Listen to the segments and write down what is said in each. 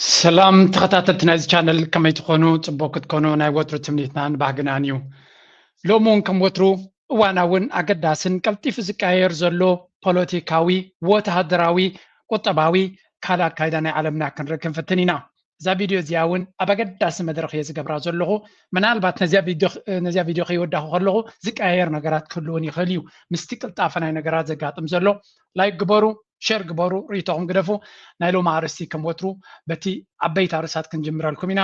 ሰላም ተኸታተልቲ ናይዚ ቻነል፣ ከመይ ትኾኑ? ጽቡቅ ክትኮኑ ናይ ወትሩ ትምኒትናን ባህግናን እዩ። ሎሚ እውን ከም ወትሩ እዋናውን ኣገዳስን ቀልጢፉ ዝቀያየር ዘሎ ፖለቲካዊ፣ ወተሃደራዊ፣ ቁጠባዊ ካልእ ኣካይዳ ናይ ዓለምና ክንርኢ ክንፍትን ኢና። እዛ ቪድዮ እዚኣ እውን ኣብ ኣገዳሲ መድረኽ እየ ዝገብራ ዘለኹ። ምናልባት ነዚኣ ቪድዮ ነዚኣ ቪድዮ ከይወዳኹ ከለኹ ዝቀያየር ነገራት ክህልውን ይኽእል እዩ። ምስቲ ቅልጣፈ ናይ ነገራት ዘጋጥም ዘሎ ላይክ ግበሩ፣ ሸር ግበሩ፣ ርእይቶኹም ግደፉ። ናይ ሎሚ ኣርእስቲ ከም ወትሩ በቲ ዓበይቲ ኣርእስታት ክንጅምረልኩም ኢና።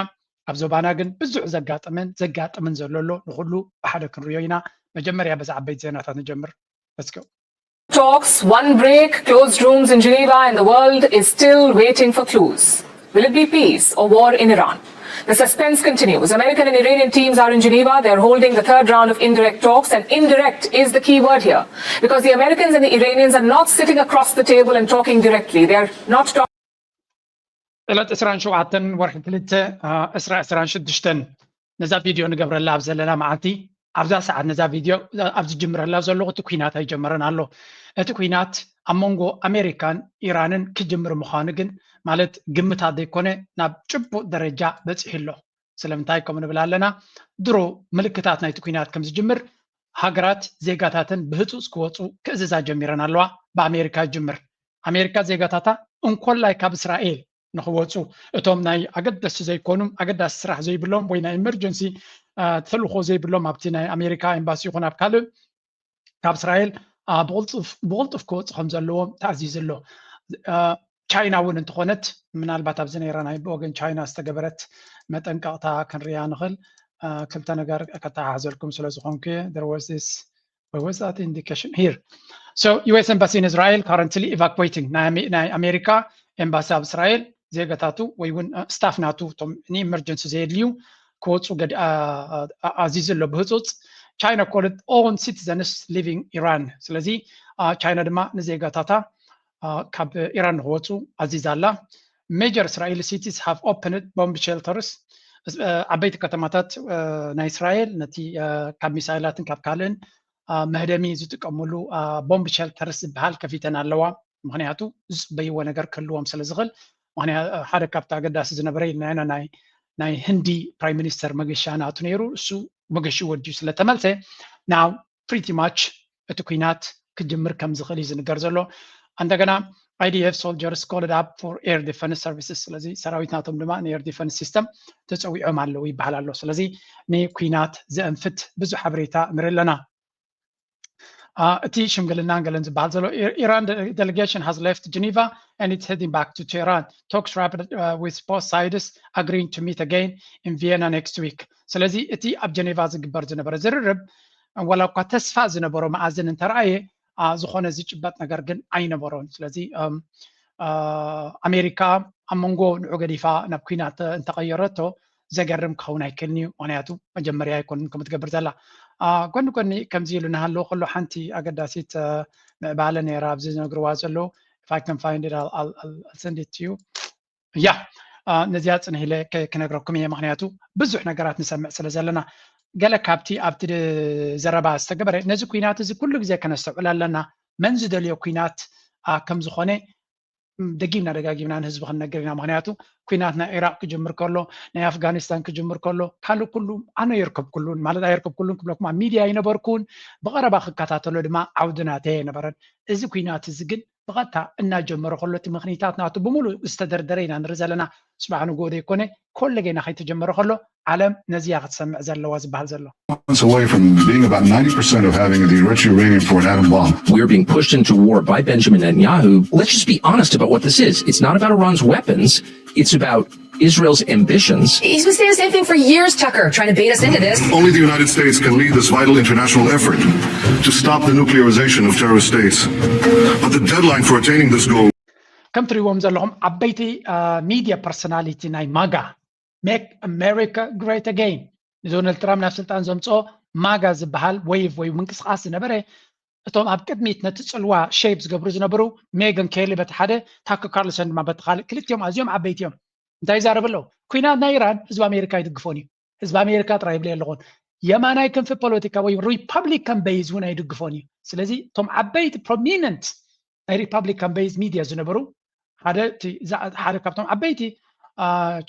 ኣብ ዞባና ግን ብዙሕ ዘጋጠመን ዘጋጥምን ዘሎ ኣሎ። ንኹሉ ብሓደ ክንሪኦ ኢና። መጀመርያ በዚ ዓበይቲ ዜናታት ንጀምር። Let's go። Talks, one break, closed rooms in Geneva, and the world is still waiting for clues. Will it be peace or war in Iran? The suspense continues. American and Iranian teams are in Geneva. They're holding the third round of indirect talks, and indirect is the key word here because the Americans and the Iranians are not sitting across the table and talking directly. They're not talking. ዕለት ዕስራን ሸውዓተን ወርሒ ክልተ፣ አ፣ ዕስራ ዕስራን ሽዱሽተን ነዛ ቪድዮ ንገብረላ ኣብ ዘለና መዓልቲ፣ ኣብዛ ሰዓት ነዛ ቪድዮ ኣብ ዝጅምረላ ዘለኹ እቲ ኲናት ኣይጀመረን ኣሎ። እቲ ኲናት ኣብ መንጎ ኣሜሪካን ኢራንን ክጅምር ምዃኑ ግን፣ ማለት ግምታት ዘይኮነ፣ ናብ ጭቡጥ ደረጃ በጺሑ ኣሎ። ስለምንታይ ከምኡ ንብል ኣለና? ድሮ ምልክታት ናይቲ ኲናት ከም ዝጅምር ሃገራት ዜጋታተን ብህጹጽ ክወጹ ክእዝዛ ጀሚረን ኣለዋ። ብኣሜሪካ ይጅምር። ኣሜሪካ ዜጋታታ እንኮላይ ካብ እስራኤል ንኽወጹ፣ እቶም ናይ ኣገደስቲ ዘይኮኑ፣ ኣገዳሲ ስራሕ ዘይብሎም ወይ ናይ ኢመርጀንሲ ተልእኾ ዘይብሎም ኣብቲ ናይ ኣሜሪካ ኤምባሲ ይኹን ኣብ ካልእ ካብ እስራኤል ብቕልጡፍ ክወፁ ከም ዘለዎም ተኣዚዙ ኣሎ። ቻይና እውን እንተኾነት፣ ምናልባት ኣብዚ ነይራ ናይ ብወገን ቻይና ዝተገበረት መጠንቀቕታ ክንሪኣ ንኽእል። ክልተ ነገር ከተሓሕዘልኩም ስለ ዝኾንኩ፣ there was this, where was that indication? Here. So U S embassy in Israel currently evacuating. ናይ ኣሜሪካ ኤምባሲ ኣብ እስራኤል ዜጋታቱ ወይ እውን ስታፍ ናቱ፣ እቶም ንኢመርጀንሲ ዘየድልዩ ክወፁ ኣዚዙ ኣሎ ብህፁፅ። China called on citizens leaving Iran። ስለዚ ቻይና ድማ ንዜጋታታ ካብ ኢራን ንክወፁ ኣዚዛ ኣላ። Major Israeli cities have opened bomb shelters። ዓበይቲ ከተማታት ናይ እስራኤል ነቲ ካብ ሚሳይላትን ካብ ካልእን መህደሚ ዝጥቀምሉ ቦምብ ሸልተርስ ዝበሃል ከፊተን ኣለዋ። ምክንያቱ ዝፅበይዎ ነገር ክህልዎም ስለ ዝኽእል። ሓደ ካብቲ ኣገዳሲ ዝነበረ ኢልናዮ ናይ ህንዲ ፕራይም ሚኒስተር መገሻ ናቱ ነይሩ። እሱ መገሽኡ ወዲኡ ስለተመልሰ፣ now pretty much እቲ ኲናት ክጅምር ከም ዝኽእል እዩ ዝንገር ዘሎ። እንደገና I D F soldiers called up for air defense services። ስለዚ ሰራዊት ናቶም ድማ ን air defense system ተፀዊዖም ኣለዉ ይበሃል ኣሎ። ስለዚ ንኲናት ዘእንፍት ብዙሕ ሓበሬታ ንርኢ ኣለና። እቲ ሽምግልናን ገለን ዝበሃል ዘሎ። Iran delegation has left Geneva and it's heading back to Tehran. Talks rapid with both sides agreeing to meet again in Vienna next week። ስለዚ እቲ ኣብ ጀኔቫ ዝግበር ዝነበረ ዝርርብ ዋላ እኳ ተስፋ ዝነበሮ መኣዝን እንተረኣየ፣ ዝኾነ ዝጭበጥ ነገር ግን ኣይነበሮን። ስለዚ ኣሜሪካ ኣብ መንጎ ንዑ ገዲፋ ናብ ኲናት እንተቐየረቶ ዘገርም ክኸውን ኣይክእልን እዩ። ምክንያቱ መጀመርያ ኣይኮንን ከምኡ ትገብር ዘላ። ጎኒ ጎኒ ከምዚ ኢሉ እናሃለወ ከሎ ሓንቲ ኣገዳሲት ምዕባለ ነይራ ኣብዚ ዝነግርዋ ዘለዉ። If I can find it, I'll, I'll, I'll send it to you. ያ ነዚኣ ፅንሕ ኢለ ክነግረኩም እየ። ምክንያቱ ብዙሕ ነገራት ንሰምዕ ስለ ዘለና። ገለ ካብቲ ኣብቲ ዘረባ ዝተገበረ፣ ነዚ ኲናት እዚ ኩሉ ግዜ ከነስተውዕል ኣለና። መን ዝደልዮ ኲናት ከም ዝኾነ ደጊምና ደጋጊምና ንህዝቢ ክንነግር ኢና። ምክንያቱ ኲናት ናይ ዒራቅ ክጅምር ከሎ፣ ናይ ኣፍጋኒስታን ክጅምር ከሎ፣ ካልእ ኩሉ ኣነ የርከብኩሉን፣ ማለት ኣየርከብኩሉን ክብለኩም ኣብ ሚድያ ኣይነበርኩን፣ ብቐረባ ክከታተሎ ድማ ዓውዲ ናተይ ኣይነበረን። እዚ ኲናት እዚ ግን ብቐጥታ እናጀመረ ከሎ እቲ ምክንያታት ናቱ ብምሉእ ዝተደርደረ ኢና ንርኢ ዘለና። ጽባሕ ንግሆ ዘይኮነ ኮለጌና ከይተጀመረ ከሎ ዓለም ነዚያ ክትሰምዕ ዘለዋ ዝበሃል ዘሎ። Months away from being about ninety percent of having the enriched uranium for an atom bomb. We're being pushed into war by Benjamin Netanyahu. Let's just be honest about what this is. It's not about Iran's weapons. It's about Israel's ambitions. He's been saying the same thing for years, Tucker, trying to bait us into this. Only the United States can lead this vital international effort to stop the nuclearization of terrorist states. But the deadline for attaining this goal ከም ትሪእዎም ዘለኹም ዓበይቲ ሚዲያ ፐርሶናሊቲ ናይ ማጋ፣ Make America Great Again፣ ንዶናልድ ትራምፕ ናብ ስልጣን ዘምፅኦ ማጋ ዝበሃል ዌቭ ወይ ምንቅስቃስ ዝነበረ፣ እቶም ኣብ ቅድሚት ነቲ ፅልዋ ሼፕ ዝገብሩ ዝነበሩ ሜገን ኬሊ በቲ ሓደ፣ ታከር ካርልሰን ድማ በቲ ካልእ፣ ክልቲኦም ኣዝዮም ዓበይቲ እዮም። እንታይ ይዛረብ ኣለዉ? ኲናት ናይ ኢራን ህዝቢ ኣሜሪካ ይድግፎን እዩ። ህዝቢ ኣሜሪካ ጥራይ ይብል የለኹን፣ የማናይ ክንፊ ፖለቲካ ወይ ሪፓብሊካን ቤዝ እውን ኣይድግፎን እዩ። ስለዚ እቶም ዓበይቲ ፕሮሚነንት ናይ ሪፓብሊካን ቤዝ ሚድያ ዝነበሩ ሓደ እቲ ሓደ ካብቶም ዓበይቲ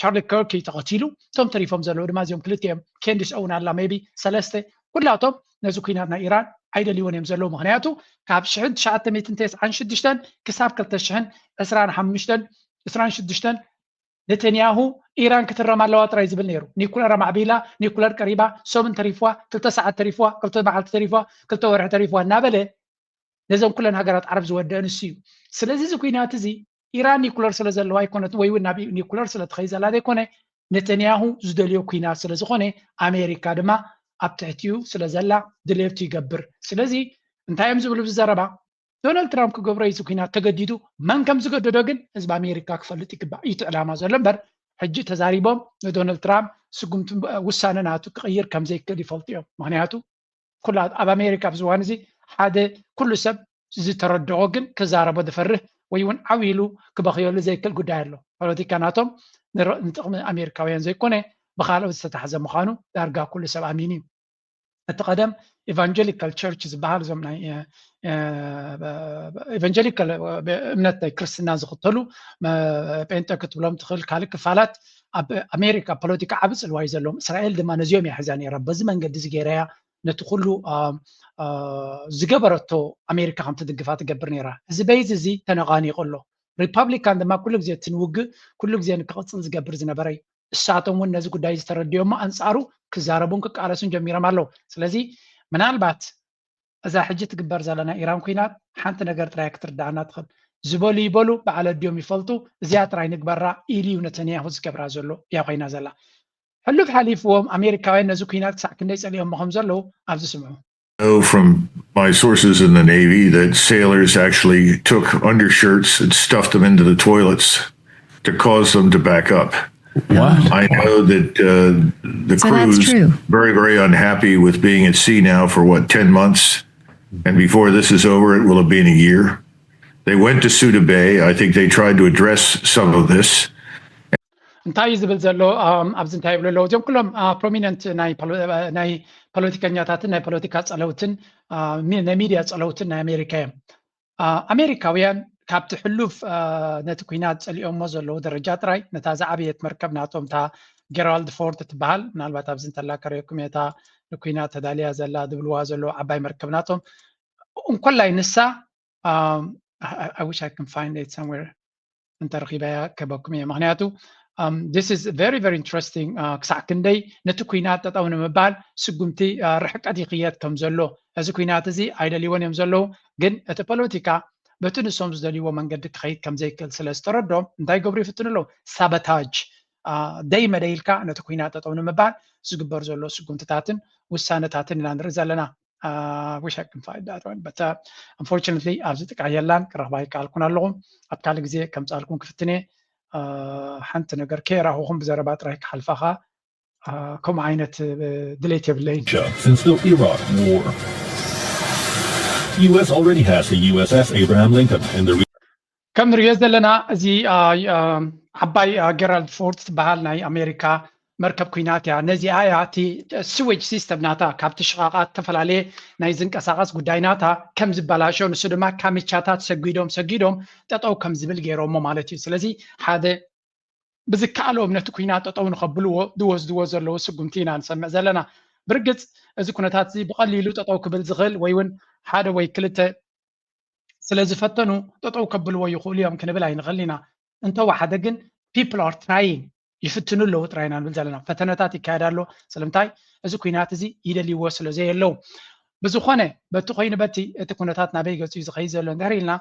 ቻርሊ ከርክ እዩ ተቐቲሉ። እቶም ተሪፎም ዘለዉ ድማ እዚኦም ክልቲኦም፣ ኬንዲስ ኦውን ኣላ ሜቢ ሰለስተ፣ ኩላቶም ነዚ ኩናት ናይ ኢራን ኣይደልይዎን እዮም ዘለዉ። ምክንያቱ ካብ ሽሕን ትሽዓተ ሚእትን ተስዓን ሽዱሽተን ክሳብ ክልተ ሽሕን ዕስራን ሓሙሽተን ዕስራን ሽዱሽተን ነተንያሁ ኢራን ክትረም ኣለዋ ጥራይ ዝብል ነይሩ። ኒኩለር ኣማዕቢላ፣ ኒኩለር ቀሪባ፣ ሰሙን ተሪፍዋ፣ ክልተ ሰዓት ተሪፍዋ፣ ክልተ መዓልቲ ተሪፍዋ፣ ክልተ ወርሒ ተሪፍዋ እናበለ ነዘን ኩለን ሃገራት ዓረብ ዝወደአ ንሱ እዩ። ስለዚ እዚ ኩናት እዚ ኢራን ኒኩለር ስለ ዘለዋ ኣይኮነትን፣ ወይ እውን ናብ ኒኩለር ስለ ትኸይድ ዘላ ዘይኮነ፣ ነተንያሁ ዝደልዮ ኩናት ስለ ዝኾነ ኣሜሪካ ድማ ኣብ ትሕቲኡ ስለ ዘላ ድሌቱ ይገብር። ስለዚ እንታይ እዮም ዝብሉ ብዘረባ? ዶናልድ ትራምፕ ክገብሮ እዩ እዚ ኩናት ተገዲዱ። መን ከም ዝገደዶ ግን ህዝቢ ኣሜሪካ ክፈልጥ ይግባእ። እዩ እቲ ዕላማ ዘሎ እምበር ሕጂ ተዛሪቦም ንዶናልድ ትራምፕ ስጉምቲ ውሳነ ናቱ ክቕይር ከም ዘይክእል ይፈልጡ እዮም። ምክንያቱ ኩላ ኣብ ኣሜሪካ ኣብዚ እዋን እዚ ሓደ ኩሉ ሰብ ዝተረድኦ ግን ክዛረቦ ዝፈርህ ወይ እውን ዓው ኢሉ ክበኽየሉ ዘይክእል ጉዳይ ኣሎ። ፖለቲካ ናቶም ንጥቕሚ ኣሜሪካውያን ዘይኮነ ብካልኦት ዝተታሕዘ ምዃኑ ዳርጋ ኩሉ ሰብ ኣሚኑ እዩ። እቲ ቀደም ኢቫንጀሊካል ቸርች ዝበሃል እዞም ናይ ኢቫንጀሊካል እምነት ናይ ክርስትና ዝኽተሉ ጴንጠ ክትብሎም ትኽእል ካልእ ክፋላት ኣብ ኣሜሪካ ፖለቲካ ዓቢ ጽልዋ እዩ ዘለዎም። እስራኤል ድማ ነዚኦም እያ ሒዛ ነይራ። በዚ መንገዲ እዚ ገይራ እያ ነቲ ኩሉ ዝገበረቶ ኣሜሪካ ከም ትድግፋ ትገብር ነይራ። እዚ በይዚ እዚ ተነቓኒቑ ኣሎ። ሪፓብሊካን ድማ ኩሉ ግዜ እቲ ንውግእ ኩሉ ግዜ ንክቕጽል ዝገብር ዝነበረ እዩ። እሳቶም እውን ነዚ ጉዳይ ዝተረድዮሞ ኣንጻሩ ክዛረቡን ክቃለሱን ጀሚሮም ኣለዉ። ስለዚ ምናልባት እዛ ሕጂ ትግበር ዘለና ኢራን ኩናት ሓንቲ ነገር ጥራይ ክትርዳኣና ትኽእል። ዝበሉ ይበሉ፣ በዓል ኣዲኦም ይፈልጡ። እዚኣ ጥራይ ንግበራ ኢሉ እዩ ነተንያሁ ዝገብራ ዘሎ እያ ኮይና ዘላ። ሕሉፍ ሓሊፍዎም ኣሜሪካውያን ነዚ ኩናት ክሳዕ ክንደይ ጸሊኦሞ ከም ዘለዉ ኣብዚ ስምዑ። know from my sources in the Navy that sailors actually took undershirts and stuffed them into the toilets to cause them to back up. Wow. I know that uh, the So that's crews true. Very, very unhappy with being at sea now for what, ten months? And before this is over, it will have been a year. They went to Suda Bay. I think they tried to address some of this. እንታይ እዩ ዝብል ዘሎ ኣብዚ እንታይ ይብሉ ኣለዉ? እዚኦም ኩሎም ፕሮሚነንት ናይ ፖለቲከኛታትን ናይ ፖለቲካ ጸለውትን ናይ ሚድያ ጸለውትን ናይ ኣሜሪካ እዮም። ኣሜሪካውያን ካብቲ ሕሉፍ ነቲ ኩናት ጸሊኦሞ ዘለዉ ደረጃ ጥራይ ነታ ዝዓበየት መርከብ ናቶም እታ ጌራልድ ፎርድ ትበሃል ምናልባት ኣብዚ እንተላ ከረየኩም እታ ንኩናት ተዳልያ ዘላ ዝብልዋ ዘለዉ ዓባይ መርከብ ናቶም እንኮላይ ንሳ I wish I can find it somewhere እንተረኺበያ ከበኩም እየ ምክንያቱ this is very very interesting ክሳዕ ክንደይ ነቲ ኩናት ጠጠው ንምባል ስጉምቲ ርሕቀት ይኽየድ ከም ዘሎ እዚ ኩናት እዚ ኣይደልይዎን እዮም ዘለዉ ግን እቲ ፖለቲካ በቲ ንሶም ዝደልይዎ መንገዲ ክኸይድ ከም ዘይክእል ስለ ዝተረዶም እንታይ ገብሩ ይፍትኑ ኣለዉ ሳበታጅ ደይ መደይ ኢልካ ነቲ ኩናት ጠጠው ንምባል ዝግበር ዘሎ ስጉምትታትን ውሳነታትን ኢና ንርኢ ዘለና I wish I can find that one but uh, unfortunately ኣብዚ ጥቃ የላን ክረኽባ ይከኣልኩን ኣለኹ ኣብ ካልእ ግዜ ከምፃልኩም ክፍትነ ሓንቲ ነገር ከየራኹኹም ብዘረባ ጥራይ ክሓልፋኻ ከምኡ ዓይነት ድሌት የብለይን Since the Iraq War, U S already has the U S S Abraham Lincoln and the ከም ንሪኦ ዘለና እዚ ዓባይ ጌራልድ ፎርድ ትበሃል ናይ ኣሜሪካ መርከብ ኩናት እያ ነዚኣ እያ እቲ ስዌጅ ሲስተም ናታ ካብቲ ሽቓቓት ዝተፈላለየ ናይ ዝንቀሳቐስ ጉዳይ ናታ ከም ዝበላሾ ንሱ ድማ ካሚቻታት ሰጒዶም ሰጒዶም ጠጠው ከም ዝብል ገይሮሞ ማለት እዩ ስለዚ ሓደ ብዝከኣሎም ነቲ ኩናት ጠጠው ንኸብልዎ ዝወስድዎ ዘለዉ ስጉምቲ ኢና ንሰምዕ ዘለና ብርግፅ እዚ ኩነታት እዚ ብቐሊሉ ጠጠው ክብል ዝኽእል ወይ እውን ሓደ ወይ ክልተ ስለ ዝፈተኑ ጠጠው ከብልዎ ይኽእሉ እዮም ክንብል ኣይንኽእል ኢና እንተወሓደ ግን people are trying ይፍትኑ ኣለዉ ጥራይ ኢና ንብል ዘለና ፈተነታት ይካየድ ኣሎ ስለምንታይ እዚ ኩናት እዚ ይደልይዎ ስለ ዘየለዉ ብዝኾነ በቲ ኮይኑ በቲ እቲ ኩነታት ናበይ ገፂ እዩ ዝኸይድ ዘሎ እንድሕር ኢልና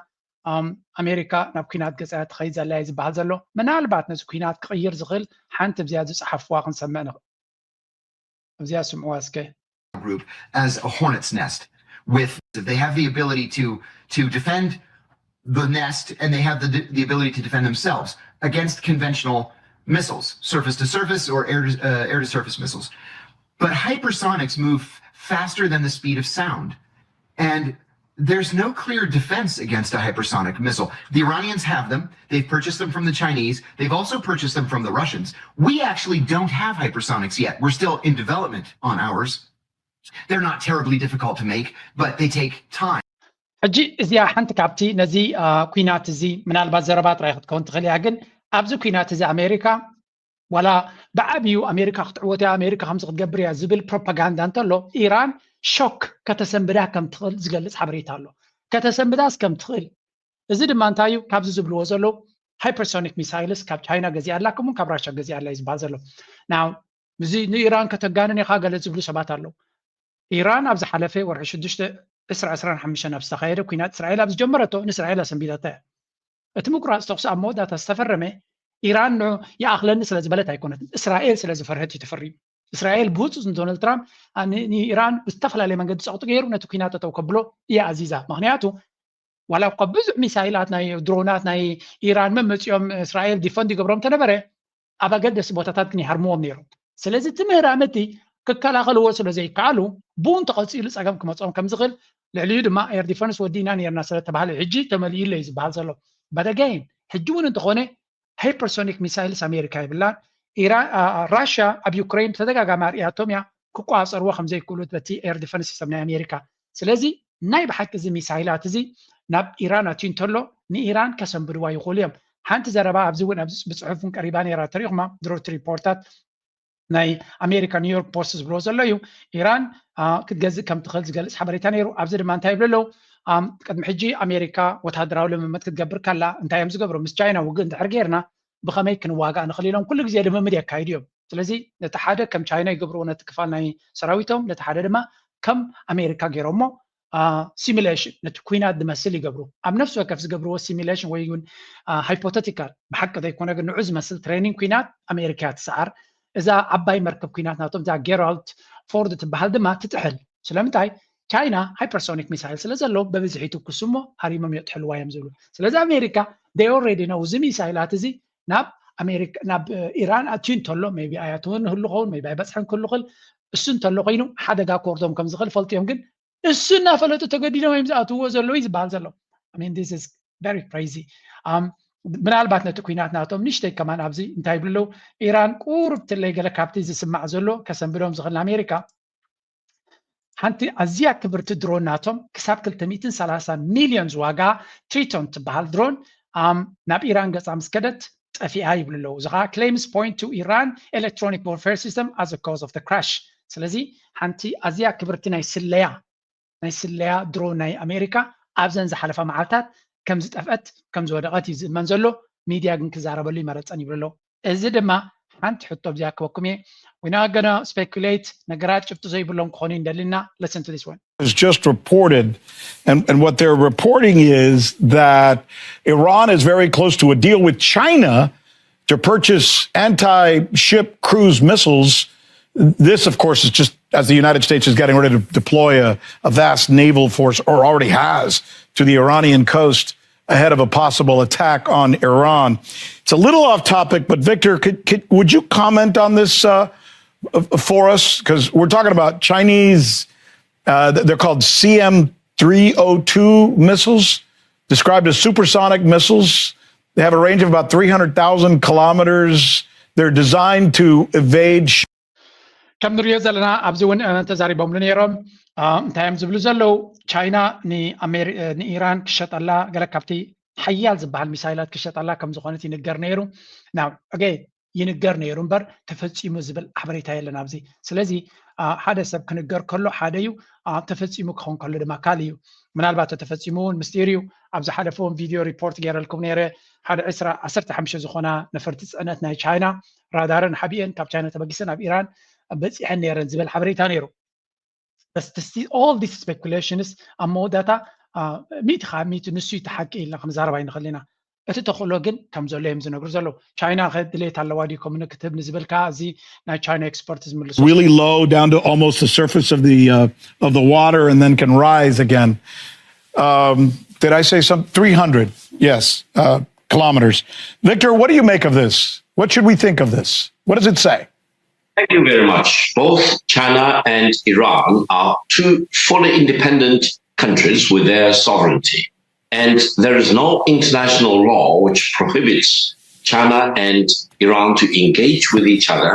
ኣሜሪካ ናብ ኩናት ገፃ ትኸይድ ዘላ እዩ ዝበሃል ዘሎ ምናልባት ነዚ ኩናት ክቕይር ዝኽእል ሓንቲ ብዚኣ ዝፀሓፍዋ ክንሰምዕ ንኽእል ኣብዚኣ ስምዕዋ እስከ group as a hornet's nest with they have the ability to to defend the nest and they have the, the ability to defend themselves against conventional missiles surface to surface or air to, uh, air to surface missiles but hypersonics move faster than the speed of sound and there's no clear defense against a hypersonic missile. The Iranians have them. They've purchased them from the Chinese. They've also purchased them from the Russians. We actually don't have hypersonics yet. We're still in development on ours. They're not terribly difficult to make, but they take time. ሕጂ እዚኣ ሓንቲ ካብቲ ነዚ ኩናት እዚ ምናልባት ዘረባ ጥራይ ክትከውን ትኽእል እያ ግን ኣብዚ ኩናት እዚ ኣሜሪካ ዋላ ብዓብዩ ኣሜሪካ ክትዕወት እያ፣ ኣሜሪካ ከምዚ ክትገብር እያ ዝብል ፕሮፓጋንዳ እንተሎ፣ ኢራን ሾክ ከተሰንብዳ ከም ትኽእል ዝገልጽ ሓበሬታ ኣሎ። ከተሰንብዳስ ከም ትኽእል፣ እዚ ድማ እንታይ እዩ? ካብዚ ዝብልዎ ዘለዉ ሃይፐርሶኒክ ሚሳይልስ ካብ ቻይና ገዚኣ ኣላ፣ ከምኡውን ካብ ራሻ ገዚኣ ኣላ እዩ ዝበሃል ዘሎ። ናው እዚ ንኢራን ከተጋንን ኢኻ ገለ ዝብሉ ሰባት ኣለዉ። ኢራን ኣብ ዝሓለፈ ወርሒ ሽዱሽተ ዕስራ ዕስራን ሓሙሽተን ኣብ ዝተኻየደ ኲናት እስራኤል ኣብ ዝጀመረቶ ንእስራኤል ኣሰንቢዳታ እያ። እቲ ምቁራፅ ተኹሲ ኣብ መወዳእታ ዝተፈረመ ኢራን ንዑ ይኣኽለኒ ስለ ዝበለት ኣይኮነትን፣ እስራኤል ስለ ዝፈርሀት እዩ ተፈሪሙ። እስራኤል ብህፁፅ ንዶናልድ ትራምፕ ን- ንኢራን ብዝተፈላለየ መንገዲ ፀቕጢ ገይሩ ነቲ ኲናት ጠጠው ከብሎ እያ ኣዚዛ። ምክንያቱ ዋላ እኳ ብዙሕ ሚሳይላት ናይ ድሮናት ናይ ኢራን መመፂኦም እስራኤል ዲፈንድ ይገብሮም ተነበረ ኣብ ኣገደሲ ቦታታት ግን ይሃርምዎም ነይሮም። ስለዚ እቲ ምህራም እቲ ክከላኸልዎ ስለ ዘይከኣሉ ብኡ እንተቐፂሉ ፀገም ክመፅኦም ከም ዝኽእል ልዕሊኡ ድማ ኤር ዲፈንስ ወዲእና ነርና ስለተባሃለ ሕጂ ተመሊኡ ኣሎ እዩ ዝበሃል ዘሎ። በደጋይን ሕጂ እውን እንተኾነ ሃይፐርሶኒክ ሚሳይልስ ኣሜሪካ ይብላን። ራሽያ ኣብ ዩክሬን ብተደጋጋሚ ኣርእያቶም እያ ክቆፃፀርዎ ከም ዘይክእሉ በቲ ኤር ዲፈንስ ሲስተም ናይ ኣሜሪካ። ስለዚ ናይ ብሓቂ እዚ ሚሳይላት እዚ ናብ ኢራን ኣትዩ እንተሎ ንኢራን ከሰንብድዋ ይኽእሉ እዮም። ሓንቲ ዘረባ ኣብዚ እውን ኣብዚ ብፅሑፍን ቀሪባ ነይራ ተሪኹማ ድሮቲ ሪፖርታት ናይ ኣሜሪካ ኒውዮርክ ፖስት ዝብልዎ ዘሎ እዩ። ኢራን ክትገዝእ ከም ትኽእል ዝገልፅ ሓበሬታ ነይሩ። ኣብዚ ድማ እንታይ ይብሉ ኣለዉ? ቅድሚ ሕጂ ኣሜሪካ ወታደራዊ ልምምድ ክትገብር ከላ እንታይ እዮም ዝገብሩ? ምስ ቻይና ውግእ እንድሕር ገይርና ብኸመይ ክንዋጋእ ንኽእል ኢሎም ኩሉ ግዜ ልምምድ የካይዱ እዮም። ስለዚ ነቲ ሓደ ከም ቻይና ይገብርዎ ነቲ ክፋል ናይ ሰራዊቶም፣ ነቲ ሓደ ድማ ከም ኣሜሪካ ገይሮሞ ሲሚሌሽን ነቲ ኩናት ዝመስል ይገብሩ። ኣብ ነፍሲ ወከፍ ዝገብርዎ ሲሚሌሽን ወይ እውን ሃይፖቴቲካል ብሓቂ ዘይኮነ ግን ንዑ ዝመስል ትሬኒንግ ኩናት ኣሜሪካ ትሰዓር። እዛ ዓባይ መርከብ ኩናት ናቶም እዛ ጌራልድ ፎርድ ትበሃል ድማ ትጥሕል። ስለምንታይ? ቻይና ሃይፐርሶኒክ ሚሳይል ስለ ዘለዎም በብዝሒ ይትኩሱ እሞ ሃሪሞም የጥሕልዋ እዮም ዝብሉ። ስለዚ ኣሜሪካ they already know እዚ ሚሳይላት እዚ ናብ ኣሜሪካ ናብ ኢራን ኣትዩ እንተሎ ሜቢ ኣያትውን ህሉ ኸውን ሜቢ ኣይበፅሐን ክህሉ ክእል እሱ እንተሎ ኮይኑ ሓደጋ ክወርዶም ከም ዝኽእል ፈልጥዮም ግን እሱ እናፈለጡ ተገዲዶም እዮም ዝኣትውዎ ዘለዉ እዩ ዝበሃል ዘሎ። I mean this is very crazy. ምናልባት ነቲ ኩናት ናቶም ንሽተይ ከማን ኣብዚ እንታይ ይብሉ ኣለዉ? ኢራን ቁሩብ ትለይ ገለ ካብቲ ዝስማዕ ዘሎ ከሰንብዶም ዝኽእል ንኣሜሪካ ሓንቲ ኣዝያ ክብርቲ ድሮን ናቶም ክሳብ ክልተ ሚእትን ሰላሳን ሚልዮን ዝዋጋ ትሪቶን ትበሃል ድሮን ናብ ኢራን ገፃ ምስ ከደት ጠፊኣ ይብሉ ኣለዉ። እዚ ከዓ claims point to Iran electronic warfare system as a cause of the crash። ስለዚ ሓንቲ ኣዝያ ክብርቲ ናይ ስለያ ናይ ስለያ ድሮን ናይ ኣሜሪካ ኣብዘን ዝሓለፋ መዓልታት ከም ዝጠፍአት ከም ዝወደቐት እዩ ዝእመን ዘሎ። ሚድያ ግን ክዛረበሉ ይመረፀን ይብሉ ኣለዉ። እዚ ድማ ሓንቲ ሕቶ ኣብዚኣ ክበኩም እየ። We're not gonna speculate፣ ነገራት ጭብጢ ዘይብሎም ክኾኑ እንደልና። Listen to this one. Is just reported, and, and what they're reporting is that Iran is very close to a deal with China to purchase anti-ship cruise missiles. This, of course, is just as the United States is getting ready to deploy a, a vast naval force, or already has, to the Iranian coast ahead of a possible attack on Iran. It's a little off topic, but Victor, could, could would you comment on this uh, for us? Because we're talking about Chinese, uh, they're called C M three oh two missiles, described as supersonic missiles. They have a range of about three hundred thousand kilometers. They're designed to evade ከም ንሪኦ ዘለና ኣብዚ እውን ተዛሪቦምሉ ነይሮም። እንታይ እዮም ዝብሉ ዘለዉ? ቻይና ንኢራን ክሸጠላ ገለ ካብቲ ሓያል ዝበሃል ሚሳይላት ክሸጠላ ከም ዝኾነት ይንገር ነይሩ። ና ኦኬ ይንገር ነይሩ እምበር ተፈፂሙ ዝብል ሓበሬታ የለን ኣብዚ። ስለዚ ሓደ ሰብ ክንገር ከሎ ሓደ እዩ፣ ተፈፂሙ ክኸውን ከሎ ድማ ካልእ እዩ። ምናልባት ተፈፂሙ እውን ምስጢር እዩ። ኣብ ዝሓለፈ እውን ቪድዮ ሪፖርት ገይረልኩም ነይረ። ሓደ ዕስራ ዓሰርተ ሓሙሽተ ዝኾና ነፈርቲ ፅዕነት ናይ ቻይና ራዳረን ሓቢኤን ካብ ቻይና ተበጊሰን ኣብ ኢራን በፂሐን ነይረን ዝብል ሓበሬታ ነይሩ። But all this speculations ኣብ መወዳእታ ሚእቲ ካብ ሚእቲ ንሱ እዩ እቲ ሓቂ ኢልና ክንዛረብ ኣይንኽእል ኢና። እቲ ተኽእሎ ግን ከም ዘሎ እዮም ዝነግሩ ዘለዉ። ቻይና ከ ድሌት ኣለዋ ድዩ ከምኡ ክትህብ ንዝብል ከዓ እዚ ናይ ቻይና ኤክስፐርት ዝምልሶ really low down to almost the surface of the uh, of the water and then can rise again. Um, did I say some three hundred? Yes, uh, kilometers. Victor, what do you make of this? What should we think of this? What does it say? Thank you very much. Both China and Iran are two fully independent countries with their sovereignty. And there is no international law which prohibits China and Iran to engage with each other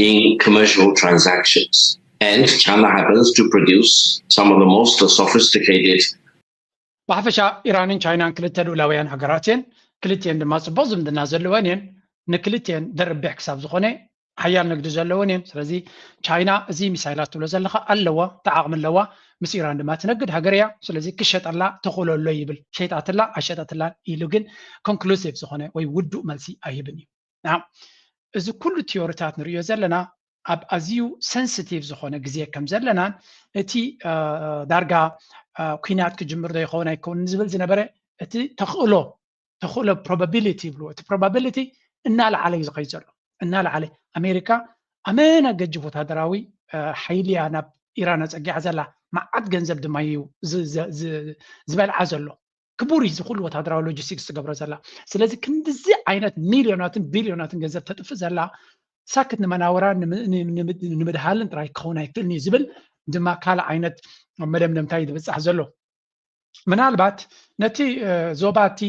in commercial transactions. And China happens to produce some of the most sophisticated ብሓፈሻ ኢራንን ቻይናን ክልተ ልኡላውያን ሃገራት እየን። ክልቲኤን ድማ ፅቡቕ ዝምድና ዘለወን እየን። ንክልቲኤን ደርቢሕ ክሳብ ዝኾነ ሓያል ንግዲ ዘለወን እየን። ስለዚ ቻይና እዚ ሚሳይላት ትብሎ ዘለኻ ኣለዋ፣ እቲ ዓቕሚ ኣለዋ፣ ምስ ኢራን ድማ ትነግድ ሃገር እያ። ስለዚ ክሸጠላ ተኽእሎ ኣሎ ይብል። ሸይጣትላ ኣሸጠትላን ኢሉ ግን ኮንክሉሲቭ ዝኾነ ወይ ውዱእ መልሲ ኣይህብን እዩ። እዚ ኩሉ ቲዮሪታት ንሪኦ ዘለና ኣብ ኣዝዩ ሰንስቲቭ ዝኾነ ግዜ ከም ዘለናን እቲ ዳርጋ ኩናት ክጅምር ዶ ይኸውን ኣይከውን ዝብል ዝነበረ እቲ ተኽእሎ ተኽእሎ ፕሮባቢሊቲ ይብልዎ። እቲ ፕሮባቢሊቲ እናለዓለ እዩ ዝኸይድ ዘሎ። እናለዓለ ኣሜሪካ ኣመና ገጅፍ ወታደራዊ ሓይሊ እያ ናብ ኢራን ኣፀጊዓ ዘላ። መዓት ገንዘብ ድማ እዩ ዝበልዓ ዘሎ። ክቡር እዩ ዝኩሉ ወታደራዊ ሎጂስቲክስ ትገብሮ ዘላ። ስለዚ ክንድዚ ዓይነት ሚልዮናትን ቢልዮናትን ገንዘብ ተጥፍእ ዘላ ሳክት ንመናወራ ንምድሃልን ጥራይ ክኸውን ኣይክእልን እዩ ዝብል ድማ ካልእ ዓይነት መደምደምታ እዩ ዝበፅሕ ዘሎ። ምናልባት ነቲ ዞባ እቲ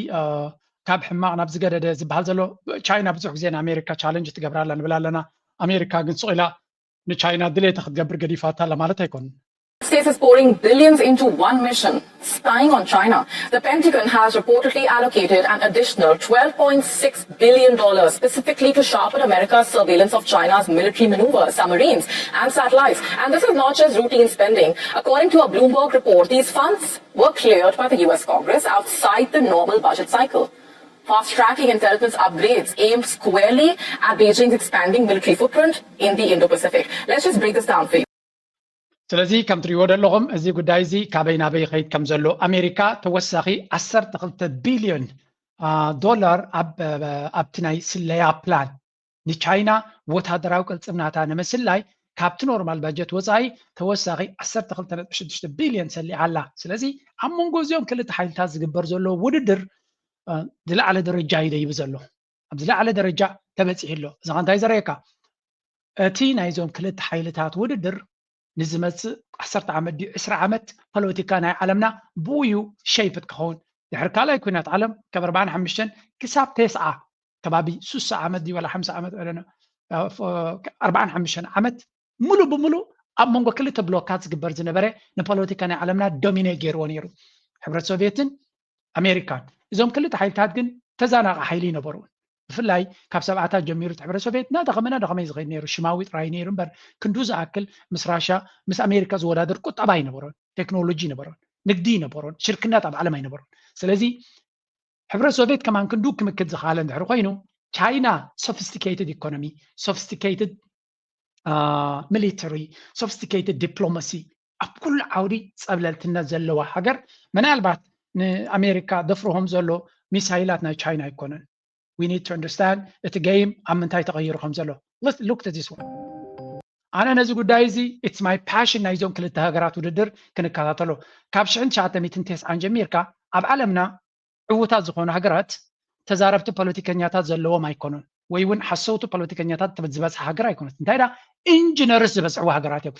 ካብ ሕማቕ ናብ ዝገደደ ዝበሃል ዘሎ ቻይና ብዙሕ ግዜ ንኣሜሪካ ቻለንጅ ትገብራ ኣላ ንብል ኣለና። ኣሜሪካ ግን ስቕ ኢላ ንቻይና ድሌታ ክትገብር ገዲፋታ ኣላ ማለት ኣይኮንን። States is pouring billions into one mission, spying on China. The Pentagon has reportedly allocated an additional twelve point six billion dollars specifically to sharpen America's surveillance of China's military maneuvers, submarines, and satellites. And this is not just routine spending. According to a Bloomberg report, these funds were cleared by the U S Congress outside the normal budget cycle. Fast tracking intelligence upgrades aimed squarely at Beijing's expanding military footprint in the Indo Pacific. Let's just break this down for you. ስለዚ ከም ትሪእዎ ዘለኹም እዚ ጉዳይ እዚ ካበይ ናበይ ይኸይድ ከም ዘሎ ኣሜሪካ ተወሳኺ ዓሰርተ ክልተ ቢልዮን ዶላር ኣብቲ ናይ ስለያ ፕላን ንቻይና ወታደራዊ ቅልፅምናታ ንምስላይ ካብቲ ኖርማል ባጀት ወፃኢ ተወሳኺ ዓሰርተ ክልተ ነጥቢ ሽዱሽተ ቢልዮን ሰሊዓ ኣላ። ስለዚ ኣብ መንጎ እዚኦም ክልተ ሓይልታት ዝግበር ዘሎ ውድድር ዝለዓለ ደረጃ እዩ ደይቡ ዘሎ። ኣብ ዝለዓለ ደረጃ ተበፂሑ ኣሎ። እዚ እንታይ ዘርእየካ? እቲ ናይዞም ክልተ ሓይልታት ውድድር ንዝመፅእ ዓሰርተ ዓመት ድዩ ዕስራ ዓመት ፖለቲካ ናይ ዓለምና ብኡ እዩ ሸይፕ ክኸውን። ድሕሪ ካልኣይ ኩናት ዓለም ካብ ኣርባዓን ሓሙሽተን ክሳብ ተስዓ ከባቢ ሱሳ ዓመት ድዩ ዋላ ሓምሳ ዓመት ኣርባዓን ሓሙሽተን ዓመት ሙሉ ብሙሉ ኣብ መንጎ ክልተ ብሎካት ዝግበር ዝነበረ ንፖለቲካ ናይ ዓለምና ዶሚኔት ገይርዎ ነይሩ። ሕብረት ሶቪየትን ኣሜሪካን። እዞም ክልተ ሓይልታት ግን ተዛናቒ ሓይሊ ይነበሩን። ብፍላይ ካብ ሰብዓታት ጀሚሩ እቲ ሕብረት ሶቪየት እናደኸመ እናደኸመ እዩ ዝኸይድ ነይሩ። ሽማዊ ጥራይ ነይሩ እምበር ክንዱ ዝኣክል ምስ ራሻ ምስ ኣሜሪካ ዝወዳደር ቁጠባ ኣይነበሮን፣ ቴክኖሎጂ ኣይነበሮን፣ ንግዲ ኣይነበሮን፣ ሽርክነት ኣብ ዓለም ኣይነበሮን። ስለዚ ሕብረት ሶቪየት ከማን ክንዱ ክምክት ዝኸኣለ እንድሕር ኮይኑ ቻይና ሶፊስቲኬትድ ኢኮኖሚ፣ ሶፊስቲኬትድ ሚሊተሪ፣ ሶፊስቲኬትድ ዲፕሎማሲ ኣብ ኩሉ ዓውዲ ፀብለልትነት ዘለዋ ሃገር ምናልባት ንኣሜሪካ ደፍርሆም ዘሎ ሚሳይላት ናይ ቻይና ኣይኮነን። We need to understand እቲ ጌም ኣብ ምንታይ ተቐይሩ ከም ዘሎ። Look at this one. ኣነ ነዚ ጉዳይ እዚ it's my passion ናይዞም ክልተ ሃገራት ውድድር ክንከታተሎ ካብ ሽሕን ትሽዓተ ሚእትን ተስዓን ጀሚርካ ኣብ ዓለምና ዕዉታት ዝኾኑ ሃገራት ተዛረብቲ ፖለቲከኛታት ዘለዎም ኣይኮኑን፣ ወይ እውን ሓሰውቲ ፖለቲከኛታት ዝበዝሓ ሃገር ኣይኮነት። እንታይ ዳ ኢንጂነርስ ዝበዝሕዎ ሃገራት እዮም።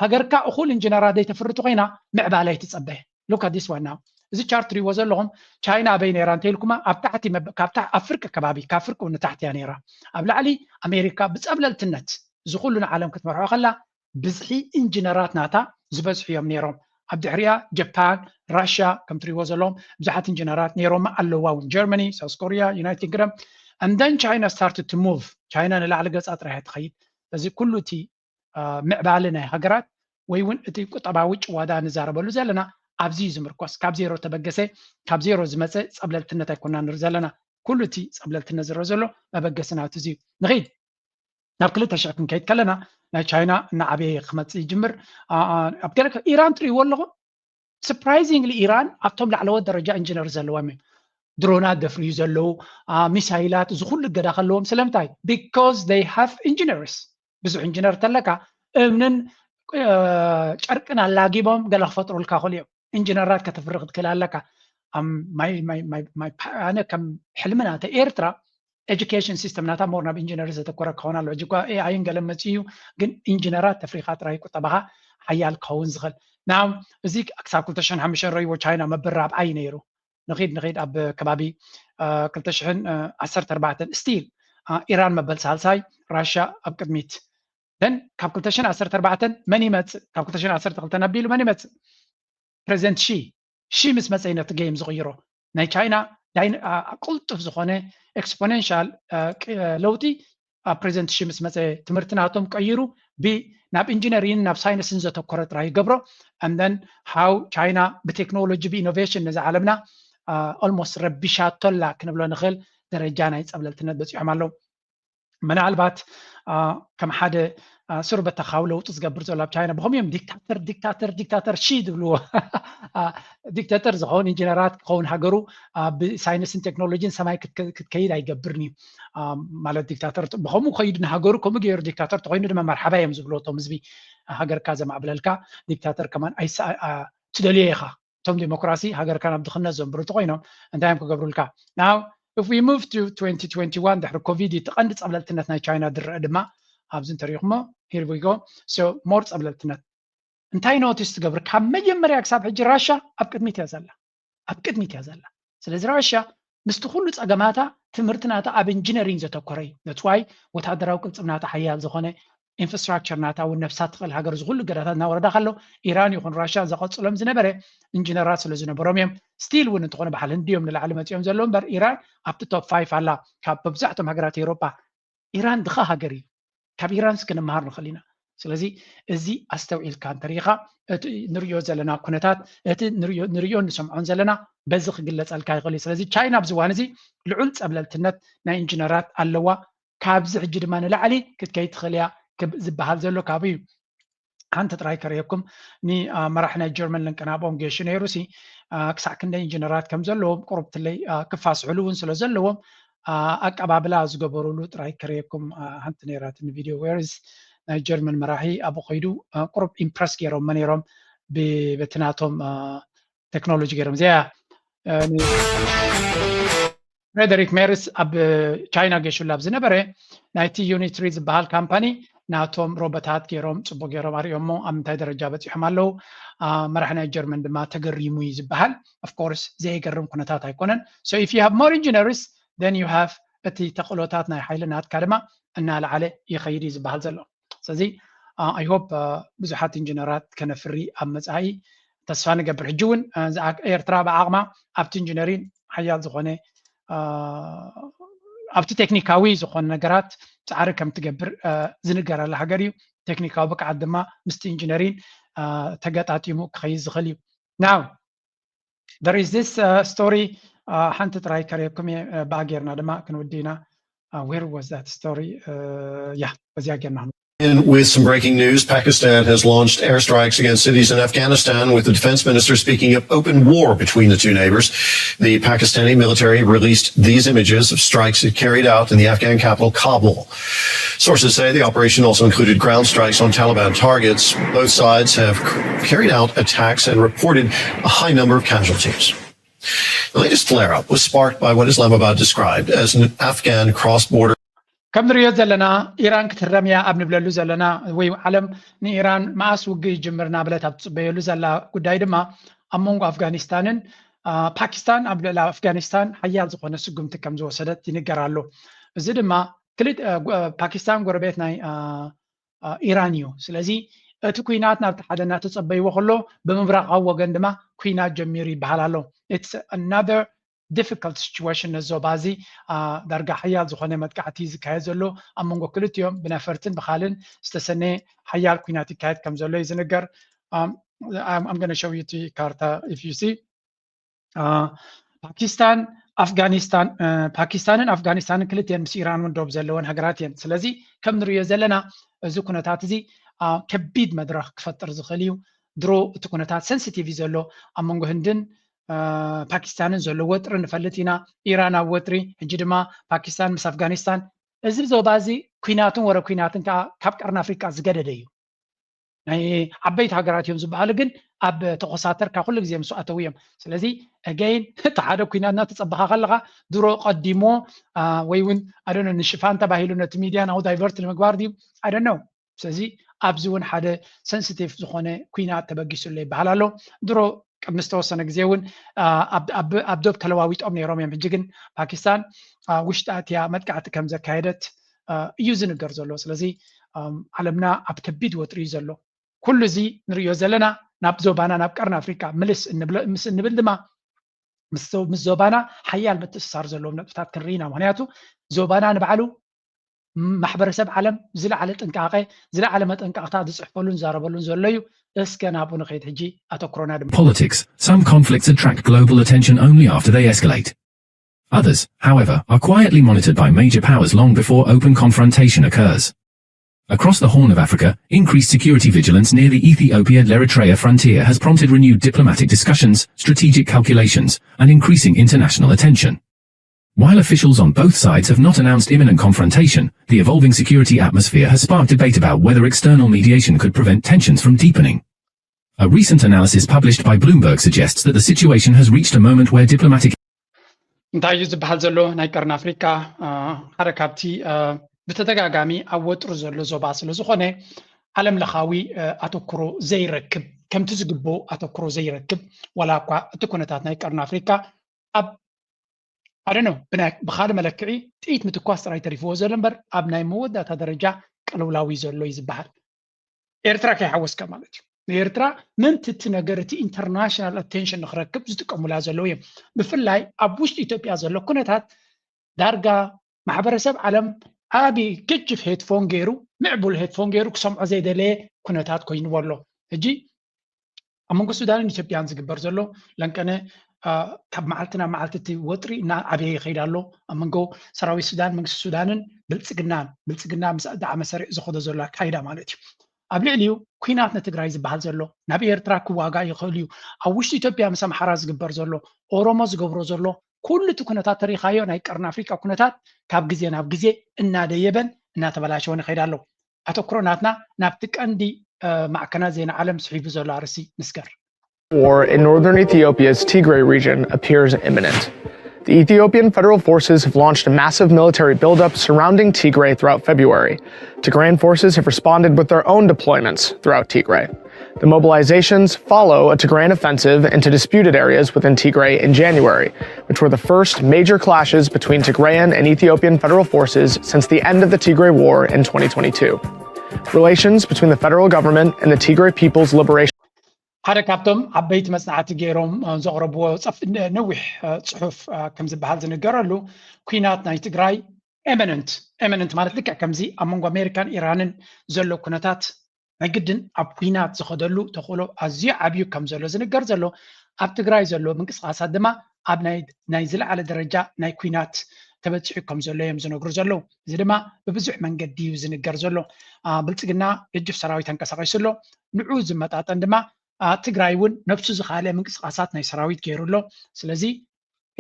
ሃገርካ እኹል ኢንጂነራት ዘይተፍርት ኮይና ምዕባለ ኣይትፀበ። Look at this one now. እዚ ቻርት ትሪእዎ ዘለኹም ቻይና ኣበይ ነይራ እንተኢልኩማ ኣብ ታሕቲ ካብ ኣፍሪቃ ከባቢ ካብ ኣፍሪቃ ንታሕቲ እያ ነይራ። ኣብ ላዕሊ ኣሜሪካ ብፀብለልትነት እዚ ኩሉ ንዓለም ክትመርሖ ከላ ብዝሒ ኢንጂነራት ናታ ዝበዝሑ እዮም ነይሮም። ኣብ ድሕሪኣ ጀፓን፣ ራሽያ ከም ትሪእዎ ዘለዎም ብዙሓት ኢንጂነራት ነይሮማ ኣለዋ እውን ጀርመኒ፣ ሳውስ ኮሪያ፣ ዩናይትድ ኪንግደም። And then China started to move. ቻይና ንላዕሊ ገፃ ጥራይ እያ ትኸይድ። ስለዚ ኩሉ እቲ ምዕባለ ናይ ሃገራት ወይ እውን እቲ ቁጠባዊ ጭዋዳ ንዛረበሉ ዘለና ኣብዚ እዩ ዝምርኮስ። ካብ ዜሮ ተበገሰ ካብ ዜሮ ዝመፀ ፀብለልትነት ኣይኮና ንርኢ ዘለና። ኩሉ እቲ ፀብለልትነት ዝረአ ዘሎ መበገሲ ናቱ እዚ እዩ። ንኸይድ ናብ ክልተ ሽሕ ክንከይድ ከለና ናይ ቻይና እናዓበየ ክመፅእ ይጅምር። ኣብ ገለ ኢራን ትሪእዎ ኣለኹም። ሰርፕራይዚንግሊ ኢራን ኣብቶም ላዕለዎት ደረጃ ኢንጂነር ዘለዎም እዮም። ድሮናት ደፍርዩ ዘለዉ፣ ሚሳይላት፣ እዚ ኩሉ እገዳ ከለዎም። ስለምንታይ? Because they have engineers። ብዙሕ ኢንጂነር ተለካ እምንን ጨርቅን ኣላጊቦም ገለ ክፈጥሩልካ ክእሉ እዮም። ኢንጂነራት ከተፍሪ ክትክእል ኣለካ። ኣነ ከም ሕልምና እንተ ኤርትራ ኤጁኬሽን ሲስተም ናታ ሞር ናብ ኢንጂነር ዘተኮረ ክኸውን ኣለዎ። ሕጂ እኳ ኤኣይን ገለ መፅኡ እዩ፣ ግን ኢንጂነራት ተፍሪኻ ጥራይ ቁጠባኻ ሓያል ክኸውን ዝኽእል። ናው እዚ ክሳብ ክልተ ሽሕን ሓሙሽተን ረይዎ ቻይና መበራብዓይ ነይሩ። ንኺድ ንኺድ ኣብ ከባቢ ክልተ ሽሕን ዓሰርተ ኣርባዕተን ስቲል ኢራን መበል ሳልሳይ፣ ራሻ ኣብ ቅድሚት። ደን ካብ ክልተ ሽሕን ዓሰርተ ኣርባዕተን መን ይመፅእ? ካብ ክልተ ሽሕን ዓሰርተ ክልተን ኣቢሉ መን ይመፅእ? ፕሬዚደንት ሺ። ሺ ምስ መፀ ነቲ ጌም ዝቕይሮ። ናይ ቻይና ቅልጡፍ ዝኾነ exponential ለውጢ ፕሬዚደንት ሺ ምስ መፀ ትምህርቲ ናቶም ቀይሩ ናብ ኢንጂነሪንግ ናብ ሳይንስን ዘተኮረ ጥራይ ይገብሮ። And then how ቻይና ብቴክኖሎጂ ብኢኖቬሽን ነዚ ዓለምና almost ረቢሻቶላ ክንብሎ ንኽእል ደረጃ ናይ ፀብለልትነት በፂሖም ኣለዉ። ምናልባት ከም ሓደ ስር በተኻዊ ለውጢ ዝገብር ዘሎ ኣብ ቻይና ብኸምኡ እዮም ዲክታተር ዲክታተር ዲክታተር ሺ ዝብልዎ። ዲክታተር ዝኸውን ኢንጂነራት ክኸውን ሃገሩ ብሳይንስን ቴክኖሎጂን ሰማይ ክትከይድ ኣይገብርን እዩ። ማለት ዲክታተር ብኸምኡ ከይዱ ንሃገሩ ከምኡ ገይሩ ዲክታተር ተኮይኑ ድማ መርሓባ እዮም ዝብልዎ እቶም ህዝቢ። ሃገርካ ዘማዕብለልካ ዲክታተር ከማን ትደልዮ ኢኻ። እቶም ዲሞክራሲ ሃገርካ ናብ ድኽነት ዘንብሩ ተኮይኖም እንታይ እዮም ክገብሩልካ? Now if we move to twenty twenty-one ድሕሪ ኮቪድ እቲ ቀንዲ ፀብለልትነት ናይ ቻይና ዝረአ ድማ ኣብዚ እንተሪኢኹሞ here we go። So more ፀብለልትነት እንታይ ኖቲስ ትገብር? ካብ መጀመርያ ክሳብ ሕጂ ራሻ ኣብ ቅድሚት እያ ዘላ፣ ኣብ ቅድሚት እያ ዘላ። ስለዚ ራሻ ምስቲ ኩሉ ፀገማታ ትምህርቲ ናታ ኣብ ኢንጂነሪንግ ዘተኮረ እዩ። That's why ወታደራዊ ቅልፅም ናታ ሓያል ዝኾነ ኢንፍራስትራክቸር ናታ እውን ነብሳ ትኽእል ሃገር ዝኩሉ ገዳታት እናወረዳ ከሎ ኢራን ይኹን ራሻ ዘቐፅሎም ዝነበረ ኢንጂነራት ስለ ዝነበሮም እዮም። ስቲል እውን እንተኾነ በዓል ህንዲ እዮም ንላዕሊ መፂኦም ዘለዉ እምበር ኢራን ኣብቲ ቶፕ ፋይፍ ኣላ። ካብ መብዛሕቶም ሃገራት ኤውሮጳ ኢራን ድኻ ሃገር እዩ። ካብ ኢራንስ ክንመሃር ንኽእል ኢና። ስለዚ እዚ ኣስተውዒልካ እንተሪኢኻ እቲ ንሪኦ ዘለና ኩነታት እቲ ንሪኦን ንሰምዖን ዘለና በዚ ክግለፀልካ ይኽእል እዩ። ስለዚ ቻይና ኣብዚ እዋን እዚ ልዑል ፀብለልትነት ናይ ኢንጂነራት ኣለዋ። ካብዚ ሕጂ ድማ ንላዕሊ ክትከይድ ትኽእል እያ ዝበሃል ዘሎ ካብኡ እዩ። ሓንቲ ጥራይ ከርእየኩም ንመራሒ ናይ ጀርመን ልንቀናብኦም ገይሹ ነይሩ ሲ ክሳዕ ክንደይ ኢንጂነራት ከም ዘለዎም ቁሩብ ትለይ ክፋስሕሉ እውን ስለ ዘለዎም ኣቀባብላ ዝገበሩሉ ጥራይ ከርእየኩም። ሓንቲ ነይራትኒ ቪድዮ ዌርስ ናይ ጀርመን መራሒ ኣብኡ ከይዱ ቁሩብ ኢምፕረስ ገይሮሞ ነይሮም በቲ ናቶም ቴክኖሎጂ ገይሮም እዚኣ ፍሬደሪክ ሜርስ ኣብ ቻይና ገይሹላ ኣብ ዝነበረ ናይቲ ዩኒትሪ ዝበሃል ካምፓኒ ናቶም ሮቦታት ገይሮም ፅቡቅ ገይሮም ኣርእዮሞ ኣብ ምንታይ ደረጃ በፂሖም ኣለዉ። መራሒ ናይ ጀርመን ድማ ተገሪሙ እዩ ዝበሃል። Of course ዘየገርም ኩነታት ኣይኮነን። So if you have more engineers then you have እቲ ተኽእሎታት ናይ ሓይሊ ናትካ ድማ እናለዓለ ይኸይድ እዩ ዝበሃል ዘሎ። ስለዚ I hope ብዙሓት ኢንጂነራት ከነፍሪ ኣብ መፃኢ ተስፋ ንገብር። ሕጂ እውን ኤርትራ ብዓቕማ ኣብቲ ኢንጂነሪን ሓያል ዝኾነ ኣብቲ ቴክኒካዊ ዝኾነ ነገራት ፃዕሪ ከም ትገብር ዝንገረላ ሃገር እዩ። ቴክኒካዊ ብቅዓት ድማ ምስቲ ኢንጂነሪን ተገጣጢሙ ክኸይድ ዝኽእል እዩ። Now there is this story ሓንቲ ጥራይ ከርእየኩም እየ ብኣ ጌርና ድማ ክንውዲ ኢና። Where was that story? Yeah በዚኣ ጌርና In with some breaking news, Pakistan has launched airstrikes against cities in Afghanistan, with the defense minister speaking of open war between the two neighbors. The Pakistani military released these images of strikes it carried out in the Afghan capital, Kabul. Sources say the operation also included ground strikes on Taliban targets. Both sides have carried out attacks and reported a high number of casualties. The latest flare-up was sparked by what Islamabad described as an Afghan cross-border ከም ንሪኦ ዘለና ኢራን ክትህረም እያ ኣብ ንብለሉ ዘለና ወይ ዓለም ንኢራን መኣስ ውግእ ይጅምር እናበለት ኣብ ትፅበየሉ ዘላ ጉዳይ ድማ ኣብ መንጎ ኣፍጋኒስታንን ፓኪስታን ኣብ ልዕሊ ኣፍጋኒስታን ሓያል ዝኾነ ስጉምቲ ከም ዝወሰደት ይንገር ኣሎ። እዚ ድማ ፓኪስታን ጎረቤት ናይ ኢራን እዩ። ስለዚ እቲ ኩናት ናብቲ ሓደ እናተፀበይዎ ከሎ ብምብራቃዊ ወገን ድማ ኩናት ጀሚሩ ይበሃል ኣሎ። It's another difficult situation ነዚ ዞባ እዚ ዳርጋ ሓያል ዝኾነ መጥቃዕቲ ዝካየድ ዘሎ ኣብ መንጎ ክልቲኦም ብነፈርትን ብኻልን ዝተሰነየ ሓያል ኩናት ይካየድ ከም ዘሎ እዩ ዝንገር። I'm gonna show you እቲ ካርታ if you see ፓኪስታን ኣፍጋኒስታን ፓኪስታንን ኣፍጋኒስታንን ክልቲአን ምስ ኢራን እውን ዶብ ዘለወን ሃገራት እየን። ስለዚ ከም ንሪኦ ዘለና እዚ ኩነታት እዚ ከቢድ መድረኽ ክፈጥር ዝኽእል እዩ። ድሮ እቲ ኩነታት ሰንሲቲቭ እዩ ዘሎ ኣብ መንጎ ህንድን ፓኪስታንን ዘሎ ወጥሪ ንፈልጥ ኢና። ኢራን ኣብ ወጥሪ ሕጂ ድማ ፓኪስታን ምስ ኣፍጋኒስታን እዚ ዞባ እዚ ኩናትን ወረ ኩናትን ከዓ ካብ ቀርኒ ኣፍሪቃ ዝገደደ እዩ። ናይ ዓበይቲ ሃገራት እዮም ዝበሃሉ ግን ኣብ ተኮሳተርካ ኩሉ ግዜ ምስ ኣተው እዮም። ስለዚ again እቲ ሓደ ኩናት እናተፀበኻ ከለካ ድሮ ቀዲሞ ወይ እውን ኣደነ ንሽፋን ተባሂሉ ነቲ ሚድያ ናው ዳይቨርት ንምግባር ድዩ ኣደነው። ስለዚ ኣብዚ እውን ሓደ ሰንሲቲቭ ዝኾነ ኩናት ተበጊሱ ኣሎ ይበሃል ኣሎ። ድሮ ቅድሚ ዝተወሰነ ግዜ እውን ኣብ ዶብ ተለዋዊጦም ነይሮም እዮም። ሕጂ ግን ፓኪስታን ውሽጢ ኣትያ መጥቃዕቲ ከም ዘካየደት እዩ ዝንገር ዘሎ። ስለዚ ዓለምና ኣብ ከቢድ ወጥሪ እዩ ዘሎ። ኩሉ እዚ ንሪኦ ዘለና ናብ ዞባና ናብ ቀርኒ ኣፍሪቃ ምልስ ምስ እንብል ድማ ምስ ዞባና ሓያል ምትእስሳር ዘለዎም ነጥብታት ክንርኢ ኢና። ምክንያቱ ዞባና ንባዕሉ ማሕበረሰብ ዓለም ዝለዓለ ጥንቃቐ፣ ዝለዓለ መጠንቀቕታ ዝፅሕፈሉን ዝዛረበሉን ዘሎ እዩ። እስከ ናብኡ ንኸይድ ሕጂ ኣተኩሮና ድማ። Politics. Some conflicts attract global attention only after they escalate. Others, however, are quietly monitored by major powers long before open confrontation occurs. Across the Horn of Africa, increased security vigilance near the Ethiopia-Eritrea frontier has prompted renewed diplomatic discussions, strategic calculations, and increasing international attention. While officials on both sides have not announced imminent confrontation, the evolving security atmosphere has sparked debate about whether external mediation could prevent tensions from deepening. A recent analysis published by Bloomberg suggests that the situation has reached a moment where diplomatic እንታይ እዩ ዝበሃል ዘሎ? ናይ ቀርኒ ኣፍሪካ ሓደ ካብቲ ብተደጋጋሚ ኣብ ወጥሪ ዘሎ ዞባ ስለ ዝኾነ፣ ዓለም ለኻዊ ኣተኩሮ ዘይረክብ፣ ከምቲ ዝግብኦ ኣተኩሮ ዘይረክብ፣ ዋላ እኳ እቲ ኩነታት ናይ ቀርኒ ኣፍሪካ ኣብ ኣደኖ ብካልእ መለክዒ ጥይት ምትኳስ ጥራይ ተሪፍዎ ዘሎ እምበር ኣብ ናይ መወዳእታ ደረጃ ቅልውላው እዩ ዘሎ እዩ ዝበሃል። ኤርትራ ከይሓወስካ ማለት እዩ። ንኤርትራ ምእንቲ እቲ ነገር እቲ ኢንተርናሽናል ኣቴንሽን ንክረክብ ዝጥቀሙላ ዘለዉ እዮም። ብፍላይ ኣብ ውሽጢ ኢትዮጵያ ዘሎ ኩነታት ዳርጋ ማሕበረሰብ ዓለም ዓቢ ገጅፍ ሄድፎን ገይሩ፣ ምዕቡል ሄድፎን ገይሩ ክሰምዖ ዘይደለየ ኩነታት ኮይንዎ ኣሎ። ሕጂ ኣብ መንጎ ሱዳንን ኢትዮጵያን ዝግበር ዘሎ ለንቀነ ካብ መዓልቲ ናብ መዓልቲ እቲ ወጥሪ እናዓበየ ይኸይድ ኣሎ። ኣብ መንጎ ሰራዊት ሱዳን፣ መንግስቲ ሱዳንን ብልፅግናን፣ ብልፅግና ምስ ዳዕመ ሰሪዕ ዝኸዶ ዘሎ ኣካይዳ ማለት እዩ። ኣብ ልዕሊኡ ኩናት ንትግራይ ዝበሃል ዘሎ ናብ ኤርትራ ክዋጋእ ይኽእል እዩ። ኣብ ውሽጢ ኢትዮጵያ ምስ ኣምሓራ ዝግበር ዘሎ፣ ኦሮሞ ዝገብሮ ዘሎ፣ ኩሉ እቲ ኩነታት ተሪኻዮ ናይ ቀርኒ ኣፍሪቃ ኩነታት ካብ ግዜ ናብ ግዜ እናደየበን እናተበላሸወን ይኸይድ ኣሎ። ኣተኩሮ ናትና ናብቲ ቀንዲ ማዕከናት ዜና ዓለም ስሒቡ ዘሎ ኣርእስቲ ንስገር። War in northern Ethiopia's Tigray region appears imminent. The Ethiopian Federal Forces have launched a massive military buildup surrounding Tigray throughout February. Tigrayan forces have responded with their own deployments throughout Tigray. The mobilizations follow a Tigrayan offensive into disputed areas within Tigray in January, which were the first major clashes between Tigrayan and Ethiopian federal forces since the end of the Tigray War in twenty twenty-two. Relations between the federal government and the Tigray People's Liberation ሓደ ካብቶም ዓበይቲ መፅናዕቲ ገይሮም ዘቕረብዎ ነዊሕ ፅሑፍ ከም ዝበሃል ዝንገረሉ፣ ኩናት ናይ ትግራይ ኤመነንት ኤመነንት ማለት ልክዕ ከምዚ ኣብ መንጎ ኣሜሪካን ኢራንን ዘሎ ኩነታት ናይ ግድን ኣብ ኩናት ዝኸደሉ ተኽእሎ ኣዝዩ ዓብዩ ከም ዘሎ ዝንገር ዘሎ፣ ኣብ ትግራይ ዘሎ ምንቅስቃሳት ድማ ኣብ ናይ ዝለዓለ ደረጃ ናይ ኩናት ተበፂሑ ከም ዘሎ እዮም ዝነግሩ ዘለዉ። እዚ ድማ ብብዙሕ መንገዲ እዩ ዝንገር ዘሎ። ብልፅግና ገጅፍ ሰራዊት ኣንቀሳቂሱ ኣሎ። ንዑ ዝመጣጠን ድማ ትግራይ እውን ነብሱ ዝካለ ምንቅስቃሳት ናይ ሰራዊት ገይሩ ኣሎ። ስለዚ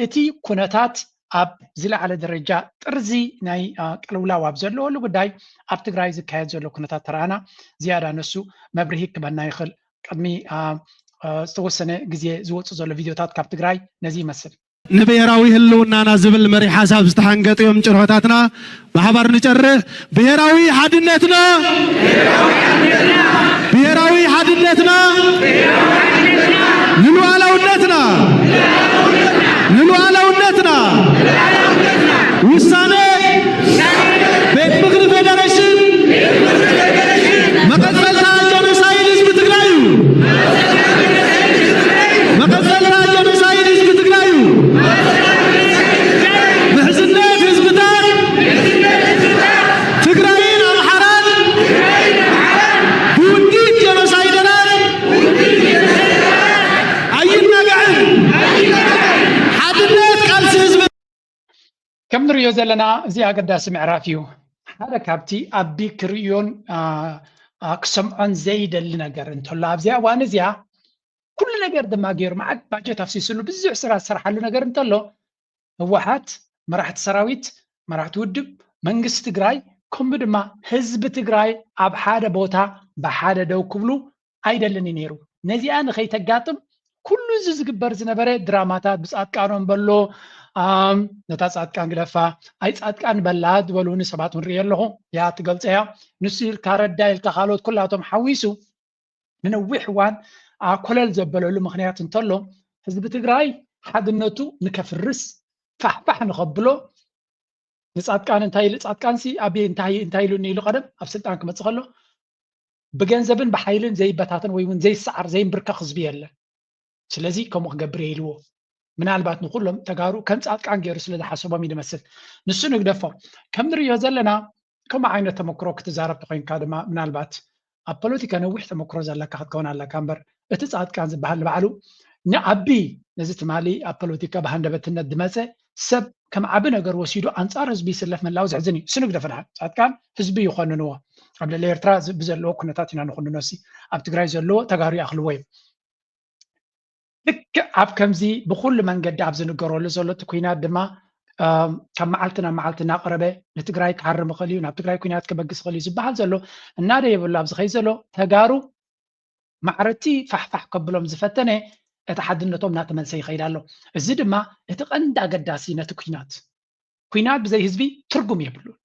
እቲ ኩነታት ኣብ ዝለዓለ ደረጃ ጥርዚ ናይ ቅልውላው ኣብ ዘለወሉ ጉዳይ ኣብ ትግራይ ዝካየድ ዘሎ ኩነታት ተረኣና ዝያዳ ነሱ መብርሂ ክበና ይኽእል። ቅድሚ ዝተወሰነ ግዜ ዝወፁ ዘሎ ቪድዮታት ካብ ትግራይ ነዚ ይመስል። ንብሔራዊ ህልውናና ዝብል መሪ ሓሳብ ዝተሓንገጡ እዮም ጭርሖታትና። ብሓባር ንጨርሕ። ብሔራዊ ሓድነትና ብሔራዊ ሓድነትና ንሉዓላውነትና ንሉዓላውነትና ውሳነ ቤት ምኽሪ ፌደሬሽን መቐጸልታ ጆኖሳይድ ህዝቢ ትግራይ እዩ። መቐጸልታ ጆኖሳይድ ህዝቢ ትግራይ እዩ። ምሕዝነት ህዝብታት ትግራይን ኣምሓራን ብውዲት ጀኖሳይደራት ኣይናጋዕን። ሓድነት ቃልሲ ህዝቢ ከም ንሪኦ ዘለና እዚ ኣገዳሲ ምዕራፍ እዩ። ሓደ ካብቲ ኣቢ ክርእዮን ክሰምዖን ዘይደሊ ነገር እንተሎ ኣብዚኣ እዋን እዚኣ ኩሉ ነገር ድማ ገይሩ መዓት ባጀት ኣፍሲስሉ ብዙሕ ስራ ዝሰርሓሉ ነገር እንተሎ ህወሓት፣ መራሕቲ ሰራዊት፣ መራሕቲ ውድብ፣ መንግስቲ ትግራይ ከምኡ ድማ ህዝቢ ትግራይ ኣብ ሓደ ቦታ ብሓደ ደው ክብሉ ኣይደልን እዩ ነይሩ። ነዚኣ ንኸይተጋጥም ኩሉ እዚ ዝግበር ዝነበረ ድራማታት ብፃድቃኖም በሎ ነታ ፃድቃን ግደፋ ኣይ ፃድቃን በላ ዝበሉኒ ሰባት እውን ርእየ ኣለኹ። ያ ትገልፀያ ንሱ ኢልካ ረዳ ኢልካ ካልኦት ኩላቶም ሓዊሱ ንነዊሕ እዋን ኮለል ዘበለሉ ምክንያት እንተሎ ህዝቢ ትግራይ ሓድነቱ ንከፍርስ ፋሕፋሕ ንኸብሎ ንፃድቃን እንታይ ኢሉ ፃድቃን ሲ ኣብ እንታይ እንታይ ኢሉኒ ኢሉ ቀደም ኣብ ስልጣን ክመፅእ ከሎ ብገንዘብን ብሓይልን ዘይበታተን ወይ እውን ዘይሰዓር ዘይንብርከኽ ህዝቢ የለን። ስለዚ ከምኡ ክገብር እየ ኢልዎ። ምናልባት ንኩሎም ተጋሩ ከም ፃድቃን ገይሩ ስለ ዝሓሰቦም እዩ ዝመስል። ንሱ ንግደፎ። ከም ንሪኦ ዘለና ከምኡ ዓይነት ተመክሮ ክትዛረብ ተኮይንካ ድማ ምናልባት ኣብ ፖለቲካ ነዊሕ ተመክሮ ዘለካ ክትከውን ኣለካ እምበር እቲ ፃድቃን ዝበሃል ንባዕሉ ንዓቢ ነዚ ትማሊ ኣብ ፖለቲካ ብሃንደበትነት ዝመፀ ሰብ ከም ዓቢ ነገር ወሲዱ ኣንፃር ህዝቢ ይስለፍ ምህላው ዘሕዝን እዩ። እሱ ንግደፍ ድሓን ፃድቃን ህዝቢ ይኮንንዎ። ኣብ ልዕሊ ኤርትራ ዝ- ብዘለዎ ኩነታት ኢና ንኮንኖ። ሲ ኣብ ትግራይ ዘለዎ ተጋሩ ይኣኽልዎ እዩ። ልክዕ ኣብ ከምዚ ብኩሉ መንገዲ ኣብ ዝንገረሉ ዘሎ እቲ ኩናት ድማ እም፣ ካብ መዓልቲ ናብ መዓልቲ እናቐረበ ንትግራይ ክሃርም ይኽእል እዩ፣ ናብ ትግራይ ኩናት ክበግስ ይኽእል እዩ ዝበሃል ዘሎ እናደየበሉ ኣብ ዝኸይድ ዘሎ ተጋሩ ማዕረቲ ፋሕፋሕ ከብሎም ዝፈተነ እቲ ሓድነቶም እናተመልሰ ይኸይድ ኣሎ። እዚ ድማ እቲ ቀንዲ ኣገዳሲ ነቲ ኩናት ኩናት ብዘይ ህዝቢ ትርጉም የብሉን።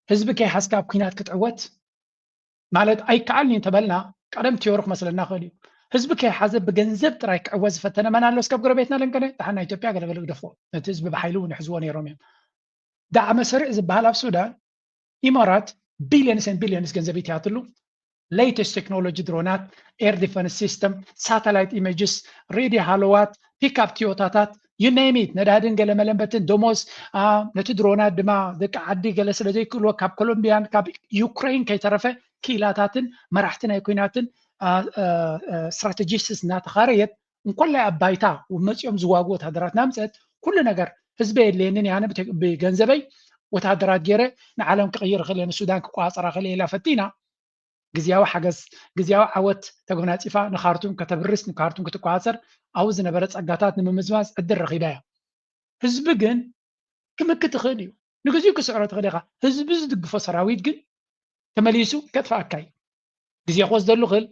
ህዝቢ ከይሓዝካ ኣብ ኩናት ክትዕወት ማለት ኣይከኣልን እዩ እንተበልና ቀደም ቲዮሪ ክመስለና ክእል እዩ። ህዝቢ ከይሓዘ ብገንዘብ ጥራይ ክዕወት ዝፈተነ መን ኣሎ? እስከብ ጎረቤትና ለንቀነ ደሓን ናይ ኢትዮጵያ ገለገለ ግደፎ ነቲ ህዝቢ ብሓይሊ እውን ይሕዝዎ ነይሮም እዮም። ዳዕመ ሰሪዕ ዝበሃል ኣብ ሱዳን ኢማራት ቢልዮንስ ን ቢልዮንስ ገንዘብ ይትያትሉ። ሌተስት ቴክኖሎጂ ድሮናት፣ ኤር ዲፈንስ ሲስተም፣ ሳተላይት ኢሜጅስ፣ ሬድዮ ሃለዋት፣ ፒክኣፕ ቲዮታታት፣ you name it፣ ነዳድን ገለ መለንበትን ደሞዝ፣ ነቲ ድሮናት ድማ ደቂ ዓዲ ገለ ስለ ዘይክእልዎ ካብ ኮሎምቢያን ካብ ዩክሬን ከይተረፈ ክኢላታትን መራሕቲ ናይ ኩናትን ስትራቴጂስትስ እናተኻረየት እንኮላይ ኣብ ባይታ መፂኦም ዝዋጉ ወታደራት ናምፀት ኩሉ ነገር ህዝበ የድልየንን ያነ ብገንዘበይ ወታደራት ገይረ ንዓለም ክቕይር ይኽእል እየ ንሱዳን ክቆፃፀራ ክእል ኢላ ፈቲና ግዝያዊ ሓገዝ ግዝያዊ ዓወት ተጎናፂፋ ንካርቱም ከተብርስ ንካርቱም ክትቆፃፀር ኣብኡ ዝነበረ ፀጋታት ንምምዝማዝ ዕድል ረኺባ እያ። ህዝቢ ግን ክምክት ይኽእል እዩ። ንግዚኡ ክስዕሮ ትኽእል ኢኻ። ህዝቢ ዝድግፎ ሰራዊት ግን ተመሊሱ ከጥፍኣካ እዩ። ግዜ ክወስደሉ ይኽእል።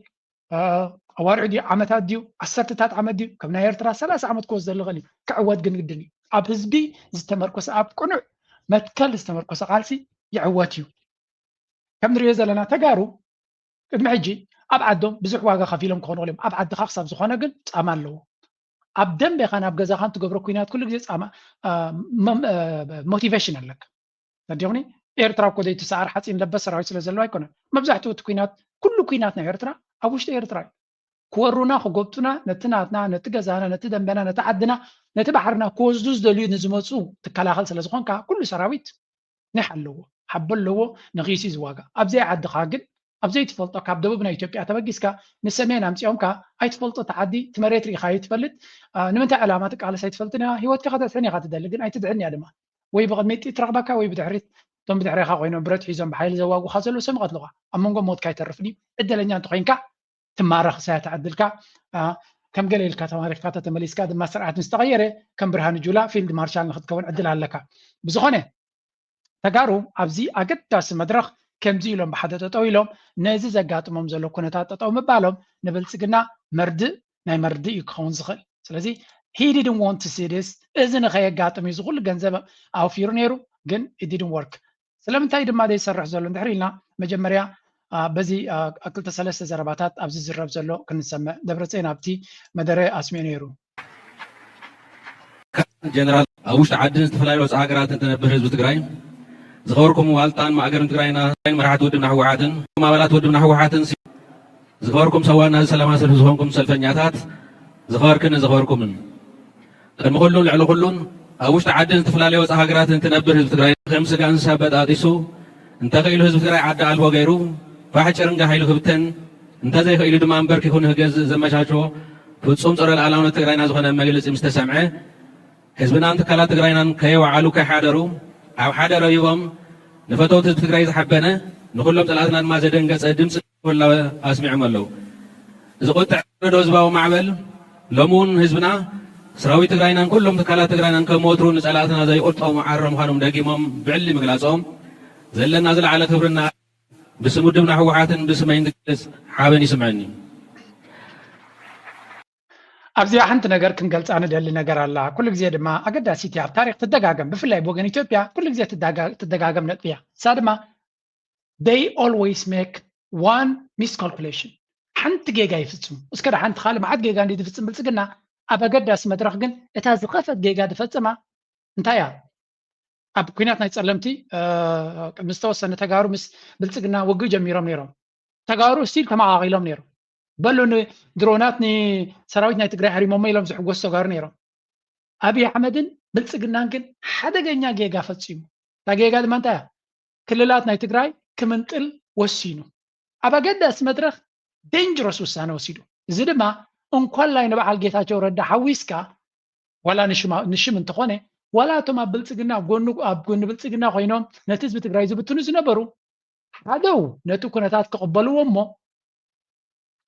ኣዋርሕ ድዩ ዓመታት ድዩ ዓሰርተታት ዓመት ድዩ ከም ናይ ኤርትራ ሰላሳ ዓመት ክወስደሉ ይኽእል እዩ። ክዕወት ግን ግድን እዩ። ኣብ ህዝቢ ዝተመርኮሰ ኣብ ቅኑዕ መትከል ዝተመርኮሰ ቃልሲ ይዕወት እዩ። ከም ንሪኦ ዘለና ተጋሩ ቅድሚ ሕጂ ኣብ ዓዶም ብዙሕ ዋጋ ከፊሎም ክኾኑ እዮም። ኣብ ዓድኻ ክሳብ ዝኾነ ግን ፃማ ኣለዎ። ኣብ ደንቤኻን ኣብ ገዛኻን ትገብሮ ኩናት ኩሉ ግዜ ፃማ ሞቲቬሽን ኣለካ። ተዲኹኒ ኤርትራ እኮ ዘይትሰዓር ሓፂን ለበስ ሰራዊት ስለ ዘለዎ ኣይኮነን። መብዛሕትኡ እቲ ኩናት ኩሉ ኩናት ናይ ኤርትራ ኣብ ውሽጢ ኤርትራ እዩ። ክወሩና ክጎብጡና ነቲ ናትና ነቲ ገዛና ነቲ ደንበና ነቲ ዓድና ነቲ ባሕርና ክወስዱ ዝደልዩ ንዝመፁ ትከላኸል ስለ ዝኾንካ ኩሉ ሰራዊት ኒሕ ኣለዎ ሓቦ ኣለዎ ንኺሲ ዝዋጋ ኣብዘይ ዓድኻ ግን ኣብ ዘይትፈልጦ ካብ ደቡብ ናይ ኢትዮጵያ ተበጊስካ ንሰሜን ኣምፂኦምካ ኣይትፈልጦ እቲ ዓዲ እቲ መሬት ርኢኻዮ ትፈልጥ ንምንታይ ዕላማ ትቃለስ ኣይትፈልጥን ኢኻ ህይወትካ ከተድሕን ኢኻ ትደሊ ግን ኣይትድሕን እያ ድማ ወይ ብቕድሚት ጥይት ትረኽበካ ወይ ብድሕሪት እቶም ብድሕሬኻ ኮይኖም ብረት ሒዞም ብሓይሊ ዘዋጉኻ ዘለዉ ሰብ ይቐትልኻ ኣብ መንጎ ሞትካ ኣይተርፍን እዩ ዕድለኛ እንተኮይንካ ትማረኽ ሳያ ተዓድልካ ከም ገለ ኢልካ ተማሪኽካ ተተመሊስካ ድማ ስርዓት ምስ ተቐየረ ከም ብርሃኑ ጁላ ፊልድ ማርሻል ንክትከውን ዕድል ኣለካ ብዝኾነ ተጋሩ ኣብዚ ኣገዳሲ መድረኽ ከምዚ ኢሎም ብሓደ ጠጠው ኢሎም ነዚ ዘጋጥሞም ዘሎ ኩነታት ጠጠው ምባሎም ንብልፅግና መርድእ ናይ መርድእ እዩ ክኸውን ዝኽእል ስለዚ he didn't want to see this እዚ ንኸየጋጥም እዩ ዝኩሉ ገንዘብ ኣውፊሩ ነይሩ ግን it didn't work ስለምንታይ ድማ ዘይሰርሕ ዘሎ እንድሕር ኢልና መጀመርያ በዚ ክልተ ሰለስተ ዘረባታት ኣብዚ ዝረብ ዘሎ ክንሰምዕ ደብረፅዮን ኣብቲ መደረ ኣስሚዑ ነይሩ ጀነራል ኣብ ውሽጢ ዓድን ዝተፈላለዩ ወፃኢ ሃገራትን ትነብር ህዝቢ ትግራይ ዝኸበርኩም ዋልታን ማእገርን ትግራይና መራሕቲ ውድብና ህወሓትን ኣባላት ውድብና ህወሓትን ዝኸበርኩም ሰዋና ሰላማ ሰልፊ ዝኾንኩም ሰልፈኛታት ዝኸበርክን ዝኸበርኩምን ቅድሚ ኩሉን ልዕሊ ኩሉን ኣብ ውሽጢ ዓድን ዝተፈላለዩ ወፃኢ ሃገራትን ትነብር ህዝቢ ትግራይ ከም ስጋ እንስሳ በጣጢሱ እንተኽኢሉ ህዝቢ ትግራይ ዓዲ ኣልቦ ገይሩ ፋሕ ጭርንጋ ሃይሉ ክብተን እንተዘይኽኢሉ ድማ ኣንበርኪኹ ንህገዝእ ዘመቻችዎ ፍፁም ፀረ ልኣላውነት ትግራይና ዝኾነ መግለፂ ምስ ተሰምዐ ህዝብናን ትካላት ትግራይናን ከየወዓሉ ከይሓደሩ ኣብ ሓደ ረቢቦም ንፈተውቲ ህዝቢ ትግራይ ዝሓበነ ንኩሎም ፀላእትና ድማ ዘደንገፀ ድምፂ ህላወ ኣስሚዖም ኣለዉ። እዚ ቁጥዕ ወረዶ ህዝባዊ ማዕበል ሎሚ እውን ህዝብና ሰራዊት ትግራይናን ኩሎም ትካላት ትግራይናን ከም ወትሩ ንፀላእትና ዘይቁርጠሙ ዓረ ምዃኖም ደጊሞም ብዕሊ ምግላፆም ዘለና ዝለዓለ ክብርና ብስም ውድብና ህወሓትን ብስመይን ዝገልፅ ሓበን ይስምዐኒ። ኣብዚኣ ሓንቲ ነገር ክንገልፃ ንደሊ ነገር ኣላ። ኩሉ ግዜ ድማ ኣገዳሲት እያ፣ ኣብ ታሪክ ትደጋገም፣ ብፍላይ ብወገን ኢትዮጵያ ኩሉ ግዜ ትደጋገም ነጥቢ እያ። እሳ ድማ they always make one miscalculation፣ ሓንቲ ጌጋ ይፍፅሙ። እስከ ደሓንቲ ካልእ መዓት ጌጋ እንዲ ዝፍፅም ብልፅግና፣ ኣብ ኣገዳሲ መድረክ ግን እታ ዝኸፈት ጌጋ ዝፈፀማ እንታይ እያ? ኣብ ኩናት ናይ ፀለምቲ ቅድሚ ዝተወሰነ ተጋሩ ምስ ብልፅግና ውግእ ጀሚሮም ነይሮም። ተጋሩ ስቲል ተመቓቒሎም ነይሮም። በሉ ንድሮናት ንሰራዊት ናይ ትግራይ ሃሪሞሞ ኢሎም ዝሕጎሱ ተጋሩ ነይሮም። ኣብይ ኣሕመድን ብልፅግናን ግን ሓደገኛ ጌጋ ፈፂሙ። እታ ጌጋ ድማ እንታይ እያ? ክልላት ናይ ትግራይ ክምንጥል ወሲኑ። ኣብ ኣገዳሲ መድረኽ ዴንጀረስ ውሳነ ወሲዱ። እዚ ድማ እንኳላይ ንበዓል ጌታቸው ረዳ ሓዊስካ ዋላ ንሽም እንተኾነ ዋላ እቶም ኣብ ብልፅግና ኣብ ጎኑ ኣብ ጎኒ ብልፅግና ኮይኖም ነቲ ህዝቢ ትግራይ ዝብትኑ ዝነበሩ ሓደው ነቲ ኩነታት ክቕበልዎ እሞ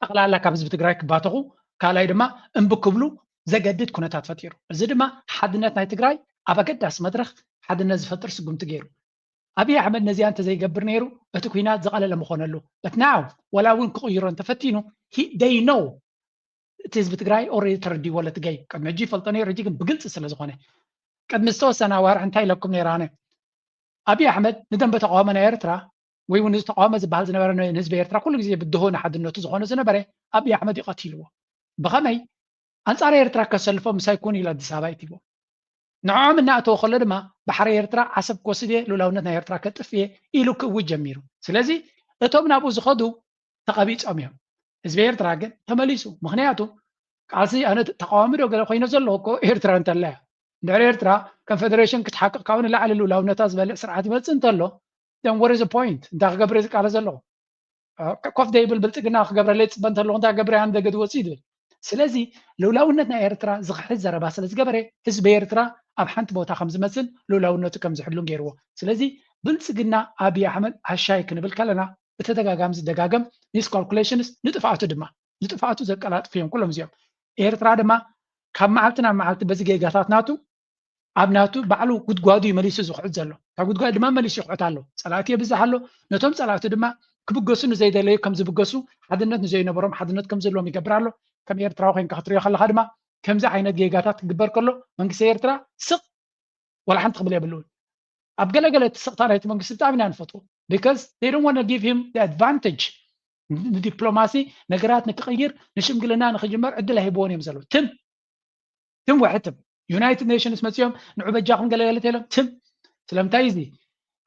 ጠቕላላ ካብ ህዝቢ ትግራይ ክባተኹ ካልኣይ ድማ እምቢ ክብሉ ዘገድድ ኩነታት ፈጢሩ። እዚ ድማ ሓድነት ናይ ትግራይ ኣብ ኣገዳሲ መድረኽ ሓድነት ዝፈጥር ስጉምቲ ገይሩ። ኣብይ ኣሕመድ ነዚኣ እንተዘይገብር ነይሩ እቲ ኩናት ዝቐለለ ምኾነሉ። But now ዋላ እውን ክቕይሮ እንተፈቲኑ they know እቲ ህዝቢ ትግራይ already ተረዲዎ ለትገይ ቅድሚ ሕጂ ይፈልጦ ነይሩ ሕጂ ግን ብግልፂ ስለ ዝኾነ ቅድሚ ዝተወሰነ ኣዋርሕ እንታይ ኢለኩም ነይረ ኣነ ኣብይ ኣሕመድ ንደንበ ተቃውሞ ናይ ኤርትራ ወይ እውን እዚ ተቃውሞ ዝበሃል ዝነበረ ንህዝቢ ኤርትራ ኩሉ ግዜ ብድሆ ንሓድነቱ ዝኾነ ዝነበረ ኣብይ ኣሕመድ እዩ ቀቲልዎ። ብኸመይ? ኣንፃር ኤርትራ ከሰልፎ ምሳይ ኩን ኢሉ ኣዲስ ኣበባ ይትዎ ንዕኦም እናእተወ ከሎ ድማ ባሕሪ ኤርትራ ዓሰብ ክወስድ እየ ልኡላውነት ናይ ኤርትራ ከጥፍ እየ ኢሉ ክእውጅ ጀሚሩ። ስለዚ እቶም ናብኡ ዝኸዱ ተቐቢፆም እዮም። ህዝቢ ኤርትራ ግን ተመሊሱ። ምክንያቱ ቃልሲ ኣነ ተቃዋሚ ዶ ገለ ኮይነ ዘለኹ እኮ ኤርትራ እንተላ እያ። እንድሕሪ ኤርትራ ከም ፌደሬሽን ክትሓቅቕ ካብኡ ንላዕሊ ልኡላውነታ ዝበልዕ ስርዓት ይመፅእ እንተሎ then what is the point? እንታይ ክገብር እየ ዝቃለስ ዘለኹ? ኮፍ ደይብል ብልፅግና ክገብረለይ ፅበ እንተለኹ እንታይ ክገብር እየ ኣነ ደገ ዝወፅእ ይብል። ስለዚ ልኡላውነት ናይ ኤርትራ ዝኽሕድ ዘረባ ስለ ዝገበረ ህዝቢ ኤርትራ ኣብ ሓንቲ ቦታ ከም ዝመፅን ልኡላውነቱ ከም ዝሕሉን ገይርዎ። ስለዚ ብልፅግና ኣብይ ኣሕመድ ሃሻይ ክንብል ከለና ብተደጋጋሚ ዝደጋገም miscalculations ንጥፍኣቱ ድማ ንጥፍኣቱ ዘቀላጥፉ እዮም ኩሎም እዚኦም። ኤርትራ ድማ ካብ መዓልቲ ናብ መዓልቲ በዚ ጌጋታት ናቱ ኣብ ናቱ ባዕሉ ጉድጓዱ እዩ መሊሱ ዝኹዕት ዘሎ። እታ ጉድጓድ ድማ መሊሱ ይኹዕት ኣሎ። ፀላእቲ የብዝሕ ኣሎ። ነቶም ፀላእቲ ድማ ክብገሱ ንዘይደለዩ ከም ዝብገሱ፣ ሓድነት ንዘይነበሮም ሓድነት ከም ዘለዎም ይገብር ኣሎ። ከም ኤርትራዊ ኮይንካ ክትሪኦ ከለካ ድማ ከምዚ ዓይነት ጌጋታት ክግበር ከሎ መንግስቲ ኤርትራ ስቕ ዋላ ሓንቲ ክብል የብሉን። ኣብ ገለገለ እቲ ስቕታ ናይቲ መንግስቲ ብጣዕሚ ኢና ንፈትዎ because they don't want to give him the advantage ንዲፕሎማሲ ነገራት ንክቕይር ንሽምግልና ንክጅመር ዕድል ኣይህብዎን እዮም ዘለዉ። ትም ትም ወሕትም ዩናይትድ ኔሽንስ መፅኦም ንዑ በጃኹም ገለገለ ተሎም ትም ስለምንታይ እዚ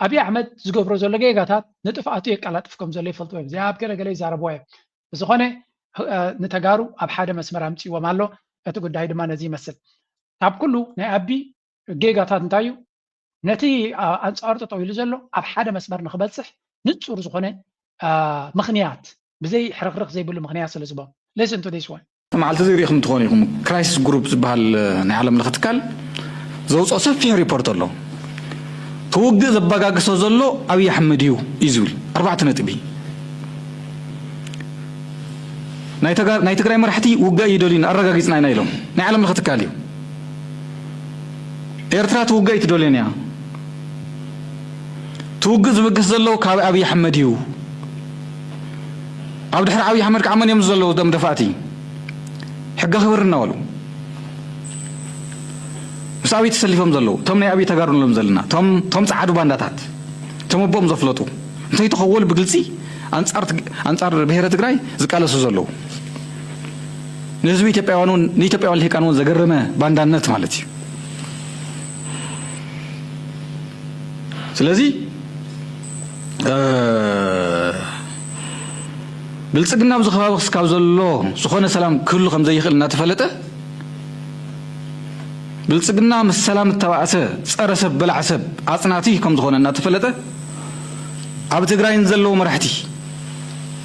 ኣብይ ኣሕመድ ዝገብሮ ዘሎ ጌጋታት ንጥፍኣቱ የቀላጥፍ ከም ዘሎ ይፈልጥዎ እዮም። እዚኣ ኣብ ገለገለ ይዛረብዋ እዮም። ብዝኾነ ንተጋሩ ኣብ ሓደ መስመር ኣምፅዎም ኣሎ። እቲ ጉዳይ ድማ ነዚ ይመስል። ካብ ኩሉ ናይ ኣቢ ጌጋታት እንታይ እዩ? ነቲ ኣንፃሩ ጠጠው ኢሉ ዘሎ ኣብ ሓደ መስመር ንክበፅሕ ንፁር ዝኾነ ምክንያት ብዘይ ሕርክርክ ዘይብሉ ምክንያት ስለ ዝበም listen to this one። መዓልቲ እዚ ሪኢኹም ትኾኑ ኢኹም። ክራይሲስ ግሩፕ ዝበሃል ናይ ዓለም ለኸ ትካል ዘውፅኦ ሰፊሕ ሪፖርት ኣሎ። እቲ ውግእ ዘበጋግሶ ዘሎ ኣብይ ኣሕመድ እዩ እዩ ዝብል ኣርባዕተ ነጥቢ ናይ ትግራይ መራሕቲ ውግእ ይደልዩና ኣረጋጊፅና ኢና ኢሎም ናይ ዓለም ለኸ ትካል እዩ። ኤርትራ ትውግእ ኣይትደልዮን እያ። ትውግእ ዝብግስ ዘለዉ ካብ ኣብይ ኣሕመድ እዩ። ኣብ ድሕሪ ኣብይ ኣሕመድ ከዓ መን እዮም ዘለዉ ደም ደፋእቲ? ሕገ ክብር እናበሉ ምስ ኣብይ ተሰሊፎም ዘለዉ እቶም ናይ ኣብይ ተጋሩ ንብሎም ዘለና እቶም ፃዓዱ ባንዳታት እቶም ኣቦኦም ዘፍለጡ እንተይተኸወሉ ብግልፂ ኣንፃር ብሄረ ትግራይ ዝቃለሱ ዘለዉ ንህዝቢ ኢትዮጵያውያን እውን ንኢትዮጵያውያን ልሂቃን እውን ዘገረመ ባንዳነት ማለት እዩ። ስለዚ ብልፅግና ኣብዚ ከባቢ ክስካብ ዘሎ ዝኾነ ሰላም ክህሉ ከም ዘይኽእል እናተፈለጠ ብልፅግና ምስ ሰላም እተባእሰ ፀረ ሰብ በላዕ ሰብ ኣፅናቲ ከም ዝኾነ እናተፈለጠ ኣብ ትግራይን ዘለዉ መራሕቲ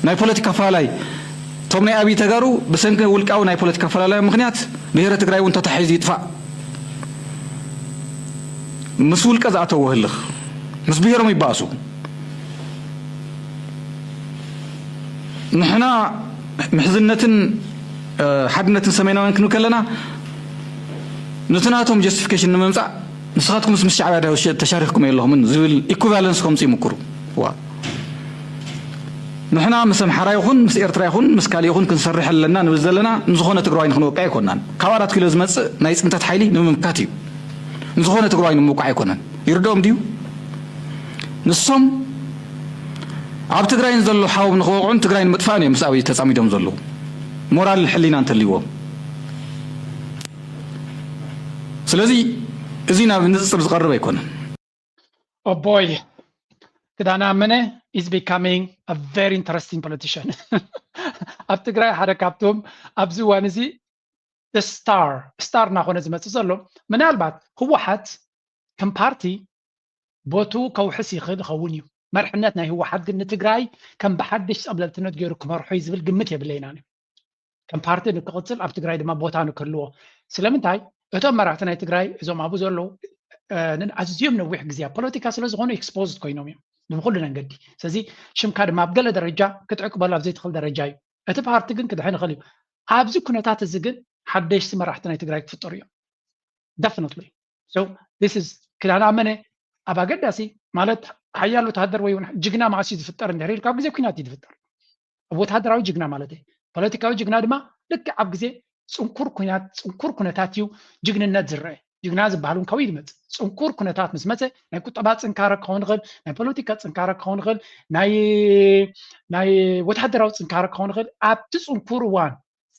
ናይ ፖለቲካ ኣፈላላይ እቶም ናይ ኣብይ ተጋሩ ብሰንኪ ውልቃዊ ናይ ፖለቲካ ኣፈላላይ ምክንያት ብሄረ ትግራይ እውን ተታሒዙ ይጥፋእ ምስ ውልቀ ዝኣተዎ ህልኽ ምስ ብሄሮም ይባእሱ። ንሕና ምሕዝነትን ሓድነትን ሰሜናውያን ክንብል ከለና ነቲ ናቶም ጀስቲፊኬሽን ንምምፃእ ንስኻትኩምስ ምስ ሻዕብያ ተሻሪኽኩም የለኹምን ዝብል ኢኩቫለንስ ከምፁ ይምክሩ። ዋ ንሕና ምስ ኣምሓራ ይኹን ምስ ኤርትራ ይኹን ምስ ካሊእ ይኹን ክንሰርሕ ኣለና ንብል ዘለና ንዝኾነ ትግራዋይ ንክንወቅዕ ኣይኮናን። ካብ ኣራት ኪሎ ዝመፅእ ናይ ፅንተት ሓይሊ ንምምካት እዩ። ንዝኾነ ትግራዋይ ንምውቃዕ ኣይኮነን። ይርድኦም ድዩ? ንሶም ኣብ ትግራይ ንዘሎ ሓዎም ንክወቕዑን ትግራይ ንምጥፋእን እዮም ምስ ኣብይ ተፃሚዶም ዘለዉ ሞራል ሕሊና እንተልይዎም። ስለዚ እዚ ናብ ንፅፅር ዝቐርብ ኣይኮነን። ኦቦይ ክዳነ ኣመነ is becoming a very interesting politician ኣብ ትግራይ ሓደ ካብቶም ኣብዚ እዋን እዚ star star እናኾነ ዝመፅእ ዘሎ። ምናልባት ህወሓት ከም ፓርቲ ቦቱ ከውሕስ ይኽእል ይኸውን እዩ። መርሕነት ናይ ህወሓት ግን ንትግራይ ከም ብሓድሽ ፀብለልትነት ገይሩ ክመርሖ እዩ ዝብል ግምት የብለይናን እዩ። ከም ፓርቲ ንክቕፅል ኣብ ትግራይ ድማ ቦታ ንክህልዎ። ስለምንታይ እቶም መራሕቲ ናይ ትግራይ እዞም ኣብኡ ዘለዉ ኣዝዮም ነዊሕ ግዜ ኣብ ፖለቲካ ስለ ዝኾኑ exposed ኮይኖም እዮም ብኩሉ መንገዲ። ስለዚ ሽምካ ድማ ኣብ ገለ ደረጃ ክትዕቅበሉ ኣብ ዘይትኽእል ደረጃ እዩ። እቲ ፓርቲ ግን ክድሕን ይኽእል እዩ። ኣብዚ ኩነታት እዚ ግን ሓደሽቲ መራሕቲ ናይ ትግራይ ክፍጠሩ እዮም። Definitely. So this is ክዳን ኣመነ ኣብ ኣገዳሲ ማለት ሓያል ወታደር ወይ እውን ጅግና መዓስ እዩ ዝፍጠር እንድሕር ኢልካ ኣብ ግዜ ኩናት እዩ ዝፍጠር። ወታደራዊ ጅግና ማለት እዩ። ፖለቲካዊ ጅግና ድማ ልክዕ ኣብ ግዜ ፅንኩር ኩናት ፅንኩር ኩነታት እዩ ጅግንነት ዝረአ። ጅግና ዝበሃል እውን ካብኡ ይመፅእ። ፅንኩር ኩነታት ምስ መፀ ናይ ቁጠባ ፅንካረ ክኸውን ይኽእል፣ ናይ ፖለቲካ ፅንካረ ክኸውን ይኽእል፣ ናይ ናይ ወታደራዊ ፅንካረ ክኸውን ይኽእል። ኣብቲ ፅንኩር እዋን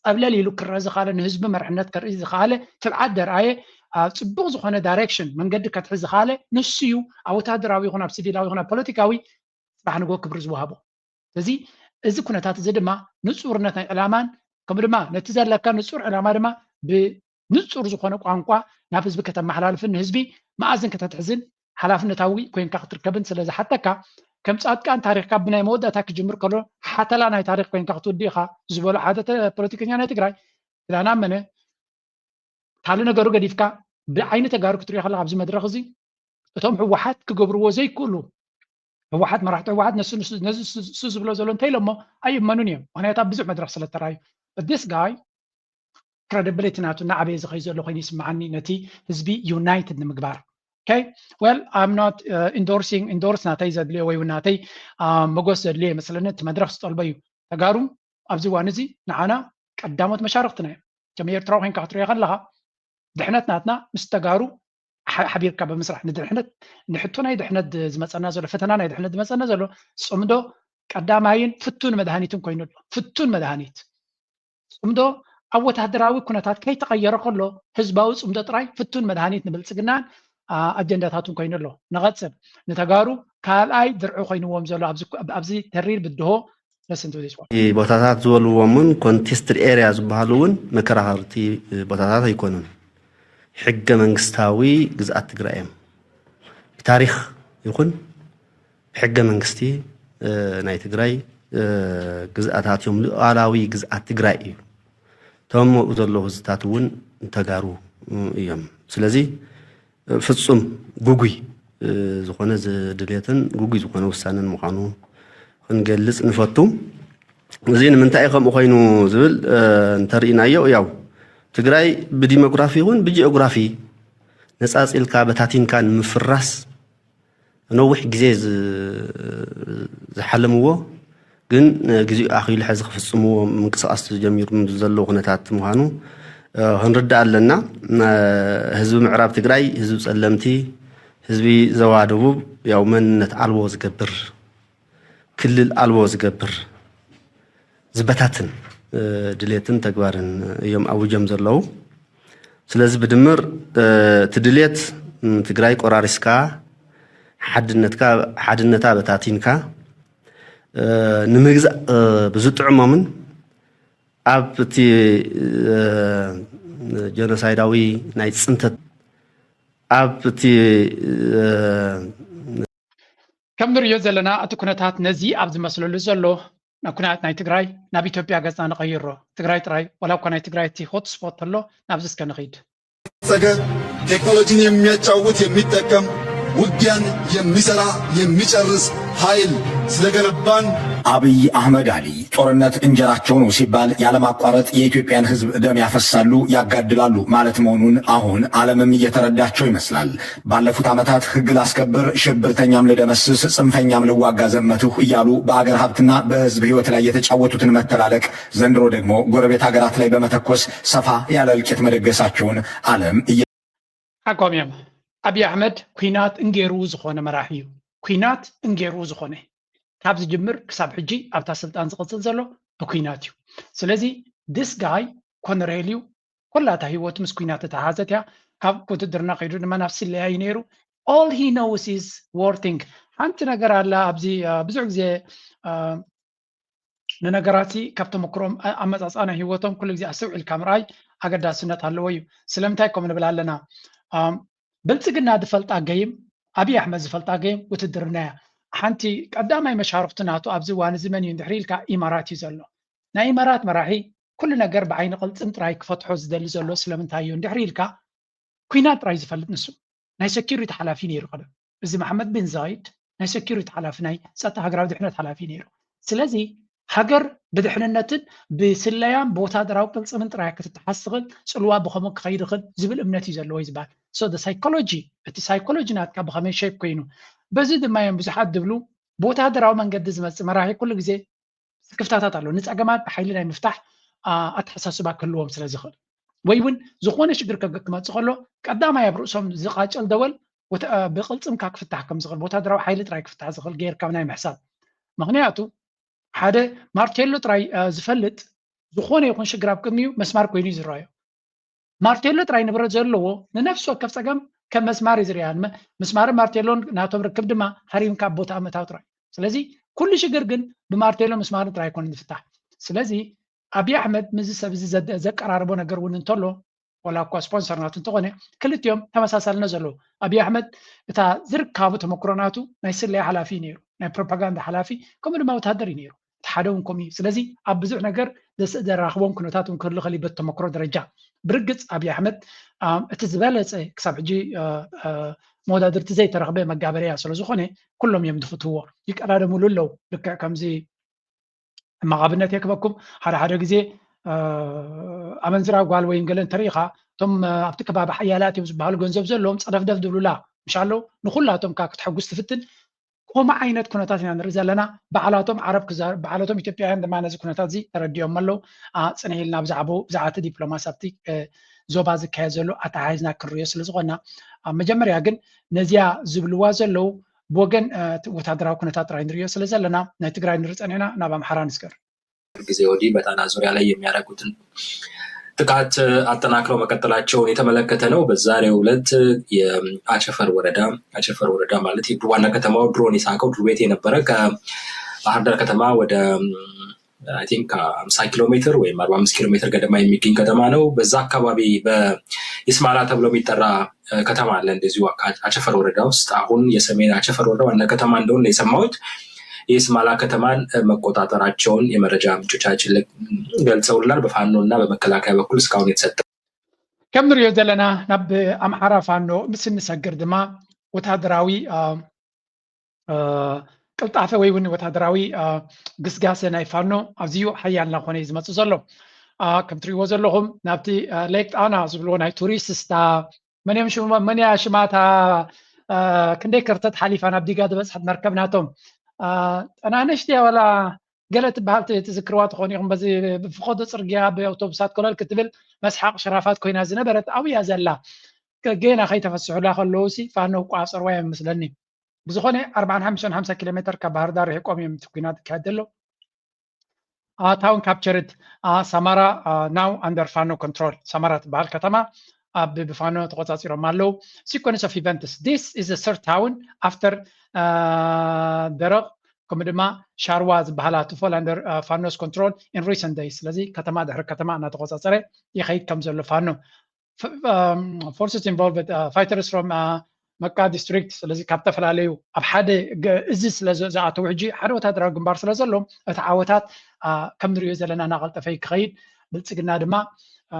ፀብለል ኢሉ ክረአ ዝኸኣለ ንህዝቢ መርሕነት ከርኢ ዝኸኣለ ትብዓት ደርኣየ ኣብ ፅቡቕ ዝኾነ ዳይሬክሽን መንገዲ ከትሕዝ ዝኸኣለ ንሱ እዩ ኣብ ወታደራዊ ይኹን ኣብ ሲቪላዊ ይኹን ኣብ ፖለቲካዊ ፅባሕ ንጎ ክብሪ ዝወሃቦ። ስለዚ እዚ ኩነታት እዚ ድማ ንፁርነት ናይ ዕላማን ከምኡ ድማ ነቲ ዘለካ ንፁር ዕላማ ድማ ብንፁር ዝኾነ ቋንቋ ናብ ህዝቢ ከተመሓላልፍን ንህዝቢ መኣዝን ከተትሕዝን ሓላፍነታዊ ኮይንካ ክትርከብን ስለ ዝሓተካ ከም ፃድቃን ታሪኽካ ብናይ መወዳእታ ክጅምር ከሎ ሓተላ ናይ ታሪኽ ኮይንካ ክትውድእ ኢኻ ዝበሎ ሓደ ተ- ፖለቲከኛ ናይ ትግራይ ክዳን ኣመነ ካልእ ነገሩ ገዲፍካ ብዓይኒ ተጋሩ ክትሪኦ ከለካ ኣብዚ መድረኽ እዚ እቶም ህወሓት ክገብርዎ ዘይክእሉ ህወሓት መራሕቲ ህወሓት ነሱ ነሱ- ነሱ እሱ ዝብሎ ዘሎ እንተኢሎሞ ኣይእመኑን እዮም። ምክንያቱ ኣብ ብዙሕ መድረኽ ስለ ተራዩ this guy credibility ናቱ እናዓበየ ዝኸይ ዘሎ ኮይኑ ይስምዓኒ ነቲ ህዝቢ ዩናይትድ ንምግባር። Okay well I'm not endorsing endorse ናተይ ዘድልዮ ወይ እውን ናተይ መጎስ ዘድልዮ ይመስለኒ እቲ መድረኽ ዝጠልቦ እዩ። ተጋሩ ኣብዚ እዋን እዚ ንዓና ቀዳሞት መሻርክትና እዮም። ከም ኤርትራዊ ኮይንካ ክትሪኦ ከለካ ድሕነት ናትና ምስ ተጋሩ ሓቢርካ ብምስራሕ ንድሕነት ንሕቶ ናይ ድሕነት ዝመፀና ዘሎ ፈተና ናይ ድሕነት ዝመፀና ዘሎ ፅምዶ ቀዳማይን ፍቱን መድሃኒትን ኮይኑ ኣሎ። ፍቱን መድሃኒት ፅምዶ ኣብ ወታደራዊ ኩነታት ከይተቐየረ ከሎ ህዝባዊ ፅምዶ ጥራይ ፍቱን መድሃኒት ንብልፅግናን ኣጀንዳታቱን ኮይኑ ኣሎ። ንቐፅል ንተጋሩ ካልኣይ ድርዒ ኮይንዎም ዘሎ ኣብዚ ተሪር ብድሆ ቦታታት ዝበልዎም እውን ኮንቴስትድ ኤርያ ዝበሃሉ እውን መከራኸርቲ ቦታታት ኣይኮኑን። ሕገ መንግስታዊ ግዝኣት ትግራይ እዮም። ብታሪኽ ይኹን ብሕገ መንግስቲ ናይ ትግራይ ግዝኣታት እዮም። ሉኣላዊ ግዝኣት ትግራይ እዩ። እቶም ኣብኡ ዘለዉ ህዝብታት እውን ተጋሩ እዮም። ስለዚ ፍፁም ግጉይ ዝኾነ ድሌትን ግጉይ ዝኾነ ውሳነን ምዃኑ ክንገልፅ ንፈቱ። እዚ ንምንታይ ከምኡ ኮይኑ ዝብል እንተርኢናዮ ያው ትግራይ ብዲሞግራፊ ይኹን ብጂኦግራፊ ነፃፂልካ በታቲንካ ንምፍራስ ነዊሕ ግዜ ዝሓለምዎ ግን ግዜኡ ኣኺሉ ሕዚ ክፍፅምዎ ምንቅስቃስ ጀሚሩ ዘለዉ ኩነታት ምዃኑ ክንርዳእ ኣለና። ህዝቢ ምዕራብ ትግራይ ህዝቢ ፀለምቲ፣ ህዝቢ ዘዋ ደቡብ ያው መንነት ኣልቦ ዝገብር ክልል ኣልቦ ዝገብር ዝበታትን ድሌትን ተግባርን እዮም ኣውጀም ዘለዉ። ስለዚ ብድምር እቲ ድሌት ትግራይ ቆራሪስካ ሓድነትካ ሓድነታ በታቲንካ ንምግዛእ ብዝጥዕሞምን ኣብ እቲ ጀኖሳይዳዊ ናይ ፅንተት ኣብ እቲ ከም ንሪኦ ዘለና እቲ ኩነታት ነዚ ኣብ ዝመስለሉ ዘሎ ናብ ኩነታት ናይ ትግራይ ናብ ኢትዮጵያ ገፅና ንቐይሮ። ትግራይ ጥራይ ዋላ እኳ ናይ ትግራይ እቲ ሆት ስፖት ተሎ ናብዚ እስከ ንኺድ። ጸገ ቴክኖሎጂን የሚያጫውት የሚጠቀም ውጊያን የሚሰራ የሚጨርስ ኃይል ስለገነባን አብይ አህመድ አሊ ጦርነት እንጀራቸው ነው ሲባል ያለማቋረጥ የኢትዮጵያን ሕዝብ ደም ያፈሳሉ፣ ያጋድላሉ ማለት መሆኑን አሁን ዓለምም እየተረዳቸው ይመስላል። ባለፉት ዓመታት ሕግ ላስከብር፣ ሽብርተኛም ልደመስስ፣ ጽንፈኛም ልዋጋ ዘመትሁ እያሉ በአገር ሀብትና በሕዝብ ሕይወት ላይ የተጫወቱትን መተላለቅ ዘንድሮ ደግሞ ጎረቤት ሀገራት ላይ በመተኮስ ሰፋ ያለ እልቂት መደገሳቸውን ዓለም እየ ሓቋም እዮም። ኣብይ ኣሕመድ ኩናት እንጌርኡ ዝኾነ መራሒ እዩ። ኩናት እንጌርኡ ዝኾነ ካብ ዝጅምር ክሳብ ሕጂ ኣብታ ስልጣን ዝቕፅል ዘሎ ብኩናት እዩ። ስለዚ this guy ኮነሬል እዩ። ኩላታ ህይወቱ ምስ ኩናት እተሓዘት እያ። ካብ ውትድርና ከይዱ ድማ ናብ ስለያ እዩ ነይሩ። All he knows is war thing። ሓንቲ ነገር ኣላ ኣብዚ ብዙሕ ግዜ ንነገራት ካብ ተመክሮም ኣመፃፅኣ ናይ ህይወቶም ኩሉ ግዜ ኣስተውዒልካ ምርኣይ ኣገዳስነት ኣለዎ እዩ። ስለምንታይ ከምኡ ንብል ኣለና? ብልፅግና ዝፈልጣ ገይም፣ ኣብይ ኣሕመድ ዝፈልጣ ገይም ውትድርና እያ። ሓንቲ ቀዳማይ መሻርኽቱ ናቱ ኣብዚ እዋን እዚ መን እዩ እንድሕሪ ኢልካ ኢማራት እዩ ዘሎ። ናይ ኢማራት መራሒ ኩሉ ነገር ብዓይኒ ቅልፅም ጥራይ ክፈትሖ ዝደሊ ዘሎ ስለምንታይ እዩ እንድሕሪ ኢልካ፣ ኩናት ጥራይ ዝፈልጥ ንሱ። ናይ ሴኪሪቲ ሓላፊ ነይሩ ቀደም። እዚ መሓመድ ቢን ዛይድ ናይ ሴኪሪቲ ሓላፊ፣ ናይ ጸጥታ ሃገራዊ ድሕነት ሓላፊ ነይሩ። ስለዚ ሃገር ብድሕንነትን ብስለያን ብወታደራዊ ቅልጽምን ጥራይ ክትተሓዝ ትኽእል፣ ጽልዋ ብኸምኡ ክኸይድ ይኽእል ዝብል እምነት እዩ ዘለዎ እዩ ዝበሃል። So the psychology፣ እቲ ሳይኮሎጂ ናትካ ብኸመይ ሸይፕ ኮይኑ፣ በዚ ድማ እዮም ብዙሓት ዝብሉ ብወታደራዊ መንገዲ ዝመጽእ መራሒ ኩሉ ግዜ ክፍታታት ኣሎ። ንፀገማት ብሓይሊ ናይ ምፍታሕ ኣተሓሳስባ ክህልዎም ስለ ዝኽእል፣ ወይ እውን ዝኾነ ሽግር ክመፅእ ከሎ ቀዳማይ ኣብ ርእሶም ዝቃጨል ደወል ብቅልፅምካ ክፍታሕ ከም ዝኽእል፣ ወታደራዊ ሓይሊ ጥራይ ክፍታሕ ዝኽእል ጌርካ ናይ ምሕሳብ። ምክንያቱ ሓደ ማርቴሎ ጥራይ ዝፈልጥ ዝኾነ ይኹን ሽግር ኣብ ቅድሚኡ መስማር ኮይኑ እዩ ዝረኣዮ። ማርቴሎ ጥራይ ንብረት ዘለዎ ንነፍሲ ወከፍ ፀገም ከም መስማር እዩ ዝሪኣ። ምስማርን ማርቴሎን ናቶም ርክብ ድማ ሃሪምካ ኣብ ቦታ ምእታው ጥራይ። ስለዚ ኩሉ ሽግር ግን ብማርቴሎ ምስማርን ጥራይ ኣይኮነን ዝፍታሕ። ስለዚ ኣብይ ኣሕመድ ምስዚ ሰብ እዚ ዘቀራርቦ ነገር እውን እንተሎ፣ ዋላ እኳ ስፖንሰር ናቱ እንተኾነ፣ ክልቲኦም ተመሳሳልነት ዘለዎ። ኣብይ ኣሕመድ እታ ዝርካቡ ተመክሮ ናቱ ናይ ስለያ ሓላፊ እዩ ነይሩ፣ ናይ ፕሮፓጋንዳ ሓላፊ፣ ከምኡ ድማ ወታደር እዩ ነይሩ። እቲ ሓደ እውን ከምኡ እዩ። ስለዚ ኣብ ብዙሕ ነገር ዘራኽቦም ኩነታት እውን ክህሉ ይኽእል እዩ፣ በቲ ተመክሮ ደረጃ። ብርግፅ ኣብይ ኣሕመድ እቲ ዝበለፀ ክሳብ ሕጂ መወዳድርቲ ዘይተረኽበ መጋበርያ ስለ ዝኾነ ኩሎም እዮም ዝፍትዎ፣ ይቀዳደምሉ ኣለዉ። ልክዕ ከምዚ ሕማቕ ኣብነት እየ ክበኩም፣ ሓደ ሓደ ግዜ ኣመንዝራ ጓል ወይ ገለ እንተሪኢኻ፣ እቶም ኣብቲ ከባቢ ሓያላት እዮም ዝበሃሉ ገንዘብ ዘለዎም ፀደፍደፍ ዝብሉላ ምሽ ኣለዉ። ንኩላቶም ከዓ ክተሐጉስ ትፍትን። ከምኡ ዓይነት ኩነታት ኢና ንርኢ ዘለና። ባዕላቶም ዓረብ ክዛር-፣ ባዕላቶም ኢትዮጵያውያን ድማ ነዚ ኩነታት እዚ ተረዲኦም ኣለዉ። አ፣ ፅንሕ ኢልና ብዛዕባኡ፣ ብዛዕባ እቲ ዲፕሎማሲ ኣብቲ፣ እ፣ ዞባ ዝካየድ ዘሎ ኣተሓሒዝና ክንሪኦ ስለ ዝኾንና፣ ኣብ መጀመርያ ግን ነዚኣ ዝብልዋ ዘለዉ ብወገን፣ እ፣ እቲ ወታደራዊ ኩነታት ጥራይ ንሪኦ ስለ ዘለና፣ ናይ ትግራይ ንርኢ ፀኒሕና ናብ ኣምሓራ ንስገር። ግዜ ወዲህ በጣና ዙሪያ ላይ የሚያደርጉትን ጥቃት አጠናክረው መቀጠላቸውን የተመለከተ ነው። በዛሬው ዕለት የአቸፈር ወረዳ፣ አቸፈር ወረዳ ማለት የዱር ዋና ከተማው ድሮን የሳቀው ዱር ቤት የነበረ ከባህር ዳር ከተማ ወደ፣ አይ ቲንክ፣ ሀምሳ ኪሎ ሜትር ወይም አርባ አምስት ኪሎ ሜትር ገደማ የሚገኝ ከተማ ነው። በዛ አካባቢ በይስማላ ተብሎ የሚጠራ፣ እ፣ ከተማ አለ እንደዚሁ አካ-፣ አቸፈር ወረዳ ውስጥ። አሁን የሰሜን አቸፈር ወረዳ ዋና ከተማ እንደሆነ ነው የሰማሁት። የይስማላ ከተማን፣ እ፣ መቆጣጠራቸውን የመረጃ ምንጮቻችን ለ-፣ ገልጸውልናል። በፋኖ እና በመከላከያ በኩል እስካሁን የተሰጠ ከም ንሪኦ ዘለና ናብ ኣምሓራ ፋኖ ምስ እንሰግር ድማ ወታደራዊ፣ እ፣ እ፣ ቅልጣፈ ወይ እውን ወታደራዊ፣ እ፣ ግስጋሰ ናይ ፋኖ ኣዝዩ ሓያል እናኾነ እዩ ዝመፅእ ዘሎ። እ፣ ከም ትሪእዎ ዘለኹም ናብቲ፣ እ፣ ሌክ ጣና ዝብልዎ ናይ ቱሪስት ስታ መን እዮም ሽሞ-፣ መን እያ ሽማታ፣ እ፣ ክንደይ ከርተት ሓሊፋ ናብ ዲጋ ዝበፅሐት መርከብ ናቶም፣ እ፣ ጠናነሽቲ እያ ዋላ ገለ ትበሃል ት-፣ ትዝክርዋ ትኾኑ ኢኹም። በዚ ብፍቐዶ ፅርግያ ብኣውቶቡሳት ኮለል ክትብል መስሓቕ ሽራፋት ኮይና ዝነበረት ኣብያ ዘላ። ከ-፣ ገና ከይተፈስሑላ ከለዉ ሲ ፋኖ ቋፀርዋ እዮም ምስለኒ። ብዝኾነ ኣርባዓን ሓሙሽተን ሓምሳ ኪሎ ሜትር ካብ ባህር ዳር ርሒቆም እዮም እቲ ኲናት ዝካየድ ዘሎ። አ፣ ታውን ካፕቸርድ፣ አ፣ ሰማራ፣ አ፣ ናው ኣንደር ፋኖ ኮንትሮል። ሰማራ ትበሃል ከተማ ኣብ ብፋኖ ተቆፃፂሮም ኣለዉ። Sequence of events. This is the third town after፣ አ፣ ደረቕ ከምኡ ድማ ሻርዋ ዝበሃላ to fall under፣ አ፣ ፋኖስ ኮንትሮል in recent days። ስለዚ ከተማ ድሕሪ ከተማ እናተቆፃፀረ ይኸይድ ከም ዘሎ ፋኖ። F-፣ um, forces involved, uh, fighters from, uh, መቃ ዲስትሪክት፣ ስለዚ ካብ ዝተፈላለዩ ኣብ ሓደ ገ-፣ እዚ ስለ ዝ-፣ ዝኣተው ሕጂ ሓደ ወታደራዊ ግንባር ስለ ዘሎ እቲ ዓወታት፣ አ፣ ከም ንሪኦ ዘለና እናቐልጠፈ ክኸይድ፣ ብልፅግና ድማ፣ አ፣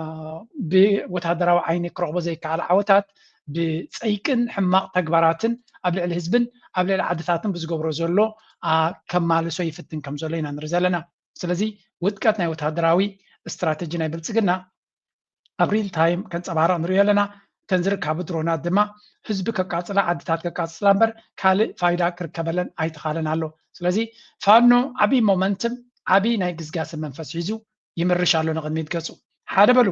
ብወታደራዊ ዓይኒ ክረኽቦ ዘይከኣል ዓወታት ብፀይቅን ሕማቕ ተግባራትን ኣብ ልዕሊ ህዝብን ኣብ ልዕሊ ዓድታትን ብዝገብሮ ዘሎ፣ አ፣ ከማልሶ ይፍትን ከም ዘሎ ኢና ንርኢ ዘለና። ስለዚ ውድቀት ናይ ወታደራዊ ስትራተጂ ናይ ብልፅግና ኣብ ሪል ታይም ከንፀባረቕ ንሪኦ ኣለና። እተን ዝርካቡ ድሮናት ድማ ህዝቢ ከቃፅላ፣ ዓድታት ከቃፅላ እምበር ካልእ ፋይዳ ክርከበለን ኣይተኻለን ኣሎ። ስለዚ ፋኖ ዓብዪ ሞመንትም፣ ዓብዪ ናይ ግስጋሰ መንፈስ ሒዙ ይምርሽ ኣሎ ንቕድሚት ገፁ። ሓደ በሉ።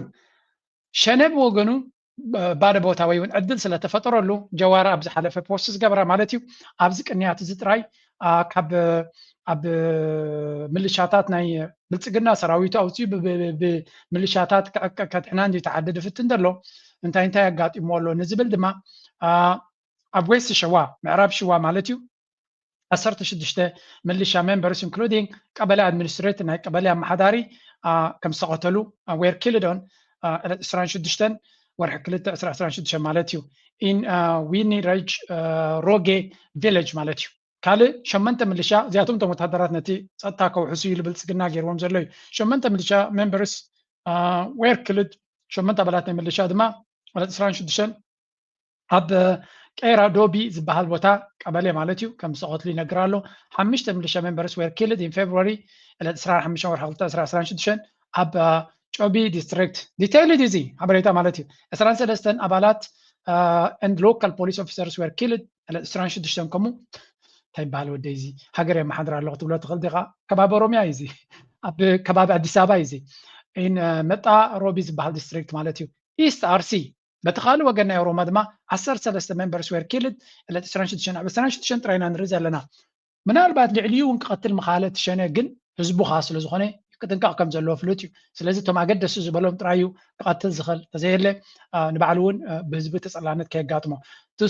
ሸነ ብወገኑ፣ እ፣ ባዶ ቦታ ወይ እውን ዕድል ስለተፈጠረሉ ጀዋር ኣብ ዝሓለፈ ፖስት ዝገበራ ማለት እዩ። ኣብዚ ቅንያት እዚ ጥራይ፣ አ፣ ካብ፣ ኣብ ምልሻታት ናይ ብልፅግና ሰራዊቱ ኣውፅኡ ብ-፣ ብ-፣ ብ-፣ ብምልሻታት ክዕቀ-፣ ከድሕና እንዲ ተዓደደ ፍትን ዘሎ እንታይ እንታይ ኣጋጢምዎ ኣሎ ንዝብል ድማ፣ አ፣ ኣብ ዌስት ሸዋ፣ ምዕራብ ሽዋ ማለት እዩ፣ ዓሰርተ ሽዱሽተ ሚሊሻ ሜምበርስ ኢንክሉዲንግ ቀበሌ ኣድሚኒስትሬተር፣ ናይ ቀበሌ ኣመሓዳሪ፣ አ፣ ከም ዝተቐተሉ፣ አ፣ were killed on፣ ዕለት ዕስራን ሽዱሽተን ወርሒ ክልተ ዕስራ ዕስራን ሽዱሽተ ማለት እዩ። ኢን ዊኒ ረጅ ሮጌ ቪለጅ ማለት እዩ። ካልእ ሸመንተ ምልሻ፣ እዚኣቶም እቶም ወታደራት ነቲ ጸጥታ ከውሕሱ ኢሉ ብልጽግና ገይርዎም ዘሎ እዩ። ሸመንተ ምልሻ ሜምበርስ ዌር ክልድ፣ ሸመንተ ኣባላት ናይ ምልሻ ድማ ዕለት ዕስራን ሽዱሽተን ኣብ ቀይራ ዶቢ ዝበሃል ቦታ ቀበሌ ማለት እዩ ከም ዝተቐትሉ ይነግር ኣሎ። ሓሙሽተ ሚሊሻ ሜምበርስ ዌር ኪልድ ኢን ፌብሩዋሪ ዕለት ዕስራን ሓሙሽተን ወርሒ ክልተ ዕስራ ዕስራን ሽዱሽተን ኣብ ጮቢ ዲስትሪክት። ዲቴይልድ እዚ ሓበሬታ ማለት እዩ። ዕስራን ሰለስተን ኣባላት and local police officers were killed ዕለት ዕስራን ሽዱሽተን ከምኡ እንታይ ይበሃል ወደይ እዚ ሃገር የመሓድር ኣለኹ ትብሎ ትኽእል ዲኻ? ከባቢ ኦሮሚያ እዩ እዚ፣ ኣብ ከባቢ ኣዲስ ኣበባ እዩ እዚ። መጣ ሮቢ ዝበሃል ዲስትሪክት ማለት እዩ። ኢስት ኣርሲ በቲ ካልእ ወገን ናይ ኦሮማ ድማ ዓሰርተ ሰለስተ ሜምበርስ ዌር ኪልድ ዕለት ዕስራን ሽዱሽተን ኣብ ዕስራን ሽዱሽተን ጥራይ ኢና ንርኢ ዘለና። ምናልባት ልዕሊኡ እውን ክቐትል ምኻለ እቲ ሸነ ግን ህዝቡ ኸዓ ስለ ዝኾነ ክጥንቀቕ ከም ዘለዎ ፍሉጥ እዩ። ስለዚ እቶም ኣገደሲ ዝበሎም ጥራይ እዩ ክቐትል ዝኽእል፣ ተዘየለ ንባዕሉ እውን ብህዝቢ ተጸላነት ከየጋጥሞ። To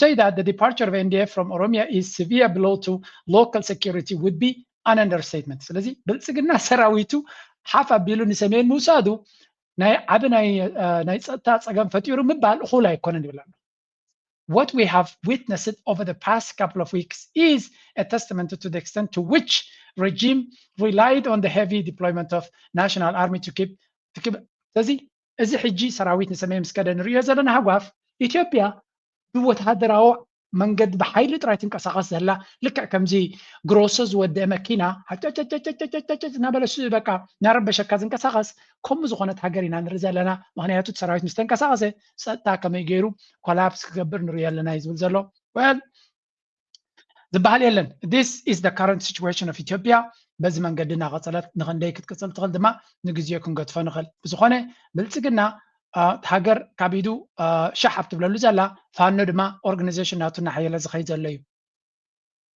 say that the departure of N D F from Oromia is severe blow to local security would be an understatement። ስለዚ ብልጽግና ሰራዊቱ ሓፍ ኣቢሉ ንሰሜን ምውሳዱ ናይ ዓቢ ናይ ጸጥታ ጸገም ፈጢሩ ምባል እኹል ኣይኮነን ይብል ኣሎ። What we have witnessed over the past couple of weeks is a testament to the extent to which regime relied on the heavy deployment of national army to keep ስለዚ እዚ ሕጂ ሰራዊት ንሰሜን ምስ ከደ ንሪኦ ዘለና ሃጓፍ ኢትዮጵያ ብወታደራዊ መንገዲ ብሓይሊ ጥራይ ትንቀሳቐስ ዘላ ልክዕ ከምዚ ግሮሶ ዝወደአ መኪና ሓጨጨጨጨጨጨጨጨ እናበለ ሱ በቃ እናረበሸካ ዝንቀሳቐስ ከምኡ ዝኾነት ሃገር ኢና ንርኢ ዘለና። ምክንያቱ እቲ ሰራዊት ምስ ተንቀሳቐሰ ጸጥታ ከመይ ገይሩ ኮላፕስ ክገብር ንሪኦ ኣለና እዩ ዝብል ዘሎ። Well ዝበሃል የለን። This is the current situation of Ethiopia። በዚ መንገዲ እናቐጸለት ንኽንደይ ክትቅጽል ትኽእል ድማ ንግዜኡ ክንገድፎ ንኽእል። ብዝኾነ ብልጽግና ሃገር ካብ ኢዱ ሻሕ ኣብ ትብለሉ ዘላ ፋኖ ድማ ኦርጋናይዜሽን ናቱ እናሓየለ ዝኸይድ ዘሎ እዩ።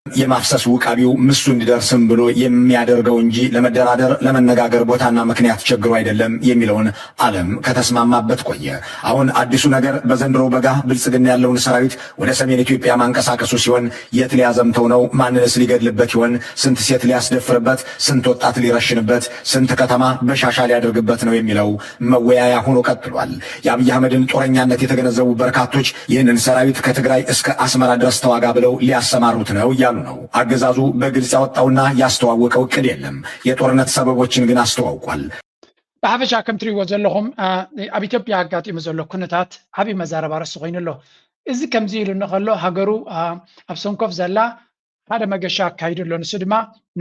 የማፍሰስ ውቃቢው ምሱ እንዲደርስም ብሎ የሚያደርገው እንጂ ለመደራደር ለመነጋገር ቦታና ምክንያት ቸግሮ አይደለም የሚለውን ዓለም ከተስማማበት ቆየ። አሁን አዲሱ ነገር በዘንድሮ በጋ ብልጽግና ያለውን ሰራዊት ወደ ሰሜን ኢትዮጵያ ማንቀሳቀሱ ሲሆን የት ሊያዘምተው ነው? ማንንስ ሊገድልበት ይሆን? ስንት ሴት ሊያስደፍርበት፣ ስንት ወጣት ሊረሽንበት፣ ስንት ከተማ በሻሻ ሊያደርግበት ነው የሚለው መወያያ ሆኖ ቀጥሏል። የአብይ አህመድን ጦረኛነት የተገነዘቡ በርካቶች ይህንን ሰራዊት ከትግራይ እስከ አስመራ ድረስ ተዋጋ ብለው ሊያሰማሩት ነው እያሉ ነው። አገዛዙ በግልጽ ያወጣውና ያስተዋወቀው እቅድ የለም። የጦርነት ሰበቦችን ግን አስተዋውቋል። ብሓፈሻ ከም ትሪእዎ ዘለኹም ኣብ ኢትዮጵያ ኣጋጢሙ ዘሎ ኩነታት ዓብዪ መዛረባ ርእሲ ኮይኑ ኣሎ። እዚ ከምዚ ኢሉ እንከሎ ሃገሩ ኣብ ሰንኮፍ ዘላ ሓደ መገሻ ኣካይዱ ኣሎ። ንሱ ድማ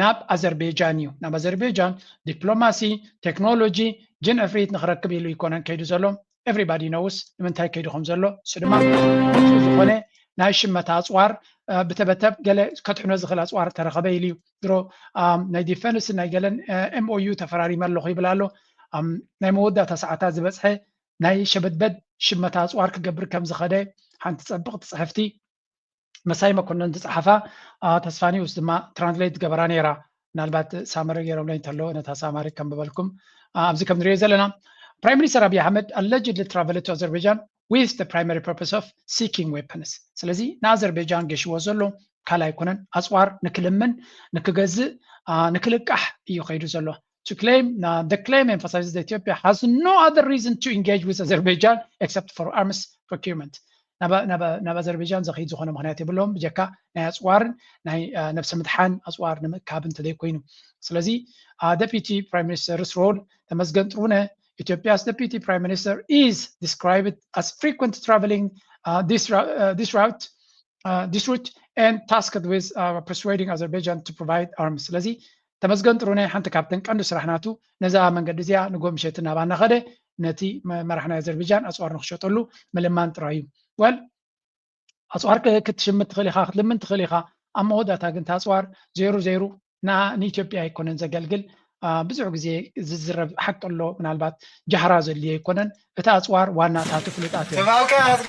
ናብ ኣዘርቤጃን እዩ። ናብ ኣዘርቤጃን ዲፕሎማሲ፣ ቴክኖሎጂ፣ ጅን ዕፍሪት ንክረክብ ኢሉ ይኮነን ከይዱ ዘሎ። Everybody knows ንምንታይ ከይዱ ከም ዘሎ። እሱ ድማ ዝኾነ ናይ ሽመታ ኣፅዋር ብተበተብ ገለ ከትሕኖ ዝኽእል ኣፅዋር ተረኸበ ኢሉ እዩ። ድሮ ናይ ዲፈንስ ናይ ገለን M O U ተፈራሪመ ኣለኹ ይብል ኣሎ። ናይ መወዳእታ ሰዓታት ዝበፅሐ ናይ ሸበድበድ ሽመታ ኣፅዋር ክገብር ከም ዝኸደ ሓንቲ ፀብቕቲ ፅሕፍቲ መሳይ መኮነን ዝፀሓፋ ተስፋ ኒውስ ድማ ትራንስሌት ገበራ ነይራ። ምናልባት ሳመሪ ገይሮምለይ እንተለዎ ነታ ሳማሪ ከንብበልኩም። ኣብዚ ከም ንሪኦ ዘለና Prime Minister Abiy Ahmed allegedly traveled to Azerbaijan with the primary purpose of seeking weapons። ስለዚ ንኣዘርቤጃን ገሽዎ ዘሎ ካልእ ኣይኮነን፣ ኣፅዋር ንክልምን ንክገዝእ ንክልቃሕ እዩ ከይዱ ዘሎ። To claim, the claim emphasizes that Ethiopia has no other reason to engage with Azerbaijan except for arms procurement። ናብ ኣዘርቤጃን ዘኽይድ ዝኾነ ምክንያት የብሎም ብጀካ ናይ ኣፅዋርን ናይ ነብሰ ምድሓን ኣፅዋር ንምእካብ እንተዘይኮይኑ። ስለዚ Deputy Prime Minister's role ተመስገን ጥሩነ Ethiopia's Deputy Prime Minister is described as frequent traveling this route this route and tasked with persuading Azerbaijan to provide arms። ስለዚ ተመስገን ጥሩነ ሓንቲ ካብተን ቀንዲ ስራሕ ናቱ ነዛ መንገዲ እዚኣ ንጎ ምሸት እናባ እናኸደ ነቲ መራሕ ናይ ኣዘርቤጃን ኣፅዋር ንክሸጠሉ ምልማን ጥራይ እዩ። Well ኣፅዋር ክትሽምት ትኽእል ኢኻ፣ ክትልምን ትኽእል ኢኻ። ኣብ መወዳእታ ግን እቲ ኣፅዋር ዘይሩ ዘይሩ ንኢትዮጵያ ኣይኮነን ዘገልግል። ብዙሕ ግዜ ዝዝረብ ሓቂ ኣሎ፣ ምናልባት ጃህራ ዘድልዮ ኣይኮነን። እቲ ኣፅዋር ዋናታቱ ፍሉጣት እዮም።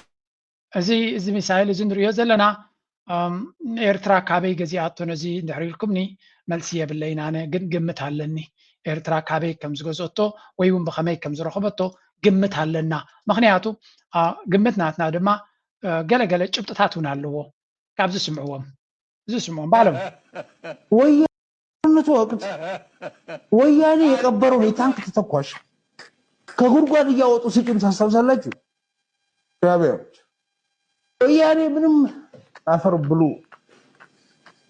እዚ እዚ ሚሳይል እዚ ንሪኦ ዘለና ኤርትራ ካበይ ገዚኣቶ ነዚ እንድሕር ኢልኩምኒ መልሲ የብለይን። ኣነ ግን ግምት ኣለኒ ኤርትራ ካበይ ከም ዝገዝኦቶ ወይ እውን ብኸመይ ከም ዝረኸበቶ ግምት ኣለና። ምክንያቱ ግምት ናትና ድማ ገለገለ ጭብጥታት እውን ኣለዎ። ካብዚ ስምዕዎም፣ እዚ ስምዕዎም ባሎም ወያነቱ ወቅት ወያኔ የቀበረውን የታንክ ተተኳሽ ከጉድጓድ እያወጡ ሲጭም ታስታውሳላችሁ? ሻዕቢያዎች ወያኔ ምንም አፈር ብሉ።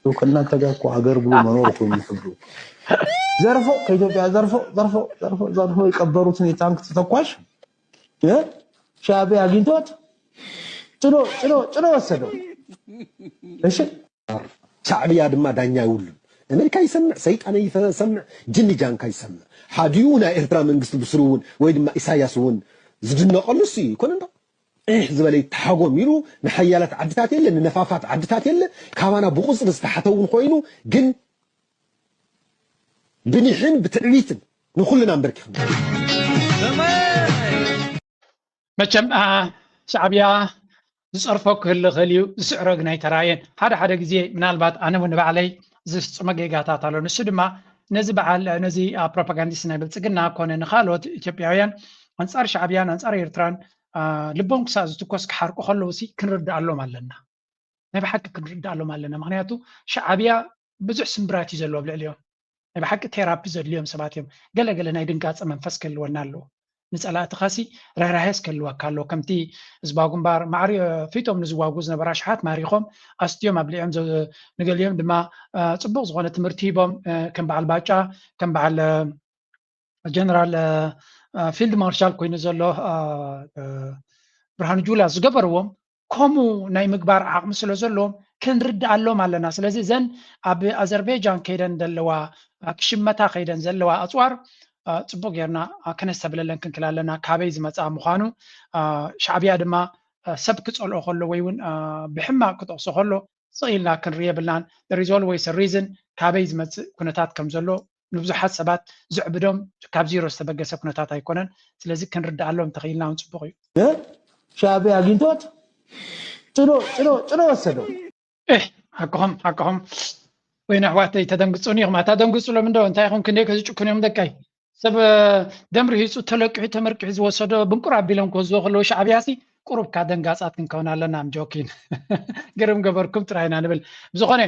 ከእናንተ ጋር እኮ ሀገር ብሎ መኖር እኮ የሚከብዱ። ዘርፎ ከኢትዮጵያ ዘርፎ ዘርፎ ዘርፎ ዘርፎ የቀበሩትን የታንክ ተተኳሽ ሻዕቢያ አግኝቶት ጭኖ ጭኖ ጭኖ ወሰደው። እሺ፣ ሻዕብያ ድማ ዳኛ ይውልን። ኣመሪካ ይሰምዕ፣ ሰይጣን ይሰምዕ፣ ጅኒ ጃንካ ይሰምዕ። ሓዲኡ ናይ ኤርትራ መንግስቲ ብስሩ እውን ወይ ድማ ኢሳያስ እውን ዝድነቐሉ እሱ እዩ። ይኮነ እንዶ እሕ ዝበለ ይተሓጎም ኢሉ ንሓያላት ዓድታት የለ፣ ንነፋፋት ዓድታት የለ፣ ካባና ብቁፅሪ ዝተሓተ እውን ኮይኑ ግን ብኒሕን ብትዕቢትን ንኩልና ኣንበርኪኽና። መቸም ሻዕብያ ዝፀርፎ ክህሊ ክእል እዩ፣ ዝስዕሮ ግን ኣይተራእየን። ሓደ ሓደ ግዜ ምናልባት ኣነ እውን ንባዕለይ ዝፍፅሞ ጌጋታት ኣሎ። ንሱ ድማ ነዚ በዓል ነዚ ፕሮፓጋንዲስት ናይ ብልፅግና ኮነ ንካልኦት ኢትዮጵያውያን ኣንፃር ሻዕብያን ኣንፃር ኤርትራን ልቦም ክሳብ ዝትኮስ ክሓርቁ ከለዉ ሲ ክንርድኣሎም ኣለና። ናይ ብሓቂ ክንርድኣሎም ኣለና። ምክንያቱ ሻዕብያ ብዙሕ ስምብራት እዩ ዘለዎ ኣብ ልዕሊኦም። ናይ ብሓቂ ቴራፒ ዘድልዮም ሰባት እዮም። ገለ ገለ ናይ ድንጋፀ መንፈስ ክህልወና ኣለዎ። ንፀላእትኻሲ ርህራሄስ ክህልወካ ኣለዎ። ከምቲ ህዝባዊ ግንባር ማዕሪ ፊቶም ንዝዋጉ ዝነበሩ ኣሽሓት ማሪኾም ኣስትዮም ኣብሊዖም ንገሊኦም ድማ ፅቡቅ ዝኾነ ትምህርቲ ሂቦም ከም በዓል ባጫ ከም በዓል ጀነራል ፊልድ ማርሻል ኮይኑ ዘሎ ብርሃኑ ጁላ ዝገበርዎም ከምኡ ናይ ምግባር ዓቕሚ ስለ ዘለዎም ክንርድኣሎም ኣለና። ስለዚ እዘን ኣብ ኣዘርቤጃን ከይደን ዘለዋ ክሽመታ ከይደን ዘለዋ ኣፅዋር ፅቡቅ ጌርና ከነስተብለለን ክንክል ኣለና። ካበይ ዝመፅኣ ምዃኑ ሻዕብያ ድማ ሰብ ክፀልኦ ከሎ ወይ እውን ብሕማቅ ክጠቕሶ ከሎ ስቕ ኢልና ክንርኢ የብልናን። There is always a reason ካበይ ዝመፅእ ኩነታት ከም ዘሎ ንብዙሓት ሰባት ዝዕብዶም ካብ ዜሮ ዝተበገሰ ኩነታት ኣይኮነን። ስለዚ ክንርድኣሎም እንተኽኢልና እውን ፅቡቕ እዩ። ሻዕብያ ኣግኝቶት ጭኖ ጭኖ ጭኖ ወሰደው። እህ ሓቅኹም ሓቅኹም። ወይኒ ኣሕዋተይ ተደንግፁኒ ኢኹም። ኣታ ደንግፁሎም እንዶ እንታይ ኢኹም ክንደይ ከዝጭኩን እዮም ደቀይ። ሰብ ደም ርሂፁ ተለቂሑ ተመርቂሑ ዝወሰዶ ብንቁር ኣቢሎም ክወስድዎ ከለዉ ሻዕብያ ሲ ቁሩብ ካ ደንጋፃት ክንከውን ኣለና። I'm joking። ግርም ገበርኩም ጥራይ ኢና ንብል። ብዝኾነ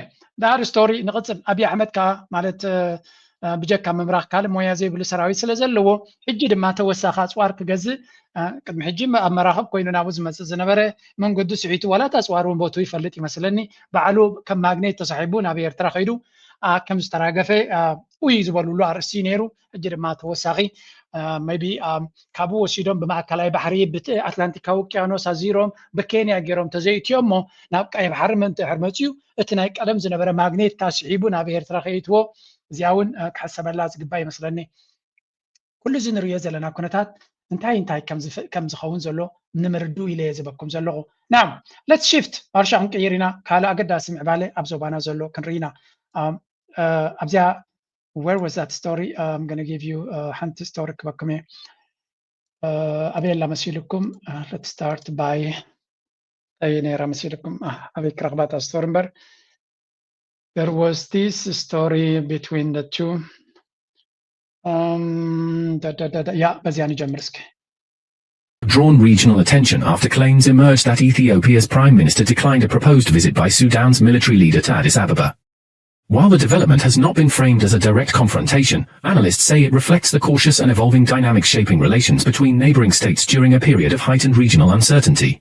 ዳር ስቶሪ ንቕፅል። ኣብይ ኣሕመድ ከዓ ማለት ብጀካ ምምራኽ ካልእ ሞያ ዘይብሉ ሰራዊት ስለ ዘለዎ ሕጂ ድማ ተወሳኺ ኣፅዋር ክገዝእ ቅድሚ ሕጂ ኣብ መራኽብ ኮይኑ ናብኡ ዝመፅእ ዝነበረ መንገዱ ስሒቱ ዋላ እቲ ኣፅዋር እውን ቦትኡ ይፈልጥ ይመስለኒ ባዕሉ ከም ማግኔት ተሳሒቡ ናብ ኤርትራ ከይዱ ከም ዝተራገፈ ውይ ዝበሉሉ ኣርእስቲ እዩ ነይሩ። ሕጂ ድማ ተወሳኺ maybe ካብኡ ወሲዶም ብማእከላይ ባሕሪ ብቲ ኣትላንቲካዊ ውቅያኖስ ኣዚሮም ብኬንያ ገይሮም ተዘይእትዮ እሞ ናብ ቀይ ባሕሪ ምእንቲ ድሕር መፅዩ እቲ ናይ ቀደም ዝነበረ ማግኔት ካስሒቡ ናብ ኤርትራ ከይትዎ እዚኣ እውን ክሕሰበላ ዝግባ ይመስለኒ። ኩሉ እዚ ንሪኦ ዘለና ኩነታት እንታይ እንታይ ከም ዝኸውን ዘሎ ንምርዱ ኢለ እየ ዝበኩም ዘለኹ። Now let's shift ማርሻ ክንቅይር ኢና። ካልእ ኣገዳሲ ምዕባለ ኣብ ዞባና ዘሎ ክንርኢ ኢና። ኣብዚኣ where was that story? I'm gonna give you ሓንቲ ስቶሪ ክበኩም እየ። ኣበይ ኣላ መሲልኩም? Let's start by ኣበይ ነይራ መሲልኩም? ኣበይ ክረኽባ እታ ስቶሪ እምበር? There was this story between the two. Um, da, da, da, da. Yeah, በዚያ ንጀምር እስኪ። drawn regional attention after claims emerged that Ethiopia's prime minister declined a proposed visit by Sudan's military leader to Addis Ababa. While the development has not been framed as a direct confrontation, analysts say it reflects the cautious and evolving dynamics shaping relations between neighboring states during a period of heightened regional uncertainty.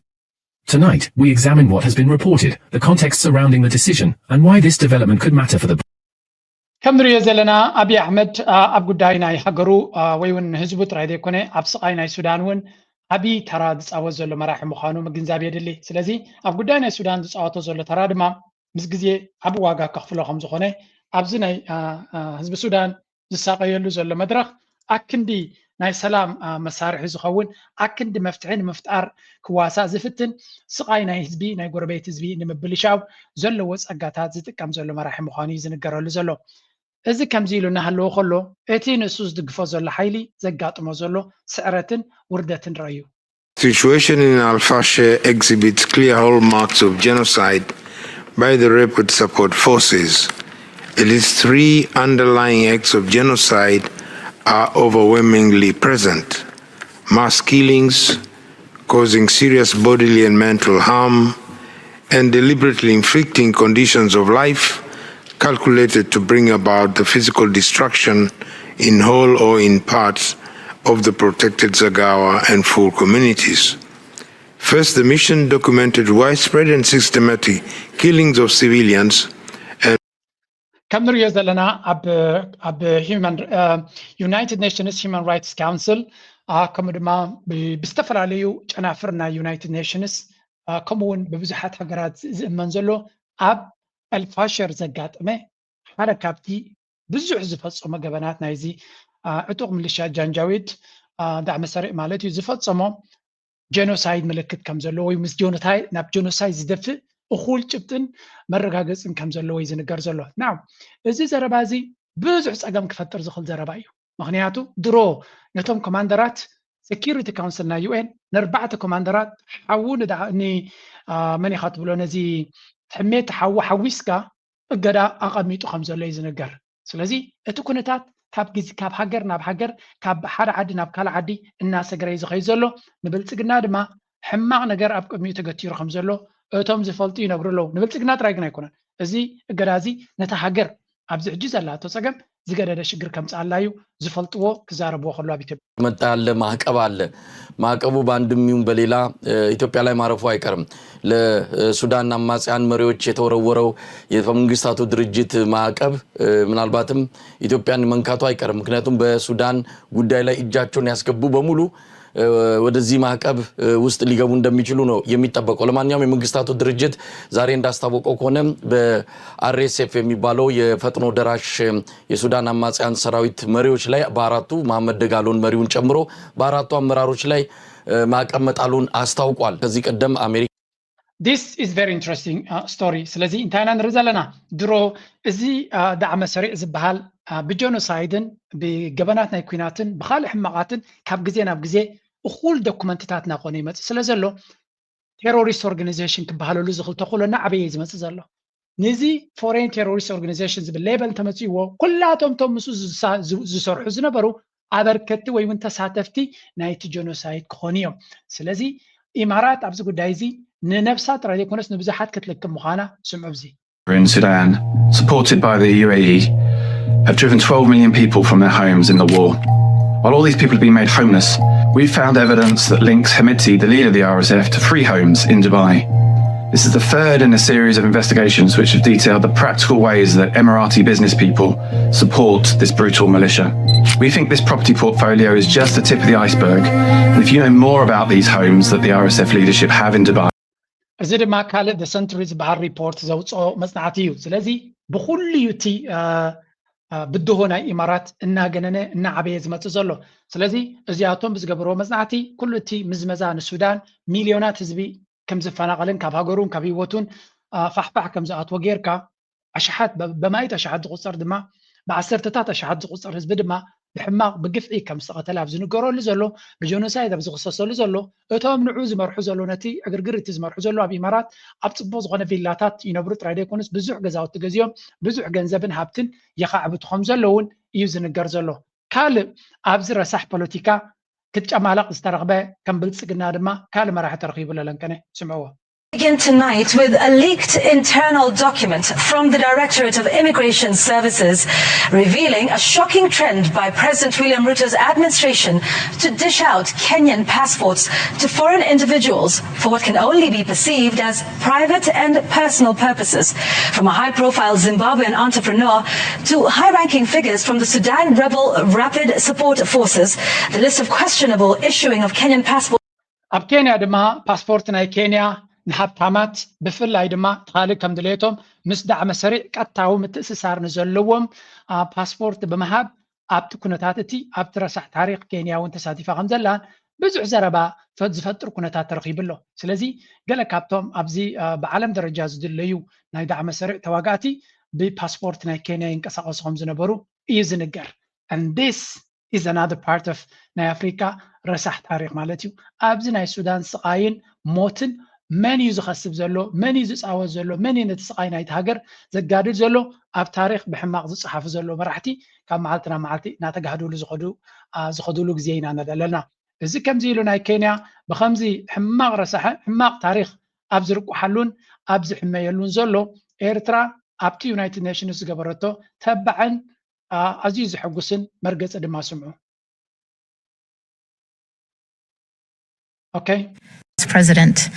Tonight, we examine what has been reported, the context surrounding the decision, and why this development could matter for the ከም ንሪኦ ዘለና ኣብይ ኣሕመድ ኣብ ጉዳይ ናይ ሃገሩ ወይ እውን ንህዝቡ ጥራይ ዘይኮነ ኣብ ስቓይ ናይ ሱዳን እውን ዓብዪ ተራ ዝፃወት ዘሎ መራሒ ምዃኑ ምግንዛብ የድሊ። ስለዚ ኣብ ጉዳይ ናይ ሱዳን ዝፃወቶ ዘሎ ተራ ድማ ምስ ግዜ ዓቢ ዋጋ ከኽፍሎ ከም ዝኾነ ኣብዚ ናይ ህዝቢ ሱዳን ዝሳቐየሉ ዘሎ መድረኽ ኣክንዲ ናይ ሰላም መሳርሒ ዝኸውን ኣክንዲ መፍትሒ ንምፍጣር ክዋሳእ ዝፍትን ስቓይ ናይ ህዝቢ ናይ ጎረቤት ህዝቢ ንምብልሻው ዘለዎ ጸጋታት ዝጥቀም ዘሎ መራሒ ምዃኑ እዩ ዝንገረሉ ዘሎ። እዚ ከምዚ ኢሉ እናሃለወ ከሎ እቲ ንሱ ዝድግፎ ዘሎ ሓይሊ ዘጋጥሞ ዘሎ ስዕረትን ውርደትን ረእዩ። situation in Al Fasher exhibits clear hallmarks of genocide by the Rapid Support Forces. At least three underlying acts of genocide are overwhelmingly present: mass killings, causing serious bodily and mental harm, and deliberately inflicting conditions of life calculated to bring about the physical destruction in whole or in part of the protected Zagawa and Fur communities. First, the mission documented widespread and systematic killings of civilians and ከም ንሪኦ ዘለና ኣብ ኣብ human United Nations Human Rights Council ከምኡ ድማ ብዝተፈላለዩ ጨናፍር ናይ United Nations ከምኡ እውን ብብዙሓት ሃገራት ዝእመን ዘሎ ኣብ ኤልፋሸር ዘጋጠመ ሓደ ካብቲ ብዙሕ ዝፈፀሞ ገበናት ናይዚ ዕጡቕ ምልሻ ጃንጃዊድ ዳዕመ ሰሪዕ ማለት እዩ ዝፈፀሞ ጀኖሳይድ ምልክት ከም ዘለዎ ወይ ምስ ጀኖሳይድ ናብ ጀኖሳይድ ዝደፍእ እኹል ጭብጥን መረጋገፅን ከም ዘለዎ እዩ ዝንገር ዘሎ። ናው እዚ ዘረባ እዚ ብዙሕ ፀገም ክፈጥር ዝኽእል ዘረባ እዩ። ምክንያቱ ድሮ ነቶም ኮማንደራት security council ናይ ዩ ኤን ንኣርባዕተ ኮማንደራት ሓዉ ንመን ኢኻ ትብሎ ነዚ ሕሜት ሓዉ ሓዊስካ እገዳ ኣቐሚጡ ከም ዘሎ እዩ ዝንገር። ስለዚ እቲ ኩነታት ካብ ግዜ ካብ ሃገር ናብ ሃገር ካብ ሓደ ዓዲ ናብ ካልእ ዓዲ እናሰግረ እዩ ዝኸይድ ዘሎ። ንብልፅግና ድማ ሕማቕ ነገር ኣብ ቅድሚኡ ተገቲሩ ከም ዘሎ እቶም ዝፈልጡ ይነግሩ ኣለዉ። ንብልፅግና ጥራይ ግን ኣይኮነን። እዚ እገዳ እዚ ነታ ሃገር ኣብዚ ሕጂ ዘላቶ ፀገም ዝገደደ ሽግር ከምፅኣላ እዩ ዝፈልጥዎ ክዛረብዎ ከሎ ኣብ ኢትዮጵያ መጣ ያለ ማዕቀብ አለ። ማዕቀቡ በአንድም ይሁን በሌላ ኢትዮጵያ ላይ ማረፉ አይቀርም። ለሱዳን አማጽያን መሪዎች የተወረወረው የመንግስታቱ ድርጅት ማዕቀብ ምናልባትም ኢትዮጵያን መንካቱ አይቀርም። ምክንያቱም በሱዳን ጉዳይ ላይ እጃቸውን ያስገቡ በሙሉ ወደዚህ ማዕቀብ ውስጥ ሊገቡ እንደሚችሉ ነው የሚጠበቀው። ለማንኛውም የመንግስታቱ ድርጅት ዛሬ እንዳስታወቀው ከሆነ በአር ኤስ ኤፍ የሚባለው የፈጥኖ ደራሽ የሱዳን አማጽያን ሰራዊት መሪዎች ላይ በአራቱ መሐመድ ደጋሎን መሪውን ጨምሮ በአራቱ አመራሮች ላይ ማዕቀብ መጣሉን አስታውቋል። ከዚህ ቀደም አሜሪካ This is very interesting story። ስለዚ እንታይ ኢና ንርኢ ዘለና? ድሮ እዚ ዳዕመ ሰሪዕ ዝበሃል ብጀኖሳይድን ብገበናት ናይ ኩናትን ብካልእ ሕማቓትን ካብ ግዜ ናብ ግዜ እኹል ዶኩመንትታት እናኾነ ይመፅእ ስለ ዘሎ ቴሮሪስት ኦርጋኒዜሽን ክበሃለሉ ዝኽእል ተኽእሎ እናዓበየ እዩ ዝመፅእ ዘሎ። ነዚ ፎሬን ቴሮሪስት ኦርጋኒዜሽን ዝብል ሌበል እንተመፅእዎ ኩላቶም እቶም ምስኡ ዝሰርሑ ዝነበሩ ኣበርከቲ ወይ እውን ተሳተፍቲ ናይቲ ጀኖሳይድ ክኾኑ እዮም። ስለዚ ኢማራት ኣብዚ ጉዳይ እዚ ንነብሳ ጥራይ ዘይኮነስ ንብዙሓት ክትልክም ምዃና ስምዑ። ኣብዚ in Sudan, supported by the U A E, have driven twelve million people from their homes in the war. While all these people have been made homeless, we've found evidence that links Hemedti, the leader of the R S F, to free homes in Dubai. This is the third in a series of investigations which have detailed the practical ways that Emirati business people support this brutal militia. We think this property portfolio is just the tip of the iceberg, and if you know more about these homes that the R S F leadership have in Dubai, እዚ ድማ ካልእ The Sentry ዝበሃል ሪፖርት ዘውፅኦ መፅናዕቲ እዩ። ስለዚ ብኩሉ እዩ እቲ ብድሆ ናይ ኢማራት እናገነነ እናዓበየ ዝመፅእ ዘሎ። ስለዚ እዚኣቶም ብዝገበርዎ መፅናዕቲ ኩሉ እቲ ምዝመዛ ንሱዳን ሚልዮናት ህዝቢ ከም ዝፈናቐልን ካብ ሃገሩን ካብ ህይወቱን ፋሕፋሕ ከም ዝኣትዎ ጌርካ ኣሽሓት በማይት ኣሽሓት ዝቁፀር ድማ ብዓሰርተታት ኣሽሓት ዝቁፀር ህዝቢ ድማ ብሕማቕ ብግፍዒ ከም ዝተቐተለ ኣብ ዝንገረሉ ዘሎ ብጀኖሳይድ ኣብ ዝኽሰሰሉ ዘሎ እቶም ንዑ ዝመርሑ ዘሎ ነቲ ዕግርግር እቲ ዝመርሑ ዘሎ ኣብ ኢማራት ኣብ ፅቡቕ ዝኾነ ቪላታት ይነብሩ ጥራይ ዘይኮኑስ ብዙሕ ገዛውቲ ገዚኦም ብዙሕ ገንዘብን ሃብትን የኻዕብቱ ከም ዘለውን እዩ ዝንገር ዘሎ። ካልእ ኣብዚ ረሳሕ ፖለቲካ ክትጨማለቕ ዝተረኽበ ከም ብልፅግና ድማ ካልእ መራሒ ተረኺቡ ለለንከነ ስምዕዎ። Begin tonight with a leaked internal document from the Directorate of Immigration Services revealing a shocking trend by President William Ruto's administration to dish out Kenyan passports to foreign individuals for what can only be perceived as private and personal purposes. From a high-profile Zimbabwean entrepreneur to high-ranking figures from the Sudan rebel Rapid Support Forces, the list of questionable issuing of Kenyan passports ኣብ ኬንያ ድማ ፓስፖርት ናይ ኬንያ ንሃብታማት ብፍላይ ድማ ካልእ ከም ድሌቶም ምስ ዳዕመ ሰሪዕ ቀጥታዊ ምትእስሳር ንዘለዎም ፓስፖርት ብምሃብ ኣብቲ ኩነታት እቲ ኣብቲ ረሳሕ ታሪክ ኬንያ እውን ተሳቲፋ ከም ዘላን ብዙሕ ዘረባ ዝፈጥር ኩነታት ተረኺቡ ኣሎ። ስለዚ ገለ ካብቶም ኣብዚ ብዓለም ደረጃ ዝድለዩ ናይ ዳዕመ ሰሪዕ ተዋጋእቲ ብፓስፖርት ናይ ኬንያ ይንቀሳቀሱ ከም ዝነበሩ እዩ ዝንገር። And this is another part of ናይ ኣፍሪካ ረሳሕ ታሪክ ማለት እዩ። ኣብዚ ናይ ሱዳን ስቃይን ሞትን መን እዩ ዝኸስብ ዘሎ፣ መን እዩ ዝፃወት ዘሎ፣ መን እዩ ነቲ ስቃይ ናይቲ ሃገር ዘጋድድ ዘሎ ኣብ ታሪክ ብሕማቅ ዝፀሓፉ ዘሎ መራሕቲ ካብ መዓልቲ ናብ መዓልቲ እናተጋህድሉ ዝኸዱ ዝኸዱሉ ግዜ ኢና ዘለና። እዚ ከምዚ ኢሉ ናይ ኬንያ ብከምዚ ሕማቅ ረሳሐ ሕማቅ ታሪክ ኣብ ዝርቁሓሉን ኣብ ዝሕመየሉን ዘሎ ኤርትራ ኣብቲ ዩናይትድ ኔሽንስ ዝገበረቶ ተባዕን ኣዝዩ ዘሐጉስን መርገፂ ድማ ስምዑ። Okay. President.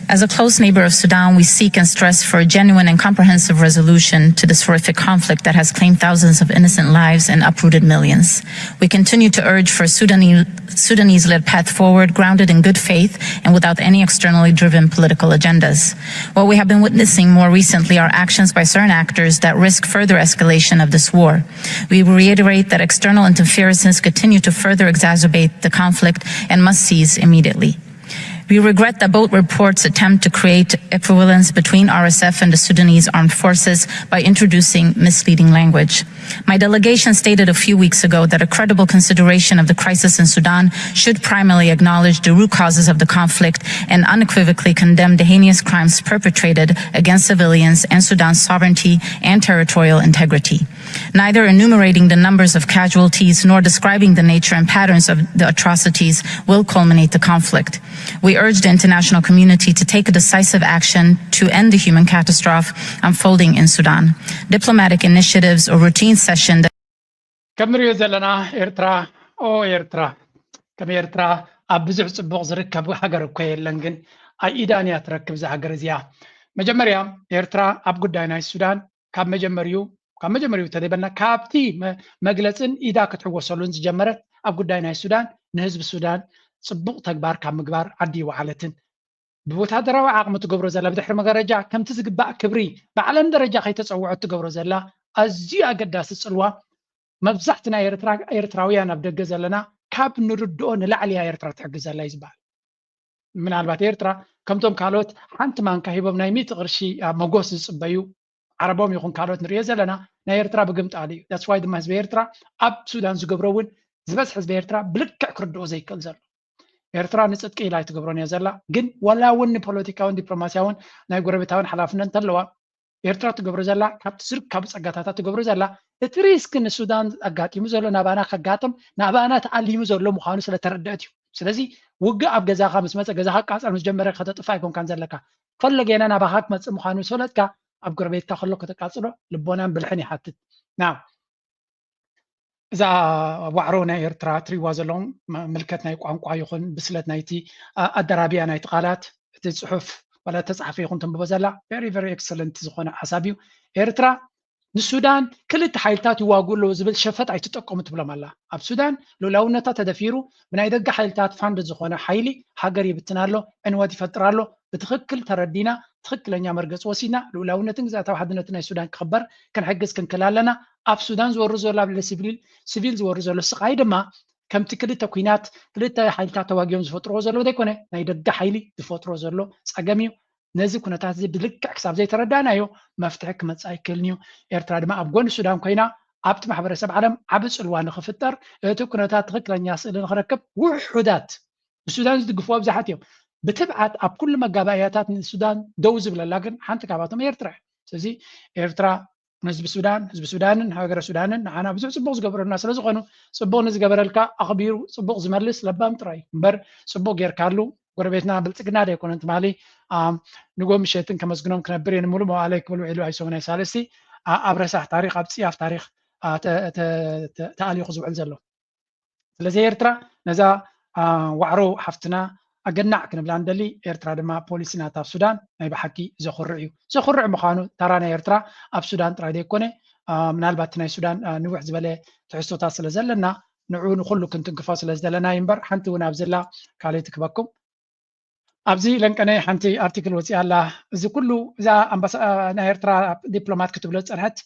As a close neighbor of Sudan, we seek and stress for a genuine and comprehensive resolution to this horrific conflict that has claimed thousands of innocent lives and uprooted millions. We continue to urge for a Sudanese, Sudanese-led path forward grounded in good faith and without any externally driven political agendas. What we have been witnessing more recently are actions by certain actors that risk further escalation of this war. We reiterate that external interferences continue to further exacerbate the conflict and must cease immediately. We regret that both reports attempt to create equivalence between R S F and the Sudanese armed forces by introducing misleading language. My delegation stated a few weeks ago that a credible consideration of the crisis in Sudan should primarily acknowledge the root causes of the conflict and unequivocally condemn the heinous crimes perpetrated against civilians and Sudan's sovereignty and territorial integrity. Neither enumerating the numbers of casualties nor describing the nature and patterns of the atrocities will culminate the conflict. We urge the international community to take a decisive action to end the human catastrophe unfolding in Sudan. Diplomatic initiatives or routine session that ከም ንሪኦ ዘለና ኤርትራ ኦ ኤርትራ ከም ኤርትራ ኣብ ብዙሕ ፅቡቕ ዝርከብ ሃገር እኮ የለን፣ ግን ኣይ ኢዳን እያ ትረክብ እዛ ሃገር እዚኣ። መጀመርያ ኤርትራ ኣብ ጉዳይ ናይ ሱዳን ካብ መጀመሪኡ ካብ መጀመሪኡ ተደበልና ካብቲ መግለፅን ኢዳ ክትሕወሰሉን ዝጀመረት ኣብ ጉዳይ ናይ ሱዳን ንህዝቢ ሱዳን ፅቡቕ ተግባር ካብ ምግባር ዓዲ ይወዓለትን ብወታደራዊ ዓቕሚ ትገብሮ ዘላ ብድሕሪ መጋረጃ ከምቲ ዝግባእ ክብሪ ብዓለም ደረጃ ከይተፀውዖት ትገብሮ ዘላ ኣዝዩ ኣገዳሲ ፅልዋ መብዛሕትና ኤርትራውያን ኣብ ደገ ዘለና ካብ ንርድኦ ንላዕሊ እያ ኤርትራ ትሕግዝ ዘላ እዩ ዝበሃል። ምናልባት ኤርትራ ከምቶም ካልኦት ሓንቲ ማንካ ሂቦም ናይ ሚእቲ ቅርሺ መጎስ ዝፅበዩ ዓረቦም ይኹን ካልኦት ንሪኦ ዘለና ናይ ኤርትራ ብግምጣል እዩ። That's why ድማ ህዝቢ ኤርትራ ኣብ ሱዳን ዝገብሮ እውን ዝበዝሐ ህዝቢ ኤርትራ ብልክዕ ክርድኦ ዘይክእል ዘሎ። ኤርትራ ንፅድቂ ኢላ ኣይትገብሮን እያ ዘላ፣ ግን ዋላ እውን ንፖለቲካውን ዲፕሎማሲያውን ናይ ጎረቤታውን ሓላፍነት እንተለዋ ኤርትራ ትገብሮ ዘላ ካብቲ ዝርከቡ ፀጋታታ ትገብሮ ዘላ እቲ ሪስክ ንሱዳን ኣጋጢሙ ዘሎ ናባና ከጋጥም ናባና ተኣሊሙ ዘሎ ምዃኑ ስለተረደአት እዩ። ስለዚ ውግእ ኣብ ገዛኻ ምስ መፀ ገዛኻ ቃፀል ምስ ጀመረ ከተጥፋ ኣይኮንካን ዘለካ። ፈለገና ናባኻ ክመፅእ ምዃኑ ዝፈለጥካ ኣብ ጎረቤትካ ከሎ ከተቃፅሎ ልቦናን ብልሕን ይሓትት። ና እዛ ዋዕሮ ናይ ኤርትራ ትሪዋ ዘለኹም ምልከት ናይ ቋንቋ ይኹን ብስለት ናይቲ ኣደራቢያ ናይቲ ቃላት እቲ ፅሑፍ ዋላ ተፃሓፈ ይኹን ተንብቦ ዘላ very very excellent ዝኾነ ሓሳብ እዩ። ኤርትራ ንሱዳን ክልተ ሓይልታት ይዋግኡ ኣለዉ ዝብል ሸፈጥ ኣይትጠቀሙ ትብሎም ኣላ። ኣብ ሱዳን ልኡላውነታ ተደፊሩ ብናይ ደገ ሓይልታት ፋንድ ዝኾነ ሓይሊ ሃገር ይብትን ኣሎ፣ ዕንወት ይፈጥር ኣሎ። ብትኽክል ተረዲና ትኽክለኛ መርገፂ ወሲድና ልኡላውነትን ግዝኣታዊ ሓድነትን ናይ ሱዳን ክኽበር ክንሕግዝ ክንክእል ኣለና። ኣብ ሱዳን ዝወርድ ዘሎ ኣብ ልዕሊ ሲቪል ዝወርድ ዘሎ ስቓይ ድማ ከምቲ ክልተ ኲናት ክልተ ሓይልታት ተዋጊኦም ዝፈጥርዎ ዘለዉ ዘይኮነ ናይ ደገ ሓይሊ ዝፈጥሮ ዘሎ ፀገም እዩ። ነዚ ኩነታት እዚ ብልክዕ ክሳብ ዘይተረዳእናዮ መፍትሒ ክመፅእ ኣይክእልን እዩ። ኤርትራ ድማ ኣብ ጎኒ ሱዳን ኮይና ኣብቲ ማሕበረሰብ ዓለም ዓቢ ፅልዋ ንክፍጠር እቲ ኩነታት ትኽክለኛ ስእሊ ንክረክብ ውሑዳት ብሱዳን ዝድግፍዋ ብዙሓት እዮም። ብትብዓት ኣብ ኩሉ መጋባእያታት ንሱዳን ደው ዝብለላ ግን ሓንቲ ካብኣቶም ኤርትራ እያ። ስለዚ ኤርትራ ንህዝቢ ሱዳን ህዝቢ ሱዳንን ሃገረ ሱዳንን ንዓና ብዙሕ ፅቡቕ ዝገበረልና ስለዝኾኑ ፅቡቕ ንዝገበረልካ ኣኽቢሩ ፅቡቕ ዝመልስ ለባም ጥራይ እዩ እምበር ፅቡቕ ጌርካሉ ጎረቤትና ብልፅግና ዶ ኣይኮነን ትማሊ ንጎ ምሸትን ከመስግኖም ክነብር እየ ንምሉ መዋእለይ ክብል ውዒሉ ኣይሶም ናይ ሳልስቲ ኣብ ረሳሕ ታሪክ ኣብ ፅያፍ ታሪክ ተኣሊኹ ዝውዕል ዘሎ። ስለዚ ኤርትራ ነዛ ዋዕሮ ሓፍትና ኣገናዕ ክንብላ ንደሊ። ኤርትራ ድማ ፖሊሲ ናታ ኣብ ሱዳን ናይ ብሓቂ ዘኹርዕ እዩ። ዘኹርዕ ምዃኑ ታራ ናይ ኤርትራ ኣብ ሱዳን ጥራይ ዘይኮነ ምናልባት ናይ ሱዳን ንውሕ ዝበለ ትሕዝቶታት ስለ ዘለና ንዑ ንኩሉ ክንትንክፎ ስለ ዝደለና እዩ እምበር ሓንቲ እውን ኣብዘላ ካልእ ትክበኩም። ኣብዚ ለንቀነይ ሓንቲ ኣርቲክል ወፂኣ ኣላ። እዚ ኩሉ እዛ ናይ ኤርትራ ዲፕሎማት ክትብሎ ዝፀንሐት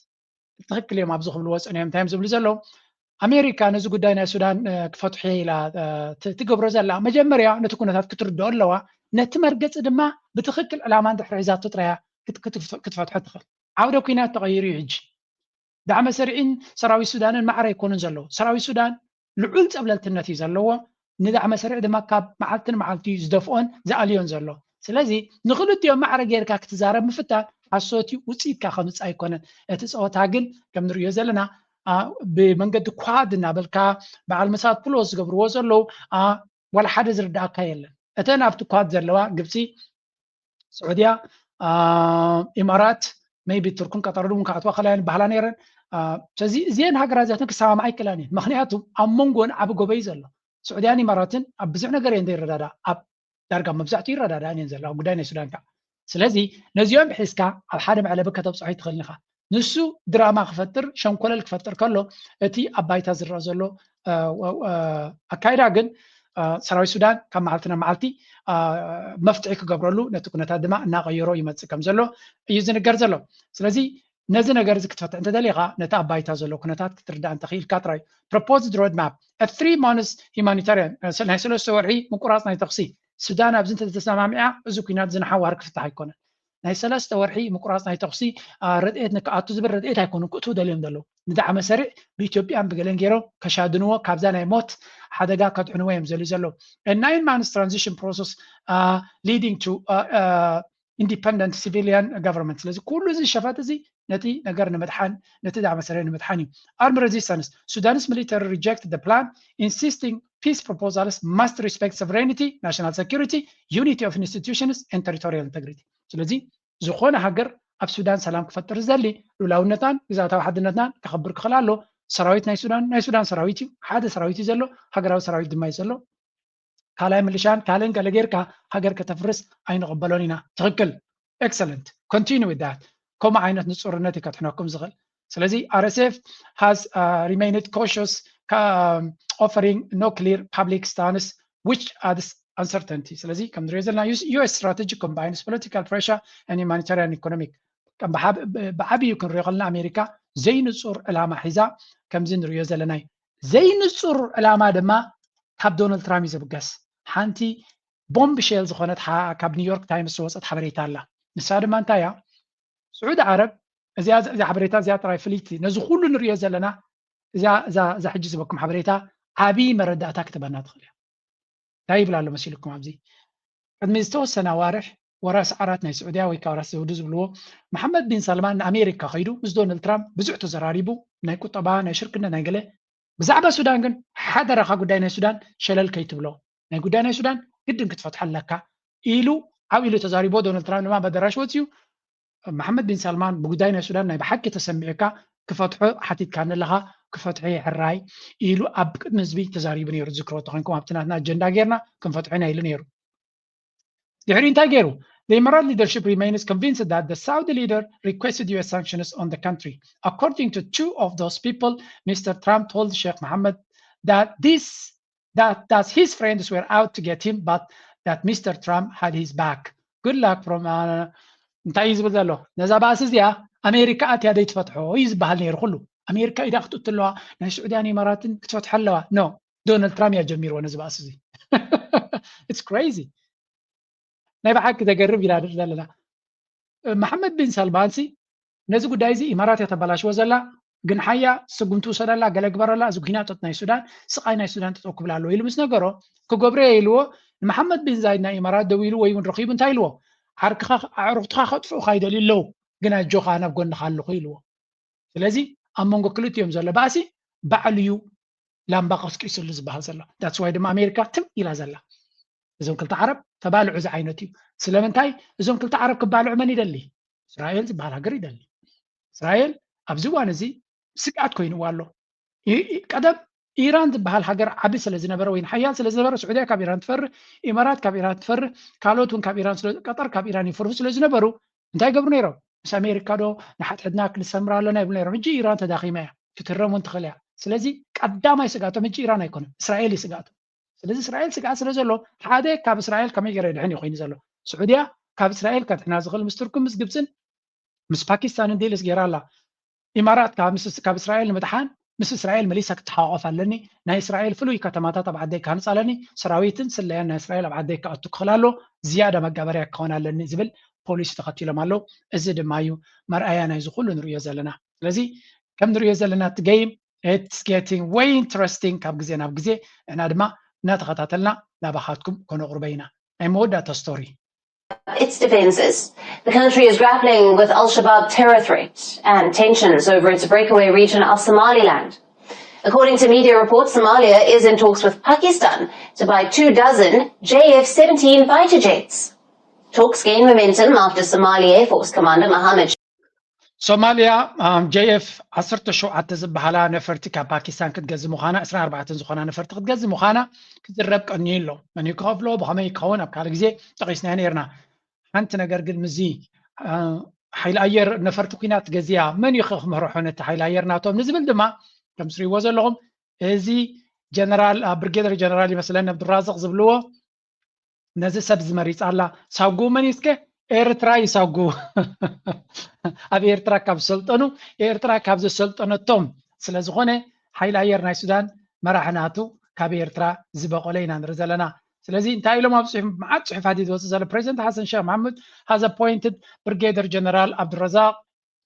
ትኽክል እዮም ኣብዚ ክብልዎ ፀኒሖም እንታይ እዮም ዝብሉ ዘለዉ ኣሜሪካ ነዚ ጉዳይ ናይ ሱዳን ክፈትሑ ኢላ ትገብሮ ዘላ መጀመርያ ነቲ ኩነታት ክትርድኦ ኣለዋ። ነቲ መርገፂ ድማ ብትኽክል ዕላማ እንድሕር ሒዛቶ ጥራያ ክትፈትሖ ትኽእል። ዓውደ ኩናት ተቐይሩ እዩ ሕጂ። ዳዕመ ሰሪዕን ሰራዊት ሱዳንን ማዕረ ኣይኮኑን ዘለዉ። ሰራዊት ሱዳን ልዑል ፀብለልትነት እዩ ዘለዎ። ንዳዕመ ሰሪዕ ድማ ካብ መዓልቲ ንመዓልቲ እዩ ዝደፍኦን ዝኣልዮን ዘሎ። ስለዚ ንክልቲኦም ማዕረ ጌርካ ክትዛረብ ምፍታን ሓሶት እዩ፣ ውፅኢትካ ከምፅእ ኣይኮነን። እቲ ፀወታ ግን ከም ንሪኦ ዘለና ብመንገዲ ኳድ እናበልካ በዓል መሳት ፕሎስ ዝገብርዎ ዘለዉ ዋላ ሓደ ዝርዳእካ የለን። እተን ኣብቲ ኳድ ዘለዋ ግብፂ፣ ስዑድያ፣ ኢማራት፣ maybe ቱርክን ቀጠርን እውን ክኣትዋ ከላያን በሃላ ነይረን። ስለዚ እዚአን ሃገራት እዚኣተን ክሰማምዓ ኣይክእላን እየን። ምክንያቱ ኣብ መንጎን ዓቢ ጎበይ ዘሎ። ስዑድያን ኢማራትን ኣብ ብዙሕ ነገር እየን ዘይረዳዳ። ኣብ ዳርጋ መብዛሕትኡ ይረዳዳእን እየን ዘለዋ ጉዳይ ናይ ሱዳን ከዓ። ስለዚ ነዚኦም ሒዝካ ኣብ ሓደ መዕለቢ ከተብፅሖ ይትኽእል ኢኻ። ንሱ ድራማ ክፈጥር፣ ሸንኮለል ክፈጥር ከሎ፣ እቲ ኣብ ባይታ ዝረአ ዘሎ ኣካይዳ ግን ሰራዊት ሱዳን ካብ መዓልቲ ናብ መዓልቲ መፍትሒ ክገብረሉ፣ ነቲ ኩነታት ድማ እናቐየሮ ይመፅእ ከም ዘሎ እዩ ዝንገር ዘሎ። ስለዚ ነዚ ነገር እዚ ክትፈትሕ እንተደሊኻ፣ ነቲ ኣብ ባይታ ዘሎ ኩነታት ክትርዳእ እንተኽኢልካ ጥራይ። Proposed roadmap, a three months humanitarian፣ ናይ ሰለስተ ወርሒ ምቁራፅ ናይ ተኽሲ። ሱዳን ኣብዚ እንተተሰማሚዓ፣ እዚ ኩናት እዚ ንሓዋር ክፍታሕ ኣይኮነን። ናይ ሰለስተ ወርሒ ምቁራፅ ናይ ተኽሲ ረድኤት ንክኣቱ ዝብል ረድኤት ኣይኮኑን ክእትዉ ደልዮም ዘለዉ። ንዳዕመ ሰሪዕ ብኢትዮጵያን ብገለን ገይሮም ከሻድንዎ፣ ካብዛ ናይ ሞት ሓደጋ ከድሕንዎ እዮም ዘልዩ ዘለዉ። Nine months transition process leading to independent civilian government። ስለዚ ኩሉ እዚ ሸፈጥ እዚ ነቲ ነገር ንምድሓን፣ ነቲ ዳዕመ ሰሪዕ ንምድሓን እዩ። Armed resistance, Sudanese military reject the plan, insisting peace proposals must respect sovereignty, national security, unity of institutions and territorial integrity። ስለዚ ዝኾነ ሃገር ኣብ ሱዳን ሰላም ክፈጥር ዝደሊ፣ ሉላውነታን ግዛታዊ ሓድነትናን ከኸብር ክኽእል ኣሎ። ሰራዊት ናይ ሱዳን ናይ ሱዳን ሰራዊት እዩ፣ ሓደ ሰራዊት እዩ ዘሎ፣ ሃገራዊ ሰራዊት ድማ እዩ ዘሎ። ካልኣይ ምልሻን ካልእን ገለ ጌርካ ሃገር ከተፍርስ ኣይንቕበሎን ኢና። ትኽክል። Excellent, continue with that። ከምኡ ዓይነት ንጹርነት እዩ ከድሕነኩም ዝኽእል። ስለዚ RSF has remained cautious, offering no clear public stance, which adds uncertainty። ስለዚ ከም ንሪኦ ዘለና US strategy combines political pressure and humanitarian economic። ብዓብዩ ክንሪኦ ከለና ኣሜሪካ ዘይንጹር ዕላማ ሒዛ ከምዚ ንሪኦ ዘለና እዩ። ዘይንጹር ዕላማ ድማ ካብ ዶናልድ ትራምፕ እዩ ዝብገስ። ሓንቲ ቦምብ ሼል ዝኾነት ካብ ኒውዮርክ ታይምስ ዝወፀት ሓበሬታ ኣላ። ንሳ ድማ እንታይ እያ? ስዑዲ ዓረብ፣ እዚኣ ሓበሬታ እዚኣ ጥራይ ፍልይቲ፣ ነዚ ኩሉ ንሪኦ ዘለና እዛ ሕጂ ዝበኩም ሓበሬታ ዓብዪ መረዳእታ ክትበና ትኽእል እያ። እንታይ ይብል ኣሎ መሲልኩም ኣብዚ? ቅድሚ ዝተወሰነ ኣዋርሕ ወራስ ዓራት ናይ ስዑድያ ወይ ከዓ ወራስ ዘውዲ ዝብልዎ መሓመድ ቢን ሳልማን ንኣሜሪካ ከይዱ ምስ ዶናልድ ትራምፕ ብዙሕ ተዘራሪቡ፣ ናይ ቁጠባ፣ ናይ ሽርክነት፣ ናይ ገለ። ብዛዕባ ሱዳን ግን ሓደራኻ ጉዳይ ናይ ሱዳን ሸለል ከይትብሎ፣ ናይ ጉዳይ ናይ ሱዳን ግድን ክትፈትሖ ኣለካ ኢሉ ዓው ኢሉ ተዛሪቦ። ዶናልድ ትራምፕ ድማ በደራሽ ወፅዩ። መሓመድ ቢን ሳልማን ብጉዳይ ናይ ሱዳን ናይ ብሓቂ ተሰሚዑካ ክፈትሖ ሓቲትካኒ ኣለኻ፣ ክፈትሖ ሕራይ ኢሉ ኣብ ቅድሚ ህዝቢ ተዛሪቡ ነይሩ። ዝክሮ ተኮንኩም ኣብቲ ናትና ኣጀንዳ ጌርና ክንፈትሖ ኢና ኢሉ ነይሩ። ድሕሪ እንታይ ገይሩ? The Emirat leadership remains convinced that the Saudi leader requested US sanctions on the country. According to two of those people, Mr. Trump told Sheikh Mohammed that this that that his friends were out to get him, but that Mr. Trump had his back. Good luck from እንታይ እዩ ዝብል ዘሎ? ነዛ ባእሲ እዚኣ ኣሜሪካ ኣትያ ደይ ትፈትሖ እዩ ዝበሃል ነይሩ። ኩሉ ኣሜሪካ ኢዳ ክትእቱ ኣለዋ፣ ናይ ስዑድያን ኢማራትን ክትፈትሖ ኣለዋ። ኖ፣ ዶናልድ ትራምፕ እያ ጀሚርዎ ነዚ ባእሲ እዚ። It's crazy። ናይ ብሓቂ ዘገርም ኢና ዘለና። መሓመድ ቢን ሳልማን ሲ ነዚ ጉዳይ እዚ ኢማራት እያ ተበላሽዎ ዘላ፣ ግን ሓያ ስጉምቲ ውሰደላ፣ ገለ ግበረላ፣ እዚ ኩናት ናይ ሱዳን፣ ስቓይ ናይ ሱዳን ጠጠው ክብል ኣለዎ ኢሉ ምስ ነገሮ፣ ክገብሮ እየ ኢልዎ። ንመሓመድ ቢን ዛይድ ናይ ኢማራት ደዊሉ ወይ እውን ረኺቡ እንታይ ኢልዎ? ዓርክኻ ኣዕሩኽትኻ ከጥፍኡኻ ይደልዩ ኣለዉ፣ ግን ኣጆኻ ናብ ጎንኻ ኣለኹ ኢልዎ። ስለዚ ኣብ መንጎ ክልቲኦም ዘሎ ባእሲ ባዕሉ እዩ ላምባ ቀስቂሱሉ ዝበሃል ዘሎ። That's why ድማ ኣሜሪካ ትም ኢላ ዘላ። እዞም ክልተ ዓረብ ተባልዑ ዝዓይነቱ እዩ። ስለምንታይ እዞም ክልተ ዓረብ ክባልዑ መን ይደሊ? እስራኤል ዝበሃል ሃገር ይደሊ። እስራኤል ኣብዚ እዋን እዚ ስግኣት ኮይንዋ ኣሎ። ቀደም ኢራን ዝበሃል ሃገር ዓቢ ስለ ዝነበረ ወይ ሓያል ስለ ዝነበረ፣ ስዑድያ ካብ ኢራን ትፈርህ፣ ኢማራት ካብ ኢራን ትፈርህ፣ ካልኦት እውን ካብ ኢራን፣ ቀጠር ካብ ኢራን ይፈርሁ ስለ ዝነበሩ እንታይ ይገብሩ ነይሮም? ምስ ኣሜሪካ ዶ ንሓድሕድና ክንሰምር ኣለና ይብሉ ነይሮም። ሕጂ ኢራን ተዳኺማ እያ፣ ክትህረም እውን ትኽእል እያ። ስለዚ ቀዳማይ ስግኣቶም ሕጂ ኢራን ኣይኮነን፣ እስራኤል እዩ ስግኣቶም። ስለዚ እስራኤል ስግኣት ስለ ዘሎ ሓደ ካብ እስራኤል ከመይ ገይረ ድሕን እዩ ኮይኑ ዘሎ። ስዑድያ ካብ እስራኤል ከድሕና ዝኽእል ምስ ቱርክን ምስ ግብፅን ምስ ፓኪስታንን ዲልስ ገይራ ኣላ። ኢማራት ካብ እስራኤል ንምድሓን ምስ እስራኤል መሊሳ ክትሓቋቆፍ ኣለኒ፣ ናይ እስራኤል ፍሉይ ከተማታት ኣብ ዓደይ ክሃንፅ ኣለኒ፣ ሰራዊትን ስለያን ናይ እስራኤል ኣብ ዓደይ ክኣቱ ክኽእል ኣሎ፣ ዝያዳ መጋበርያ ክኸውን ኣለኒ ዝብል ፖሊሲ ተኸቲሎም ኣለዉ። እዚ ድማ እዩ መርኣያ ናይዚ ኩሉ ንሪኦ ዘለና። ስለዚ ከም ንሪኦ ዘለና እቲ game it's getting way interesting ካብ ግዜ ናብ ግዜ፣ ንሕና ድማ እናተኸታተልና ናባኻትኩም ከነቕርቦ ኢና። ናይ መወዳእታ ስቶሪ። Its defenses. The country is grappling with Al Shabaab terror threat and tensions over its breakaway region of Somaliland. According to media reports, Somalia is in talks with Pakistan to buy two dozen J F seventeen fighter jets. Talks gain momentum after Somali Air Force Commander Mohammed ሶማልያ ጄኤፍ ዓሰርተ ሸውዓተ ዝበሃላ ነፈርቲ ካብ ፓኪስታን ክትገዝእ ምዃና፣ ዕስራን ኣርባዕተን ዝኾና ነፈርቲ ክትገዝእ ምዃና ክዝረብ ቀንዩ ኣሎ። መን እዩ ክኸፍሎ፣ ብኸመይ ክኸውን ኣብ ካልእ ግዜ ጠቒስናዮ ነይርና። ሓንቲ ነገር ግን ምስዚ ሓይሊ ኣየር ነፈርቲ ኲናት ገዚኣ መን እዩ ክምህርሖ ነቲ ሓይሊ ኣየር ናቶም ንዝብል ድማ ከም ትሪእዎ ዘለኹም እዚ ጀነራል ብርጌደር ጀነራል ይመስለኒ ኣብዱራዘቕ ዝብልዎ ነዚ ሰብ ዝመሪፃ ኣላ። ሳጉ መን እስከ ኤርትራ ይሳጉ ኣብ ኤርትራ ካብ ዝሰልጠኑ ኤርትራ ካብ ዘሰልጠነቶም ስለዝኾነ ሓይሊ ኣየር ናይ ሱዳን መራሒ ናቱ ካብ ኤርትራ ዝበቆለ ኢና ንርኢ ዘለና። ስለዚ እንታይ ኢሎም ኣብ ፅሑፍ መዓት ፅሑፋት እዩ ዝወፅእ ዘሎ። ፕሬዚደንት ሓሰን ሸክ መሓሙድ has appointed ብርጌደር ጀነራል ኣብዱረዛቅ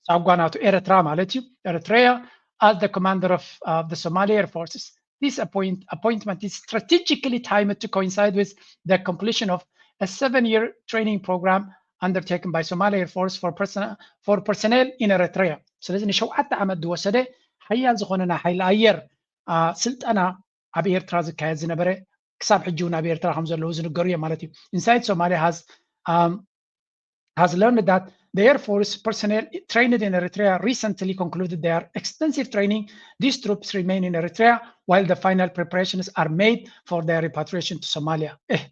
ሳጓ ናቱ ኤርትራ ማለት እዩ Eritrea as the commander of uh, the Somali Air Forces. This appoint, appointment is strategically timed to coincide with the completion of a seven-year training program undertaken by Somali Air Force for, person, for personnel in Eritrea. ስለዚ ንሸውዓተ ዓመት ዝወሰደ ሓያል ዝኾነ ናይ ሓይሊ ኣየር ስልጠና ኣብ ኤርትራ ዝካየድ ዝነበረ ክሳብ ሕጂ እውን ኣብ ኤርትራ ከም ዘለዉ ዝንገሩ እዮም ማለት እዩ። Inside Somalia has um, has learned that the Air Force personnel trained in Eritrea recently concluded their extensive training. These troops remain in Eritrea while the final preparations are made for their repatriation to Somalia. Eh,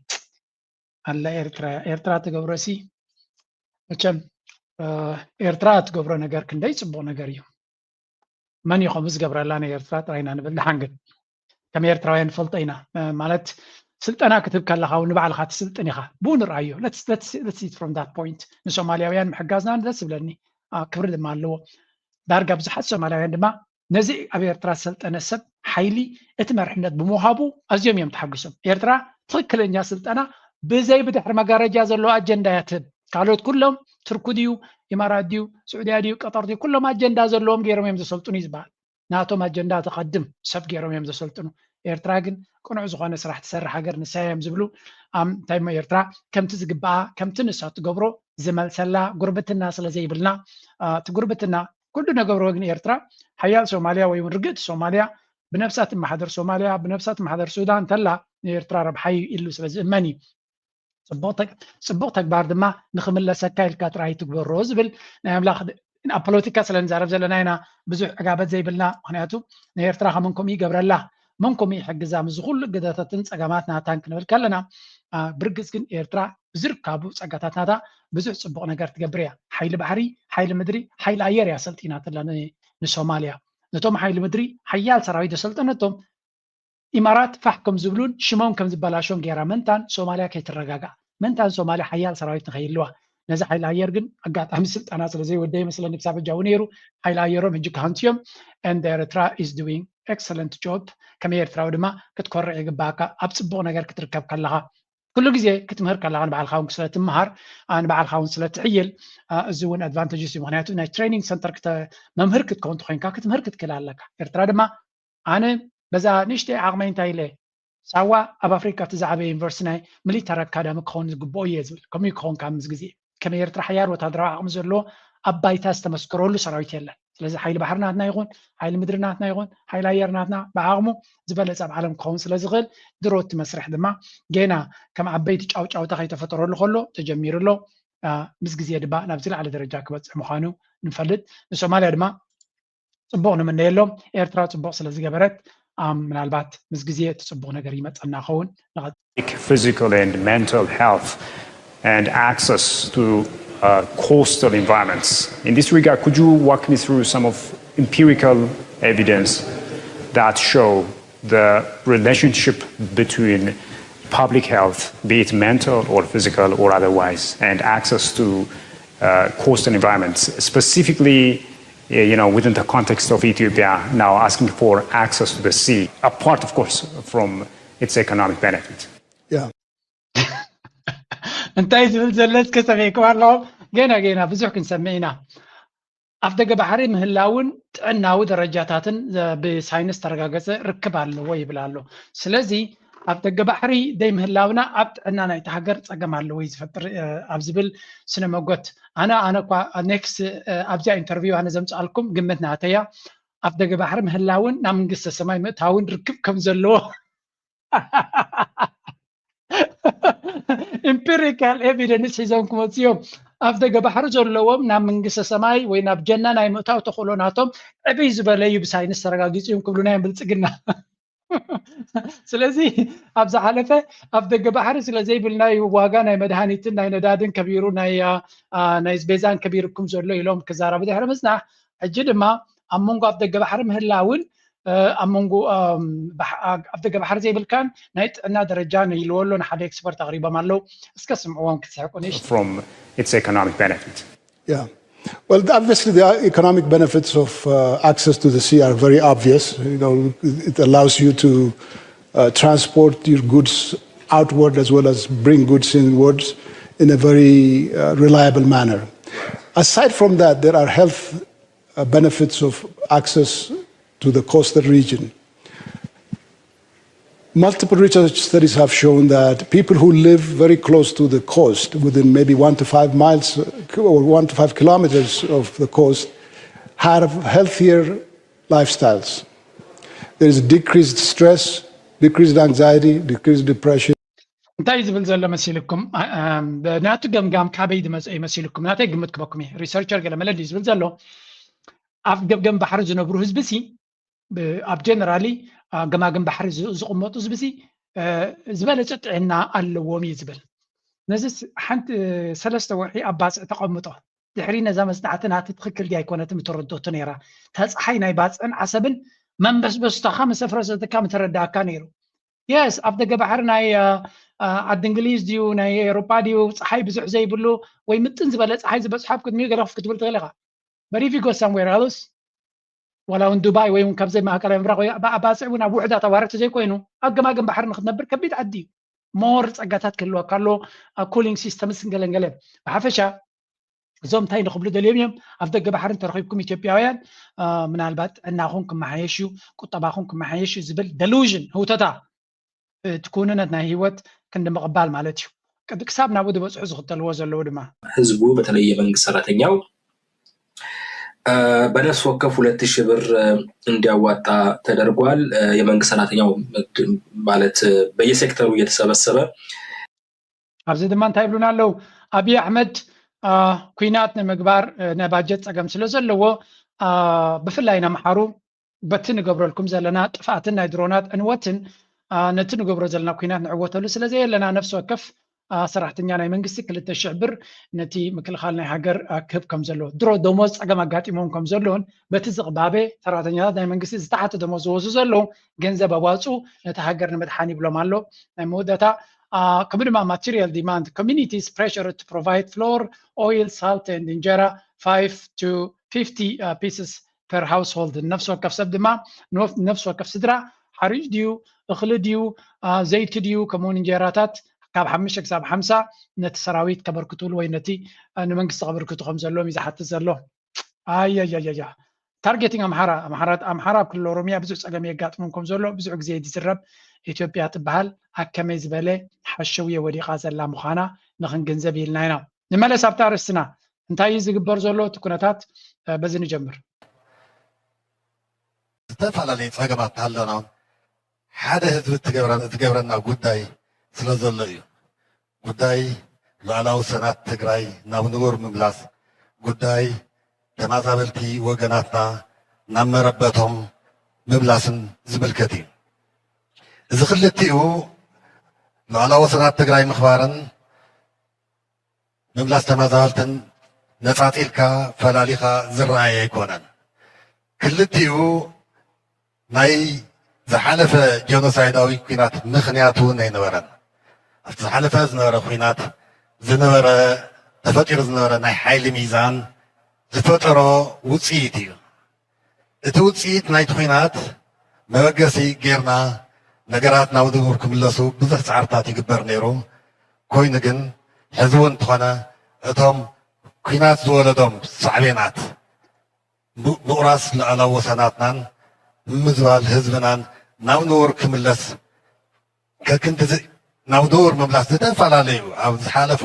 ኣላ ኤርትራ ኤርትራ ትገብሮ ሲ መቸም ኤርትራ ትገብሮ ነገር ክንደይ ፅቡቕ ነገር እዩ። መን እዩ ከምኡ ዝገብረላ ንኤርትራ ጥራይ ኢና ንብል። ደሓን ግን ከም ኤርትራውያን ንፈልጦ ኢና። ማለት ስልጠና ክትህብ ከለኻ እውን ንባዕልኻ ትስልጥን ኢኻ። ብኡ ንርኣዮ። Let's, let's, let's see it from that point. ንሶማልያውያን ምሕጋዝና ደስ ዝብለኒ ክብሪ ድማ ኣለዎ። ዳርጋ ብዙሓት ሶማልያውያን ድማ ነዚ ኣብ ኤርትራ ዝሰልጠነ ሰብ ሓይሊ እቲ መርሕነት ብምውሃቡ ኣዝዮም እዮም ተሓጒሶም። ኤርትራ ትኽክለኛ ስልጠና ብዘይ ብድሕሪ መጋረጃ ዘለዎ ኣጀንዳ እያ ትህብ። ካልኦት ኩሎም ቱርኩ ድዩ ኢማራት ድዩ ስዑድያ ድዩ ቀጠር ድዩ ኩሎም ኣጀንዳ ዘለዎም ገይሮም እዮም ዘሰልጥኑ እዩ ዝበሃል። ናቶም ኣጀንዳ ተቐድም ሰብ ገይሮም እዮም ዘሰልጥኑ። ኤርትራ ግን ቅኑዕ ዝኾነ ስራሕ ትሰርሕ ሃገር ንሳ እዮም ዝብሉ። እንታይ እሞ ኤርትራ ከምቲ ዝግባኣ ከምቲ ንሳ ትገብሮ ዝመልሰላ ጉርብትና ስለ ዘይብልና እቲ ጉርብትና ኩሉ ነገርዎ ግን ኤርትራ ሓያል ሶማልያ ወይ እውን ርግእቲ ሶማልያ ብነብሳ ትመሓደር ሶማልያ ብነብሳ ትመሓደር ሱዳን እንተላ ንኤርትራ ረብሓ እዩ ኢሉ ስለ ዝእመን እዩ። ፅቡቕ ተግባር ድማ ንኽምለሰካ ኢልካ ጥራይ ትግበሮ ዝብል ናይ ኣምላኽ ኣብ ፖለቲካ ስለ ንዛረብ ዘለና ኢና ብዙሕ ዕጋበት ዘይብልና። ምክንያቱ ንኤርትራ ከመን ከምኡ ይገብረላ መን ከምኡ ይሕግዛ ምስ ኩሉ ግደታትን ፀገማት ናታን ክንብል ከለና ብርግፅ ግን ኤርትራ ብዝርካቡ ፀጋታት ናታ ብዙሕ ፅቡቕ ነገር ትገብር እያ። ሓይሊ ባሕሪ፣ ሓይሊ ምድሪ፣ ሓይሊ ኣየር እያ ሰልጢናትላ ንሶማልያ። ነቶም ሓይሊ ምድሪ ሓያል ሰራዊት ዘሰልጠነቶም ኢማራት ፋሕ ከም ዝብሉን ሽሞም ከም ዝበላሾን ገይራ ምእንታን ሶማልያ ከይትረጋጋእ ምእንታን ሶማልያ ሓያል ሰራዊት ንኸይህልዋ። ነዚ ሓይሊ ኣየር ግን ኣጋጣሚ ስልጠና ስለ ዘይወደ ይመስለኒ ክሳብ ሕጂ ኣብኡ ነይሩ። ሓይሊ ኣየሮም ሕጂ ክሃንቱ እዮም። And ኤርትራ is doing excellent job። ከም ኤርትራዊ ድማ ክትኮርዕ ይግባእካ ኣብ ፅቡቕ ነገር ክትርከብ ከለኻ። ኩሉ ግዜ ክትምህር ከለኻ ንባዕልኻ እውን ስለ ትምሃር ንባዕልኻ እውን ስለ ትሕይል እዚ እውን ኣድቫንቴጅስ እዩ። ምክንያቱ ናይ ትሬኒንግ ሰንተር መምህር ክትከውን ተኮይንካ ክትምህር ክትክእል ኣለካ። ኤርትራ ድማ ኣነ በዛ ንእሽተይ ዓቕመይ እንታይ ኢለ ሳዋ ኣብ ኣፍሪካ እቲ ዝዓበየ ዩኒቨርሲቲ ናይ ሚሊታሪ ኣካዳሚ ክኸውን ዝግብኦ እየ ዝብል። ከምኡ ክኸውን ካብ ምስ ግዜ ከም ኤርትራ ሓያል ወታደራዊ ዓቕሚ ዘለዎ ኣብ ባይታ ዝተመስከረሉ ሰራዊት የለን። ስለዚ ሓይሊ ባሕሪ ናትና ይኹን ሓይሊ ምድሪ ናትና ይኹን ሓይሊ ኣየር ናትና ብዓቕሙ ዝበለፀ ኣብ ዓለም ክኸውን ስለ ዝኽእል ድሮ እቲ መስርሕ ድማ ጌና ከም ዓበይቲ ጫውጫውታ ከይተፈጠረሉ ከሎ ተጀሚሩ ኣሎ። ምስ ግዜ ድማ ናብዚ ላዕሊ ደረጃ ክበፅሕ ምዃኑ ንፈልጥ። ንሶማልያ ድማ ፅቡቕ ንምነየሎም። ኤርትራ ፅቡቕ ስለ ዝገበረት ምናልባት ምስ ግዜ እቲ ፅቡቕ ነገር ይመፀና ኸውን። Physical and mental health and access to uh, coastal environments. In this regard, could you walk me through some of empirical evidence that show the relationship between public health, be it mental or physical or otherwise, and access to uh, coastal environments, specifically you know, within the context of Ethiopia now asking for access to the sea, apart, of course, from its economic benefit. Yeah. እንታይ ዝብል ዘሎ እስከ ሰሚዕኩም ኣለኹም። ገና ገና ብዙሕ ክንሰምዕ ኢና። ኣብ ደገ ባሕሪ ምህላውን ጥዕናዊ ደረጃታትን ብሳይንስ ተረጋገፀ ርክብ ኣለዎ ይብል ኣሎ። ስለዚ ኣብ ደገ ባሕሪ ደይ ምህላውና ኣብ ጥዕና ናይቲ ሃገር ፀገም ኣለዎ እዩ ዝፈጥር ኣብ ዝብል ስነ መጎት ኣነ ኣነ እኳ ኔክስት ኣብዚኣ ኢንተርቪው ኣነ ዘምፅኣልኩም ግምት ናተያ ኣብ ደገ ባሕሪ ምህላውን ናብ መንግስተ ሰማይ ምእታውን ርክብ ከም ዘለዎ ኢምፒሪካል ኤቪደንስ ሒዞም ክመፁ እዮም። ኣፍ ደገ ባሕሪ ዘለዎም ናብ መንግስተ ሰማይ ወይ ናብ ጀና ናይ ምእታው ተኽእሎ ናቶም ዕብይ ዝበለ እዩ፣ ብሳይንስ ተረጋጊጹ እዮም ክብሉና እዮም ብልጽግና። ስለዚ ኣብ ዝሓለፈ ኣፍ ደገ ባሕሪ ስለ ዘይብልና እዩ ዋጋ ናይ መድሃኒትን ናይ ነዳድን ከቢሩ፣ ናይ ናይ ኣስቤዛን ከቢርኩም ዘሎ ኢሎም ክዛረቡ ድሕሪ ምጽናሕ፣ ሕጂ ድማ ኣብ መንጎ ኣፍ ደገ ባሕሪ ምህላውን ኣብ መንጎ ኣብ ደገ ባሕሪ ዘይብልካን ናይ ጥዕና ደረጃን ኢልዎ ኣሎ። ንሓደ ኤክስፐርት ኣቕሪቦም ኣለዉ። እስከ ስምዕዎም ክትስሕቁ ንእሽቶ። From its economic benefit. Yeah. Well, obviously, the economic benefits of uh, access to the sea are very obvious. You know, it allows you to uh, transport your goods outward as well as bring goods inwards in a very uh, reliable manner. Aside from that, there are health uh, benefits of access to the coastal region. Multiple research studies have shown that people who live very close to the coast, within maybe one to five miles uh, or one to five kilometers of the coast, have healthier lifestyles. There is decreased stress, decreased anxiety, decreased depression. እንታይ እዩ ዝብል ዘሎ መሲልኩም? ናቱ ገምጋም ካበይ ዝመፀ እዩ መሲልኩም? ናተይ ግምት ክበኩም እዩ። ሪሰርቸር ገለ መለድ እዩ ዝብል ዘሎ። ኣብ ገምገም ባሕሪ ዝነብሩ ህዝቢ ሲ ኣብ ጀነራሊ ገማግም ባሕሪ ዝቕመጡ ህዝቢ ሲ ዝበለፀ ጥዕና ኣለዎም እዩ ዝብል። ነዚ ሓንቲ ሰለስተ ወርሒ ኣብ ባፅዕ ተቐምጦ ድሕሪ ነዛ መፅናዕቲ ናቲ ትኽክል ድያ ኣይኮነትን ምተረድኦቶ ነይራ። እታ ፀሓይ ናይ ባፅዕን ዓሰብን መንበስበስታኻ ምስ ኣፍረሰትካ ምተረዳእካ ነይሩ። የስ ኣብ ደገ ባሕሪ ናይ ዓዲ እንግሊዝ ድዩ ናይ ኤሮጳ ድዩ ፀሓይ ብዙሕ ዘይብሉ ወይ ምጥን ዝበለ ፀሓይ ዝበፅሖ ኣብ ቅድሚኡ ገለ ክትብል ትኽእል ኢኻ። But if you go somewhere else ዋላ እውን ዱባይ ወይ እውን ካብዘይ ማእከላይ ምብራቕ ወይ ኣባፅዕ እውን ኣብ ውሕዳት ኣዋርሕ ዘይኮይኑ ኣብ ገማግም ባሕሪ ንክትነብር ከቢድ ዓዲ እዩ። ሞር ፀጋታት ክህልወካ ኣሎ። ኩሊንግ ሲስተምስ ገለንገለ ብሓፈሻ እዞም እንታይ ንክብሉ ደልዮም እዮም ኣብ ደገ ባሕሪ እንተረኺብኩም ኢትዮጵያውያን ምናልባት ጥዕናኹም ክመሓየሽ እዩ፣ ቁጠባኹም ክመሓየሽ እዩ ዝብል ደሉዥን ህውተታ እቲ ክውንነት ናይ ህይወት ክንዲ ምቕባል ማለት እዩ። ክሳብ ናብኡ ዝበፅሑ ዝኽተልዎ ዘለዉ ድማ ህዝቡ በተለይ የመንግስት ሰራተኛው በነፍስ ወከፍ ሁለት ሺህ ብር እንዲያዋጣ ተደርጓል። የመንግስት ሰራተኛው ማለት በየሴክተሩ እየተሰበሰበ ኣብዚ ድማ እንታይ ይብሉና ኣለዉ? ኣብይ ኣሕመድ ኩናት ንምግባር ናይ ባጀት ፀገም ስለ ዘለዎ ብፍላይ ንኣምሓሩ በቲ ንገብረልኩም ዘለና ጥፍኣትን ናይ ድሮናት ዕንወትን ነቲ ንገብሮ ዘለና ኩናት ንዕወተሉ ስለ ዘየለና ነፍሲ ወከፍ ሰራሕተኛ ናይ መንግስቲ ክልተ ሽሕ ብር ነቲ ምክልኻል ናይ ሃገር ክህብ ከም ዘለዎ ድሮ ደሞዝ ፀገም ኣጋጢሞም ከም ዘለውን በቲ ዝቕባበ ሰራሕተኛታት ናይ መንግስቲ ዝተሓተ ደሞዝ ዝወስዱ ዘለዉ ገንዘብ ኣዋፅኡ ነቲ ሃገር ንምድሓን ይብሎም ኣሎ። ናይ መወዳእታ ከምኡ ድማ material demand communities pressure to provide flour, oil, salt and እንጀራ five to fifty pieces per household ነፍሲ ወከፍ ሰብ ድማ ነፍሲ ወከፍ ስድራ ሓሪጭ ድዩ እኽሊ ድዩ ዘይቲ ድዩ ከምኡውን እንጀራታት ካብ ሓሙሽተ ክሳብ ሓምሳ ነቲ ሰራዊት ከበርክትሉ ወይ ነቲ ንመንግስቲ ከበርክቱ ከም ዘለዎም እዩ ዝሓትት ዘሎ። ኣያያያያ ታርጌቲንግ ኣምሓራ ኣምሓራ ኣምሓራ ኣብ ክልል ኦሮሚያ ብዙሕ ፀገም የጋጥሞም ከም ዘሎ ብዙሕ ግዜ ዝዝረብ ኢትዮጵያ ትበሃል ኣብ ከመይ ዝበለ ሓሸውየ ወዲቓ ዘላ ምዃና ንክንግንዘብ ኢልና ኢና። ንመለስ ኣብታ ኣርእስትና እንታይ እዩ ዝግበር ዘሎ እቲ ኩነታት በዚ ንጀምር። ዝተፈላለዩ ፀገማት ኣለና ሓደ ህዝቢ እትገብረና ጉዳይ ስለ ዘሎ እዩ። ጉዳይ ሉዓላዊ ሰናት ትግራይ ናብ ንቡር ምምላስ ጉዳይ ተማዛበልቲ ወገናትና ናብ መረበቶም ምምላስን ዝምልከት እዩ። እዚ ክልቲኡ ሉዓላዊ ሰናት ትግራይ ምኽባርን ምምላስ ተመዛበልትን ነፃፂልካ ፈላሊኻ ዝረኣየ ኣይኮነን። ክልቲኡ ናይ ዝሓለፈ ጀኖሳይዳዊ ኲናት ምኽንያት እውን ኣይነበረን። ኣብቲ ዝሓለፈ ዝነበረ ኲናት ዝነበረ ተፈጢሩ ዝነበረ ናይ ሓይሊ ሚዛን ዝፈጠሮ ውፅኢት እዩ። እቲ ውፅኢት ናይቲ ኲናት መበገሲ ጌርና ነገራት ናብ ድቡር ክምለሱ ብዙሕ ፃዕርታት ይግበር ነይሩ። ኮይኑ ግን ሕዚ እውን እንተኾነ እቶም ኲናት ዝወለዶም ሳዕቤናት ምቑራስ ሉዓላዊ ወሰናትናን ምምዝባል ህዝብናን ናብ ንቡር ክምለስ ከክንዲ ናብ ንቡር ምምላስ ዝተፈላለዩ ኣብ ዝሓለፉ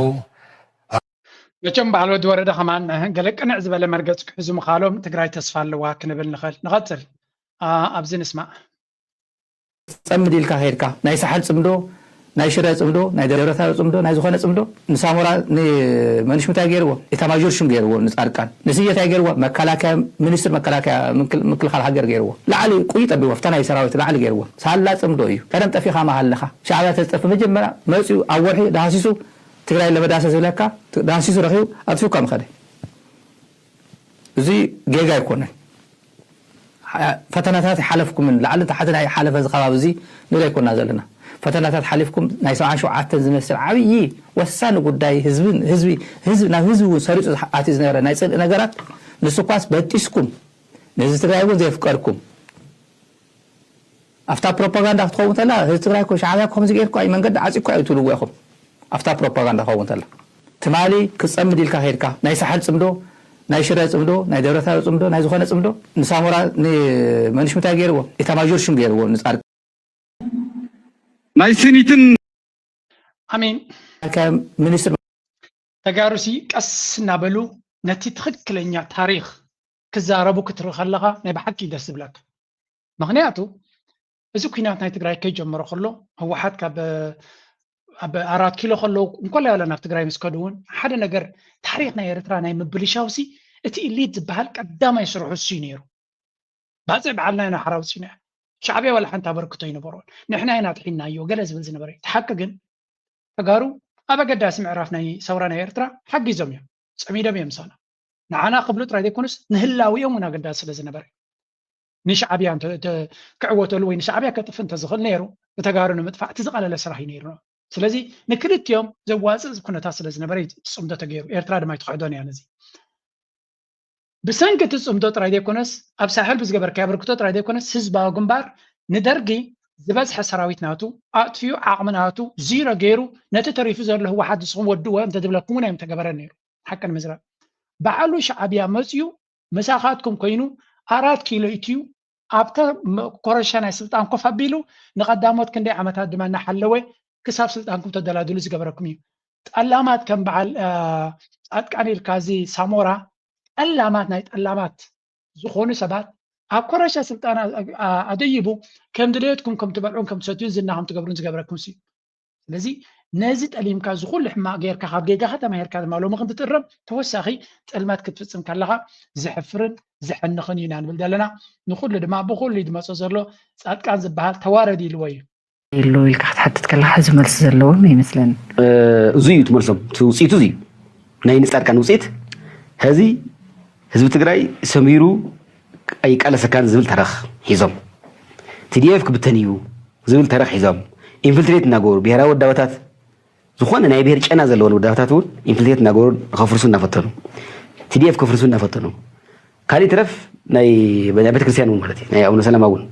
መቸም በዓል ወዲ ወረደ ከማን ገለ ቅንዕ ዝበለ መርገፂ ክሕዙ ምኻሎም ትግራይ ተስፋ ኣለዋ ክንብል ንኽእል። ንቐፅል ኣብዚ ንስማዕ። ፀምድ ኢልካ ከይድካ ናይ ሳሕል ፅምዶ ናይ ሽረ ጽምዶ፣ ናይ ደብረታቦር ጽምዶ፣ ናይ ዝኾነ ጽምዶ ንሳሞራ ንመንሽ ምታይ ገይርዎ? ኢታማዦር ሹም ገይርዎ። ንጻድቃን ንስየ እንታይ ገይርዎ? መከላከያ፣ ሚኒስትር መከላከያ፣ ምክል- ምክልኻል ሃገር ገይርዎ። ላዕሊ ቁይ ጠቢዎ፣ ፍታ ናይ ሰራዊት ላዕሊ ገይርዎ። ሳላ ጽምዶ እዩ። ቀደም ጠፊኻ መሃለኻ። ሻዕብያ ተዝጠፍእ መጀመርያ መጺኡ ኣብ ወርሒ ዳህሲሱ ትግራይ ለመዳሰ ዝብለካ ዳህሲሱ ረኺቡ ኣጥፊኡካ ምኸደ። እዚ ጌጋ ኣይኮነን። ፈተናታት ይሓለፍኩምን ላዕልን ታሕትን ኣይሓለፈ እዚ ከባቢ እዚ ንርኢ ኣይኮና ዘለና። ፈተናታት ሓሊፍኩም ናይ ሰብዓን ሸውዓተን ዝመስል ዓብዪ ወሳኒ ጉዳይ ህዝብን ህዝቢ ህዝቢ ናብ ህዝቢ እውን ሰሪፁ ዝሓ- ኣትዩ ዝነበረ ናይ ፅልኢ ነገራት ንስኳስ በጢስኩም ነዚ ትግራይ እውን ዘየፍቀድኩም ኣብታ ፕሮፓጋንዳ ክትኸውን ተላ ህዝቢ ትግራይ እኮ ሻዕብያ እኮ ከምዚ ገይርኳ እዩ መንገዲ ዓፂኳ እዩ ትብልዎ ኢኹም። ኣብታ ፕሮፓጋንዳ ክኸውን ተላ ትማሊ ክትፀምድ ኢልካ ከይድካ ናይ ሳሕል ፅምዶ ናይ ሽረ ፅምዶ ናይ ደብረታቦር ፅምዶ ናይ ዝኾነ ፅምዶ ንሳሞራ ንመንሽ ምታይ ገይርዎ? ኢታማዦር ሹም ገይርዎ። ንፃድቃን ናይ ስኒትን ኣሜን። ሚኒስትር ተጋሩሲ ቀስ እናበሉ ነቲ ትኽክለኛ ታሪኽ ክዛረቡ ክትርኢ ከለኻ ናይ ብሓቂ ደስ ዝብለካ። ምኽንያቱ እዚ ኲናት ናይ ትግራይ ከይጀመረ ከሎ ህወሓት ካብ ኣብ ኣራት ኪሎ ከለዉ እንኮላይ ዋላ ናብ ትግራይ ምስ ከዱ እውን ሓደ ነገር ታሪኽ ናይ ኤርትራ ናይ ምብልሻውሲ እቲ ኢሊት ዝበሃል ቀዳማይ ስርሑ እሱ እዩ ነይሩ። ባፅዕ በዓልና ኢና ሓራ ውፂና ሻዕብያ ዋላ ሓንቲ ኣበርክቶ ኣይነበሮን። ንሕና ኢና ኣጥሒናዮ ገለ ዝብል ዝነበረ እዩ። እቲ ሓቂ ግን ተጋሩ ኣብ ኣገዳሲ ምዕራፍ ናይ ሰውራ ናይ ኤርትራ ሓጊዞም እዮም፣ ፀሚዶም እዮም ምሳና። ንዓና ክብሉ ጥራይ ዘይኮኑስ ንህላዊኦም እውን ኣገዳሲ ስለ ዝነበረ ንሻዕብያ እንተ- እንተ- ክዕወተሉ ወይ ንሻዕብያ ከጥፍ እንተዝኽእል ነይሩ ንተጋሩ ንምጥፋእ እቲ ዝቐለለ ስራሕ እዩ ነይሩ። ስለዚ ንክልቲኦም ዘዋፅእ ኩነታት ስለ ዝነበረ እዩ ፅምዶ ተገይሩ። ኤርትራ ድማ ኣይትኽሕዶን እያ ነዚ። ብሰንኪ እቲ ፅምዶ ጥራይ ዘይኮነስ ኣብ ሳሕል ብዝገበርካዮ ኣበርክቶ ጥራይ ዘይኮነስ ህዝባዊ ግንባር ንደርጊ ዝበዝሐ ሰራዊት ናቱ ኣጥፊኡ ዓቕሚ ናቱ ዚሮ ገይሩ ነቲ ተሪፉ ዘሎ ህወሓት ንስኹም ወድዎ እንተዝብለኩም እውን ኣይምተገበረን ነይሩ። ሓቂ ንምዝራብ በዓሉ ሻዕብያ መፅዩ ምሳኻትኩም ኮይኑ ኣራት ኪሎ ኢትዩ ኣብተ ኮረሻ ናይ ስልጣን ኮፍ ኣቢሉ ንቐዳሞት ክንደይ ዓመታት ድማ እናሓለወ ክሳብ ስልጣንኩም ተደላድሉ ዝገበረኩም እዩ። ጠላማት ከም በዓል ፃድቃን ኢልካ እዚ ሳሞራ ጠላማት ናይ ጠላማት ዝኾኑ ሰባት ኣብ ኮረሻ ስልጣን ኣደይቡ ከም ድሌትኩም ከም ትበልዑን ከም ትሰትዩን ዝና ከም ትገብሩን ዝገበረኩም እዩ። ስለዚ ነዚ ጠሊምካ እዚ ኩሉ ሕማቕ ጌርካ ካብ ጌጋኻ ተማሂርካ ድማ ሎሚ ክንትጥረም ተወሳኺ ጥልመት ክትፍፅም ከለኻ ዘሕፍርን ዘሕንኽን እዩ ኢና ንብል ዘለና። ንኩሉ ድማ ብኩሉ እዩ ዝመፆ ዘሎ ፃድቃን ዝበሃል ተዋረድ ኢልዎ እዩ። የሎ ኢልካ ክትሓትት ከለካ እዚ መልሲ ዘለዎም ኣይመስለኒ። እዚ እዩ እቲ መልሶም፣ እቲ ውፅኢቱ እዚ እዩ። ናይ ንፃድቃን ውፅኢት ሕዚ ህዝቢ ትግራይ ሰሚሩ ኣይቃለሰካን ዝብል ተረኽ ሒዞም፣ ቲዲኤፍ ክብተን እዩ ዝብል ተረኽ ሒዞም፣ ኢንፍልትሬት እናገበሩ ብሄራዊ ወዳበታት ዝኾነ ናይ ብሄር ጨና ዘለወን ወዳበታት እውን ኢንፍልትሬት እናገበሩ ከፍርሱ እናፈተኑ፣ ቲዲኤፍ ከፍርሱ እናፈተኑ፣ ካሊእ ትረፍ ናይ ናይ ቤተክርስትያን እውን ማለት እዩ፣ ናይ ኣቡነ ሰላማ እውን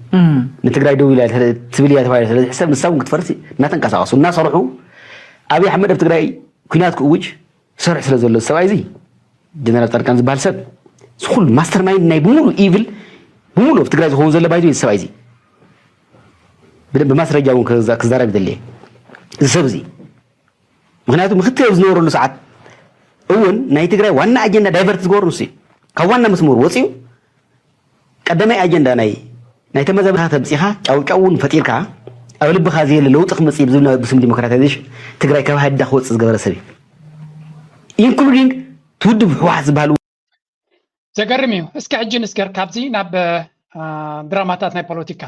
ንትግራይ ደው ኢላ ትብል እያ ተባሂላ ስለ ዝሕሰብ ንሳ እውን ክትፈርስ እናተንቀሳቐሱ እናሰርሑ ኣብይ ኣሕመድ ኣብ ትግራይ ኲናት ክእውጅ ዝሰርሕ ስለ ዘሎ ሰብኣይ እዚ ጀነራል ፃድቃን ዝበሃል ሰብ እዚ ኩሉ ማስተር ማይንድ ናይ ብምሉ ኢቭል ብምሉ ኣብ ትግራይ ዝኸውን ዘሎ ባይዞ እዚ ሰብኣይ እዚ ብደንብ ማስረጃ እውን ክዛ- ክዛረብ ይደሊ እዚ ሰብ እዚ ምክንያቱ ምክትል ኣብ ዝነበረሉ ሰዓት እውን ናይ ትግራይ ዋና ኣጀንዳ ዳይቨርት ዝገበሩ ንሱ እዩ ካብ ዋና መስመሩ ወፂኡ ቀዳማይ ኣጀንዳ ናይ ናይ ተመዛበልካ ተምፂኻ ጫውጫው እውን ፈጢርካ ኣብ ልብኻ ዘየለ ለውጢ ክመፅእ ብዝብል ብስም ዲሞክራታይዜሽን ትግራይ ካብ ሃዲዳ ክወፅእ ዝገበረ ሰብ እዩ ኢንክሉዲንግ ትውድብ ህወሓት ዝበሃል ዘገርም እዩ። እስኪ ሕጂ ንስገር ካብዚ ናብ ድራማታት ናይ ፖለቲካ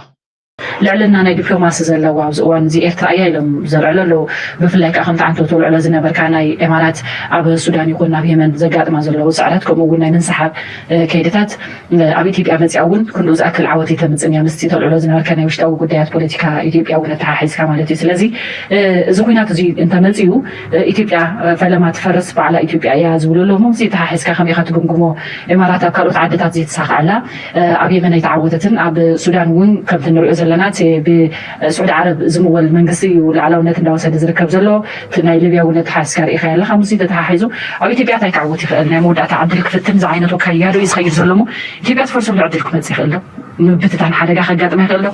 ልዕልና ናይ ዲፕሎማሲ ዘለዋ ኣብዚ እዋን እዚ ኤርትራ እያ ኢሎም ዘልዕሉ ኣለዉ። ብፍላይ ከዓ ከምቲ ዓንተው ተልዕሎ ዝነበርካ ናይ ኤማራት ኣብ ሱዳን ይኹን ኣብ የመን ዘጋጥማ ዘለዉ ስዕረት ከምኡ እውን ናይ ምንስሓብ ከይድታት ኣብ ኢትዮጵያ መፅያ እውን ክንድኡ ዝኣክል ዓወት ኣይተምፅን እያ ምስቲ ተልዕሎ ዝነበርካ ናይ ውሽጣዊ ጉዳያት ፖለቲካ ኢትዮጵያ እውን ኣተሓሒዝካ ማለት እዩ። ስለዚ እዚ ኩናት እዚ እንተመፅዩ ኢትዮጵያ ፈለማ ትፈርስ በዓላ ኢትዮጵያ እያ ዝብሉ ኣለዉ። ምስዚ ተሓሒዝካ ከመይ ኢኻ ትግምግሞ? ኤማራት ኣብ ካልኦት ዓድታት ዘይተሳኽዐላ ኣብ የመን ኣይተዓወተትን። ኣብ ሱዳን እውን ከምቲ ንሪኦ ዘለና እቲ ብስዑዲ ዓረብ ዝምወል መንግስቲ እዩ ላዕላውነት እንዳወሰደ ዝርከብ ዘሎ። እቲ ናይ ሊብያ እውን ተሓስካ ርኢኻ ኣለኻ። ምስዚ ተተሓሒዙ ኣብ ኢትዮጵያ እንታይ ክዕወት ይኽእል? ናይ መወዳእታ ዕድል ክፍትን ዝዓይነቱ ኣካይዳ ዶ እዩ ዝኸይድ ዘሎ እሞ ኢትዮጵያ ትፈርሰሉ ዕድል ክመፅእ ይኽእል ዶ? ምብትታን ሓደጋ ከጋጥማ ይኽእል ዶ?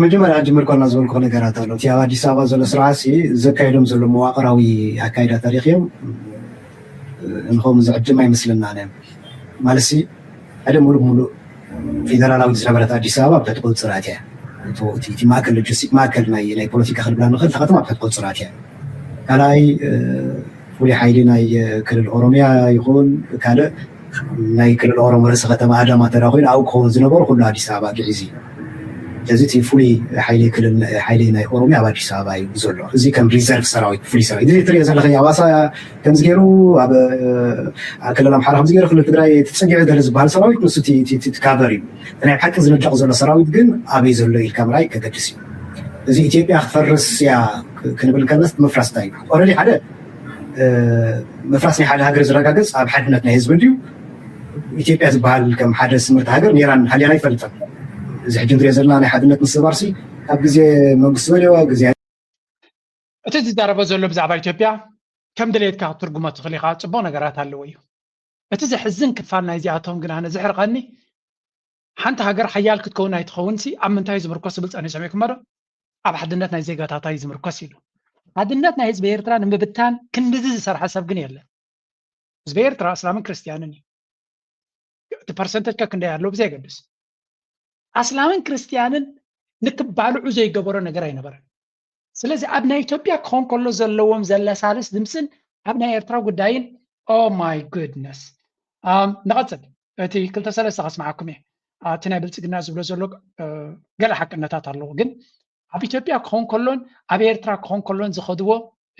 መጀመርያ ጅምር ኮና ዝበልኩ ነገራት ኣሎ እቲ ኣብ ኣዲስ ኣበባ ዘሎ ስርዓት ዘካየዶም ዘሎ መዋቅራዊ ኣካይዳ ታሪክ እዮም ንኸም ዝዕድም ኣይመስለና ነ ማለት ሓደ ሙሉእ ሙሉእ ፌደራላዊት ዝነበረት ኣዲስ ኣበባ ብተትጎብ ፅራት እያ እቲ ማእከል ሎጂስቲክ ማእከል ናይ ናይ ፖለቲካ ክንብላ ንኽእል እታ ከተማ ኣብ ትሕቲ ቁፅራት እያ። ካልኣይ ፍሉይ ሓይሊ ናይ ክልል ኦሮሚያ ይኹን ካልእ ናይ ክልል ኦሮሞ ርእሰ ከተማ ኣዳማ ተዳ ኮይኑ ኣብኡ ክኸውን ዝነበሩ ኩሉ ኣዲስ ኣበባ ግዒዙ እዩ። ስለዚ እቲ ፍሉይ ሓይሊ ክልል ሓይሊ ናይ ኦሮሚያ ኣብ ኣዲስ ኣበባ እዩ ዘሎ። እዚ ከም ሪዘርቭ ሰራዊት ፍሉይ ሰራዊት እዚ ትሪኦ ዘለኸ ኣዋሳ ከምዚ ገይሩ ኣብ ክልል ኣምሓራ ከምዚ ገይሩ ክልል ትግራይ ተፀጊዑ ገለ ዝበሃል ሰራዊት ንሱ ካቨር እዩ። ናይ ብሓቂ ዝንደቕ ዘሎ ሰራዊት ግን ኣበይ ዘሎ ኢልካ ምርኣይ ከገድስ እዩ። እዚ ኢትዮጵያ ክትፈርስ እያ ክንብል ከለስ ምፍራስ እንታይ እዩ? ኦረዲ ሓደ ምፍራስ ናይ ሓደ ሃገር ዝረጋገፅ ኣብ ሓድነት ናይ ህዝቢ እንድዩ። ኢትዮጵያ ዝበሃል ከም ሓደ ስምርቲ ሃገር ኔራን ሃልያን ኣይፈልጥን። እዚ ሕጂ ንሪኦ ዘለና ናይ ሓድነት ምስባርሲ ካብ ግዜ መንግስቲ በልዋ ግዜ እቲ ዝዛረቦ ዘሎ ብዛዕባ ኢትዮጵያ ከም ድሌትካ ክትትርጉሞ ትኽእል ኢኻ። ፅቡቕ ነገራት ኣለዎ እዩ። እቲ ዘሕዝን ክፋል ናይዚኣቶም ግን ኣነ ዘሕርቐኒ ሓንቲ ሃገር ሓያል ክትከውን ኣይትኸውን ሲ ኣብ ምንታይ ዝምርኮስ ዝብል ጸኒሑ ሰሚዕኩሞ ዶ? ኣብ ሓድነት ናይ ዜጋታታ እዩ ዝምርኮስ ኢሉ። ሓድነት ናይ ህዝቢ ኤርትራ ንምብታን ክንድዚ ዝሰርሐ ሰብ ግን የለን። ህዝቢ ኤርትራ እስላምን ክርስትያንን እዩ። እቲ ፐርሰንተጅ ከ ክንደይ ኣለዉ ብዘየገድስ ኣስላምን ክርስትያንን ንክባልዑ ዘይገበሮ ነገር ኣይነበረን። ስለዚ ኣብ ናይ ኢትዮጵያ ክኾን ከሎ ዘለዎም ዘለሳልስ ድምፅን ኣብ ናይ ኤርትራ ጉዳይን oh my goodness። ንቐፅል እቲ ክልተ ሰለስተ ከስምዓኩም እየ። እቲ ናይ ብልፅግና ዝብሎ ዘሎ ገለ ሓቅነታት ኣለዎ፣ ግን ኣብ ኢትዮጵያ ክኾን ከሎን ኣብ ኤርትራ ክኾን ከሎን ዝኸድዎ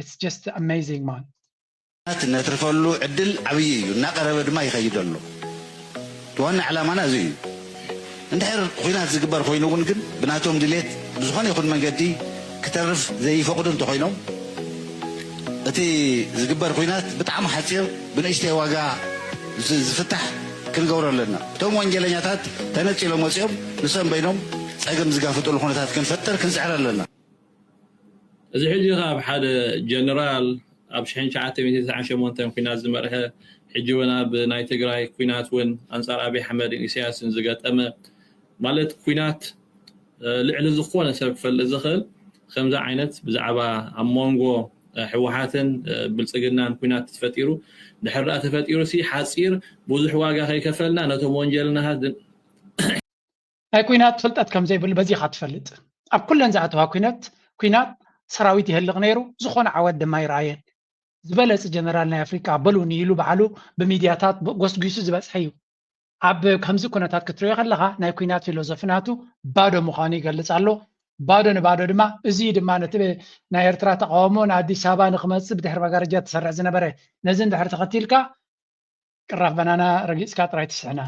it's just amazing man። ነትርፈሉ ዕድል ዓብዪ እዩ፣ እናቐረበ ድማ ይኸይድ ኣሎ። እቲ ዋና ዕላማና እዚ እዩ። እንድሕር ኹናት ዝግበር ኮይኑ እውን ግን ብናቶም ድሌት ብዝኾነ ይኹን መንገዲ ክተርፍ ዘይፈቕዱ እንተኾይኖም እቲ ዝግበር ኹናት ብጣዕሚ ሓፂር ብንእሽተይ ዋጋ ዝፍታሕ ክንገብሮ ኣለና። እቶም ወንጀለኛታት ተነፂሎም ወፂኦም ንሶም በይኖም ፀገም ዝጋፍጥሉ ኩነታት ክንፈጥር ክንፅዕር ኣለና። እዚ ሕጂ ካብ ሓደ ጀነራል ኣብ ሽሕን ትሽዓተ ሚእትን ተስዓን ሸሞንተን ኲናት ዝመርሐ ሕጂ እውን ኣብ ናይ ትግራይ ኲናት እውን ኣንፃር ኣብይ ኣሕመድን ኢሳያስን ዝገጠመ ማለት ኲናት ልዕሊ ዝኾነ ሰብ ክፈልጥ ዝኽእል ከምዚ ዓይነት ብዛዕባ ኣብ መንጎ ህወሓትን ብልፅግናን ኲናት ተፈጢሩ ድሕር ደኣ ተፈጢሩ ሲ ሓፂር ብዙሕ ዋጋ ከይከፈልና ነቶም ወንጀልናሃት ናይ ኲናት ፍልጠት ከም ዘይብሉ በዚኻ ትፈልጥ። ኣብ ኩለን ዝኣተዋ ኲነት ኲናት ሰራዊት ይህልቕ ነይሩ፣ ዝኾነ ዓወት ድማ ኣይረኣየን። ዝበለጽ ጀነራል ናይ ኣፍሪቃ በሉኒ ኢሉ ባዕሉ ብሚድያታት ጎስጒሱ ዝበጽሐ እዩ። ኣብ ከምዚ ኩነታት ክትሪኦ ከለኻ ናይ ኲናት ፊሎዞፊ ናቱ ባዶ ምዃኑ ይገልጽ ኣሎ። ባዶ ንባዶ ድማ እዚ እዩ ድማ ነቲ ናይ ኤርትራ ተቃውሞ ንኣዲስ ኣበባ ንክመጽእ ብድሕሪ መጋረጃ ትሰርሕ ዝነበረ ነዚ እንድሕር ተኸቲልካ ቅራፍ በናና ረጊጽካ ጥራይ ትስሕና።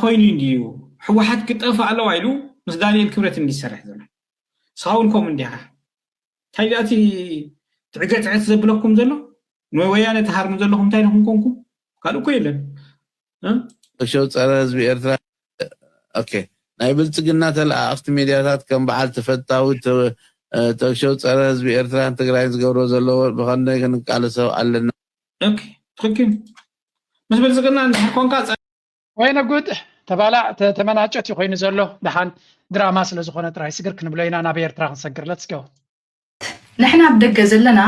ኮይኑ እንድዩ ህወሓት ክጠፍእ ኣለዋ ኢሉ ምስ ዳንኤል ክብረት እንድዩ ዝሰርሕ ዘሎ። ንስኻ እውን ከምኡ እንዲኻ። እንታይ ደኣ እቲ ትዕገ ትዕት ዘብለኩም ዘሎ ንወያነ ትሃርሙ ዘለኹም እንታይ ኢኹም ኮንኩም? ካልእ እኮ የለን። ተክሸው ጸረ ህዝቢ ኤርትራ ኦኬ ናይ ብልጽግና ተለኣኣኽቲ ሚድያታት ከም በዓል ተፈታዊ ተክሸው ጸረ ህዝቢ ኤርትራን ትግራይን ዝገብሮ ዘለዎ ብኸንደይ ክንቃለሶ ኣለና። ትክክል ምስ ብልጽግና እንድሕር ኮንካ ወይነ ጉድ ተባላዕ ተመናጨት እዩ ኮይኑ ዘሎ። ደሓን ድራማ ስለ ዝኾነ ጥራይ ስግር ክንብሎ ኢና ናብ ኤርትራ ክንሰግር። Let's go። ንሕና ኣብ ደገ ዘለና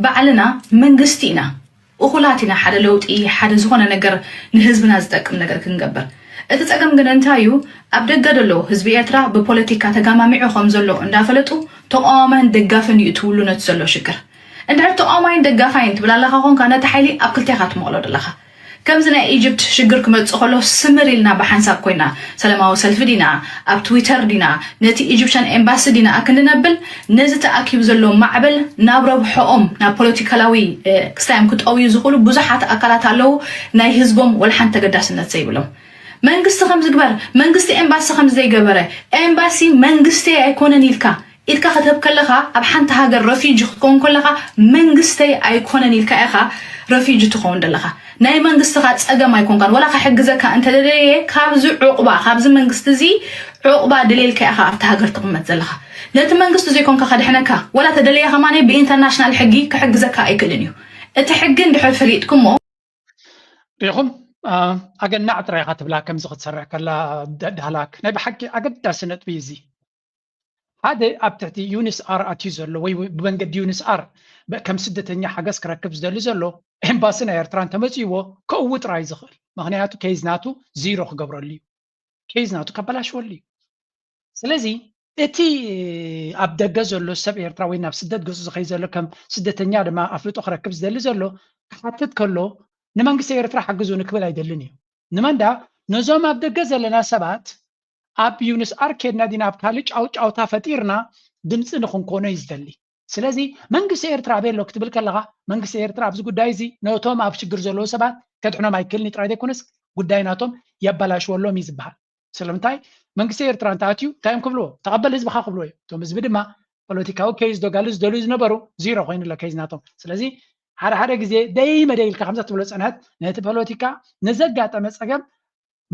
ባዕልና መንግስቲ ኢና። እኹላት ኢና ሓደ ለውጢ ሓደ ዝኾነ ነገር ንህዝብና ዝጠቅም ነገር ክንገብር። እቲ ጸገም ግን እንታይ እዩ? ኣብ ደገ ደሎ ህዝቢ ኤርትራ ብፖለቲካ ተጋማሚዑ ከም ዘሎ እንዳፈለጡ ተቃዋማይን ደጋፍን እዩ ትውሉ ነቲ ዘሎ ሽግር። እንድሕር ተቃዋማይን ደጋፋይን ትብል ኣለኻ ኮንካ ነቲ ሓይሊ ኣብ ክልቴኻ ትመቕሎ ደለኻ። ከምዚ ናይ ኢጅፕት ሽግር ክመጽእ ከሎ ስምር ኢልና ብሓንሳብ ኮይና ሰላማዊ ሰልፊ ዲና ኣብ ትዊተር ዲና ነቲ ኢጅፕሽን ኤምባሲ ዲና ኣክንነብል ነዚ ተኣኪቡ ዘሎ ማዕበል ናብ ረብሐኦም ናብ ፖለቲካላዊ ክስታዮም ክጠውዩ ዝኽእሉ ብዙሓት ኣካላት ኣለዉ ናይ ህዝቦም ወላ ሓንቲ ተገዳስነት ዘይብሎም መንግስቲ ከምዝግበር መንግስቲ ኤምባሲ ከምዘይገበረ ኤምባሲ መንግስቲ ኣይኮነን ኢልካ ኢድካ ክትህብ ከለኻ ኣብ ሓንቲ ሃገር ረፊጂ ክትከውን ከለኻ መንግስተይ ኣይኮነን ኢልካ ኢኻ ረፊጂ ትኸውን ዘለኻ ናይ መንግስትኻ ፀገም ኣይኮንካን ወላ ክሕግዘካ እንተደለየ ካብዚ ዑቕባ ካብዚ መንግስቲ እዚ ዑቕባ ደልየልካ ኢኻ ኣብቲ ሃገር ትቕመጥ ዘለኻ ነቲ መንግስቲ ዘይኮንካ ከድሕነካ ወላ ተደለየ ከማነ ብኢንተርናሽናል ሕጊ ክሕግዘካ ኣይክእልን እዩ እቲ ሕጊ እንድሕር ፈሊጥኩሞ ሪኹም ኣገናዕ ጥራይ ኢኻ ትብላ ከምዚ ክትሰርሕ ከላ ዳህላክ ናይ ብሓቂ ኣገዳሲ ነጥቢ እዩ እዚ ሓደ ኣብ ትሕቲ ዩኒስኣር ኣትዩ ዘሎ ወይ ብመንገዲ ዩኒስኣር ከም ስደተኛ ሓገዝ ክረክብ ዝደሊ ዘሎ ኤምባሲ ናይ ኤርትራ እንተመፅእዎ ከእው ጥራይ ዝኽእል ምክንያቱ ኬዝ ናቱ ዚሮ ክገብረሉ እዩ ኬዝ ናቱ ከበላሽወሉ እዩ ስለዚ እቲ ኣብ ደገ ዘሎ ሰብ ኤርትራ ወይ ናብ ስደት ገጹ ዝኸይ ዘሎ ከም ስደተኛ ድማ ኣፍልጦ ክረክብ ዝደሊ ዘሎ ክሓትት ከሎ ንመንግስቲ ኤርትራ ሓግዙ ንክብል ኣይደልን እዩ። ንመንዳ ነዞም ኣብ ደገ ዘለና ሰባት ኣብ ዩንስ ኣር ኬድና ዲና ኣብ ካልእ ጫውጫውታ ፈጢርና ድምፂ ንክንኮኖ እዩ ዝደሊ። ስለዚ መንግስቲ ኤርትራ ኣበይ ኣሎ ክትብል ከለካ መንግስቲ ኤርትራ ኣብዚ ጉዳይ እዚ ነቶም ኣብ ሽግር ዘለዉ ሰባት ከድሕኖም ኣይክእልን ጥራይ ዘይኮነስ ጉዳይ ናቶም የበላሽወሎም እዩ ዝበሃል። ስለምንታይ መንግስቲ ኤርትራ እንተኣትዩ እንታይ እዮም ክብልዎ? ተቐበል ህዝብኻ ክብልዎ እዩ። እቶም ህዝቢ ድማ ፖለቲካዊ ኬዝ ዶ ጋል ዝደልዩ ዝነበሩ ዚሮ ኮይኑ ኣሎ ኬዝ ናቶም። ስለዚ ሓደ ሓደ ግዜ ደይ መደይ ኢልካ ከምዛ ትብሎ ፀንሐት ነቲ ፖለቲካ ንዘጋጠመ ፀገም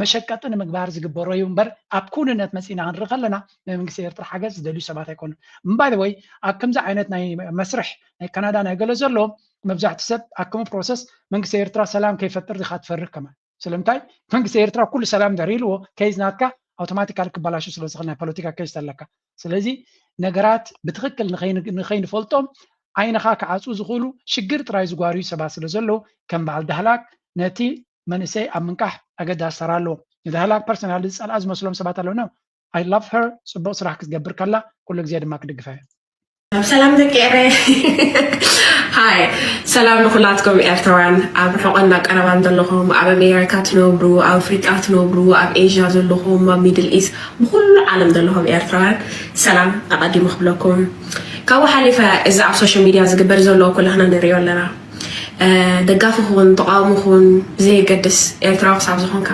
መሸቀጢ ንምግባር ዝግበሮ እዩ እምበር ኣብ ኩንነት መፂና ክንርኢ ከለና ናይ መንግስቲ ኤርትራ ሓገዝ ዝደልዩ ሰባት ኣይኮኑን። እምባይ ወይ ኣብ ከምዚ ዓይነት ናይ መስርሕ ናይ ካናዳ ናይ ገለ ዘሎ መብዛሕቲ ሰብ ኣከሙ ፕሮሰስ መንግስቲ ኤርትራ ሰላም ከይፈጥር ዲካ ትፈርህ ከማን ስለምንታይ መንግስቲ ኤርትራ ኩሉ ሰላም እንድሕር ኢልዎ ኬዝ ናትካ ኣውቶማቲካሊ ክበላሹ ስለ ዝኽእል ናይ ፖለቲካ ኬዝ ኣለካ። ስለዚ ነገራት ብትኽክል ንኸይንፈልጦም ዓይንኻ ክዓፁ ዝኽእሉ ሽግር ጥራይ ዝጓርዩ ሰባት ስለ ዘለዉ ከም በዓል ዳህላክ ነቲ መንእሰይ ኣብ ምንቃሕ ኣገዳሲ ተራ ኣለዎ። ንዳህላክ ፐርሰናሊ ዝፀልኣ ዝመስሎም ሰባት ኣለዉ። No, I love her፣ ፅቡቕ ስራሕ ክትገብር ከላ ኩሉ ግዜ ድማ ክድግፋ እየ። ሰላም ደቂ ኤረ። ሃይ፣ ሰላም ንኩላትኩም ኤርትራውያን ኣብ ርሑቕን ኣብ ቀረባን ዘለኹም፣ ኣብ ኣሜሪካ ትነብሩ፣ ኣብ ኣፍሪቃ ትነብሩ፣ ኣብ ኤዥያ ዘለኹም፣ ኣብ ሚድል ኢስት፣ ብኩሉ ዓለም ዘለኹም ኤርትራውያን ሰላም ኣቐዲሙ ክብለኩም። ካብኡ ሓሊፈ እዚ ኣብ ሶሻል ሚድያ ዝግበር ዘሎ ኩላህና ንሪኦ ኣለና። ደጋፊ ኩን ተቃውሞ ኩን ብዘየገድስ ኤርትራዊ ክሳብ ዝኾንካ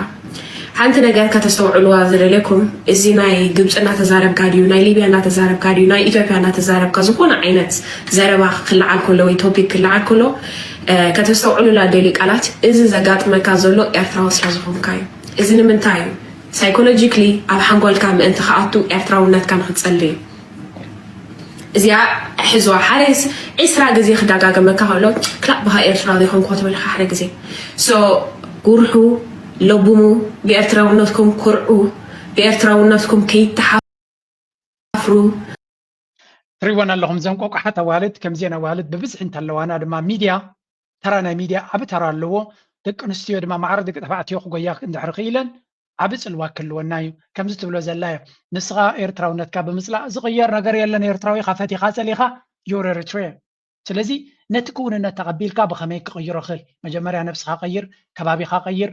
ሓንቲ ነገር ከተስተውዕልዋ ዝደለኩም፣ እዚ ናይ ግብፂ እናተዛረብካ ድዩ፣ ናይ ሊብያ እናተዛረብካ ድዩ፣ ናይ ኢትዮጵያ እናተዛረብካ ዝኾነ ዓይነት ዘረባ ክለዓል ከሎ ወይ ቶፒክ ክለዓል ከሎ ከተስተውዕሉላ ደልዩ ቃላት፣ እዚ ዘጋጥመካ ዘሎ ኤርትራዊ ስለ ዝኾንካ እዩ። እዚ ንምንታይ እዩ? ሳይኮሎጂክሊ ኣብ ሓንጎልካ ምእንቲ ክኣቱ ኤርትራውነትካ ንክትፀሊ እዩ። እዚኣ ሕዝዋ ሓደ ዒስራ ግዜ ክደጋገመካ ከሎ ክላእ ብኻ ኤርትራዊ ዘይኮንኩ ክትብል ሓደ ግዜ ሶ ጉርሑ ለቡሙ ብኤርትራውነትኩም ኩርዑ ብኤርትራውነትኩም ከይተሓፍሩ ትሪወን ኣለኹም ዘን ቆቋሓት ኣዋልድ ከምዚአን ኣዋልድ ብብዝሒ እንተለዋና ድማ ሚድያ ተራ ናይ ሚድያ ዓቢ ተራ ኣለዎ። ደቂ ኣንስትዮ ድማ ማዕረ ደቂ ተባዕትዮ ክጎያ እንድሕር ክኢለን ዓቢ ጽልዋ ክህልወና እዩ። ከምዚ ትብሎ ዘላ እዮ ንስኻ ኤርትራውነትካ ብምጽላእ ዝቕየር ነገር የለን። ኤርትራዊ ኢኻ ፈቲኻ ጸሊኻ you're Eritrean። ስለዚ ነቲ ክውንነት ተቐቢልካ ብኸመይ ክቕይሮ ክእል? መጀመርያ ነብስኻ ቀይር፣ ከባቢኻ ቀይር፣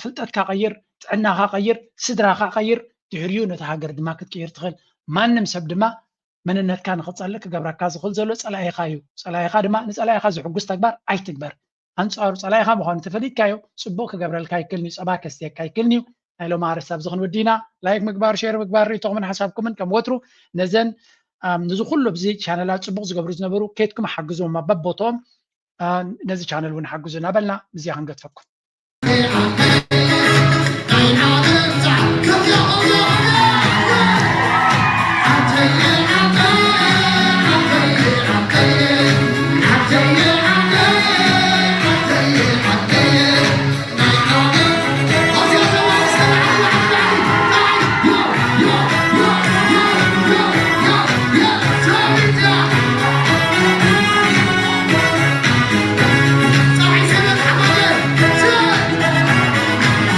ፍልጠትካ ቀይር፣ ጥዕናኻ ቀይር፣ ስድራኻ ቀይር፣ ድሕሪኡ ነቲ ሃገር ድማ ክትቅይር ትኽእል። ማንም ሰብ ድማ መንነትካ ንኽትጸልእ ክገብረካ ዝኽእል ዘሎ ጸላኢኻ እዩ። ጸላኢኻ ድማ ንጸላኢኻ ዝሕጉስ ተግባር ኣይትግበር። ኣንጻሩ ጸላኢኻ ምዃኑ ተፈሊጥካዮ ጽቡቕ ክገብረልካ ኣይክእልን እዩ። ጸባ ከስትየካ ኣይክእልን እዩ። ናይ ሎም ኣርእስቲ ኣብዚ ክንውዲ ኢና። ላይክ ምግባር፣ ሼር ምግባር፣ ርእይቶኹምን ሓሳብኩምን ከም ወትሩ ነዘን ነዚ ኩሉ ኣብዚ ቻነላት ጽቡቕ ዝገብሩ ዝነበሩ ኬድኩም ሓግዝዎም ኣብ በቦትኦም ነዚ ቻነል እውን ሓግዙ እናበልና እዚኣ ክንገድፈኩም።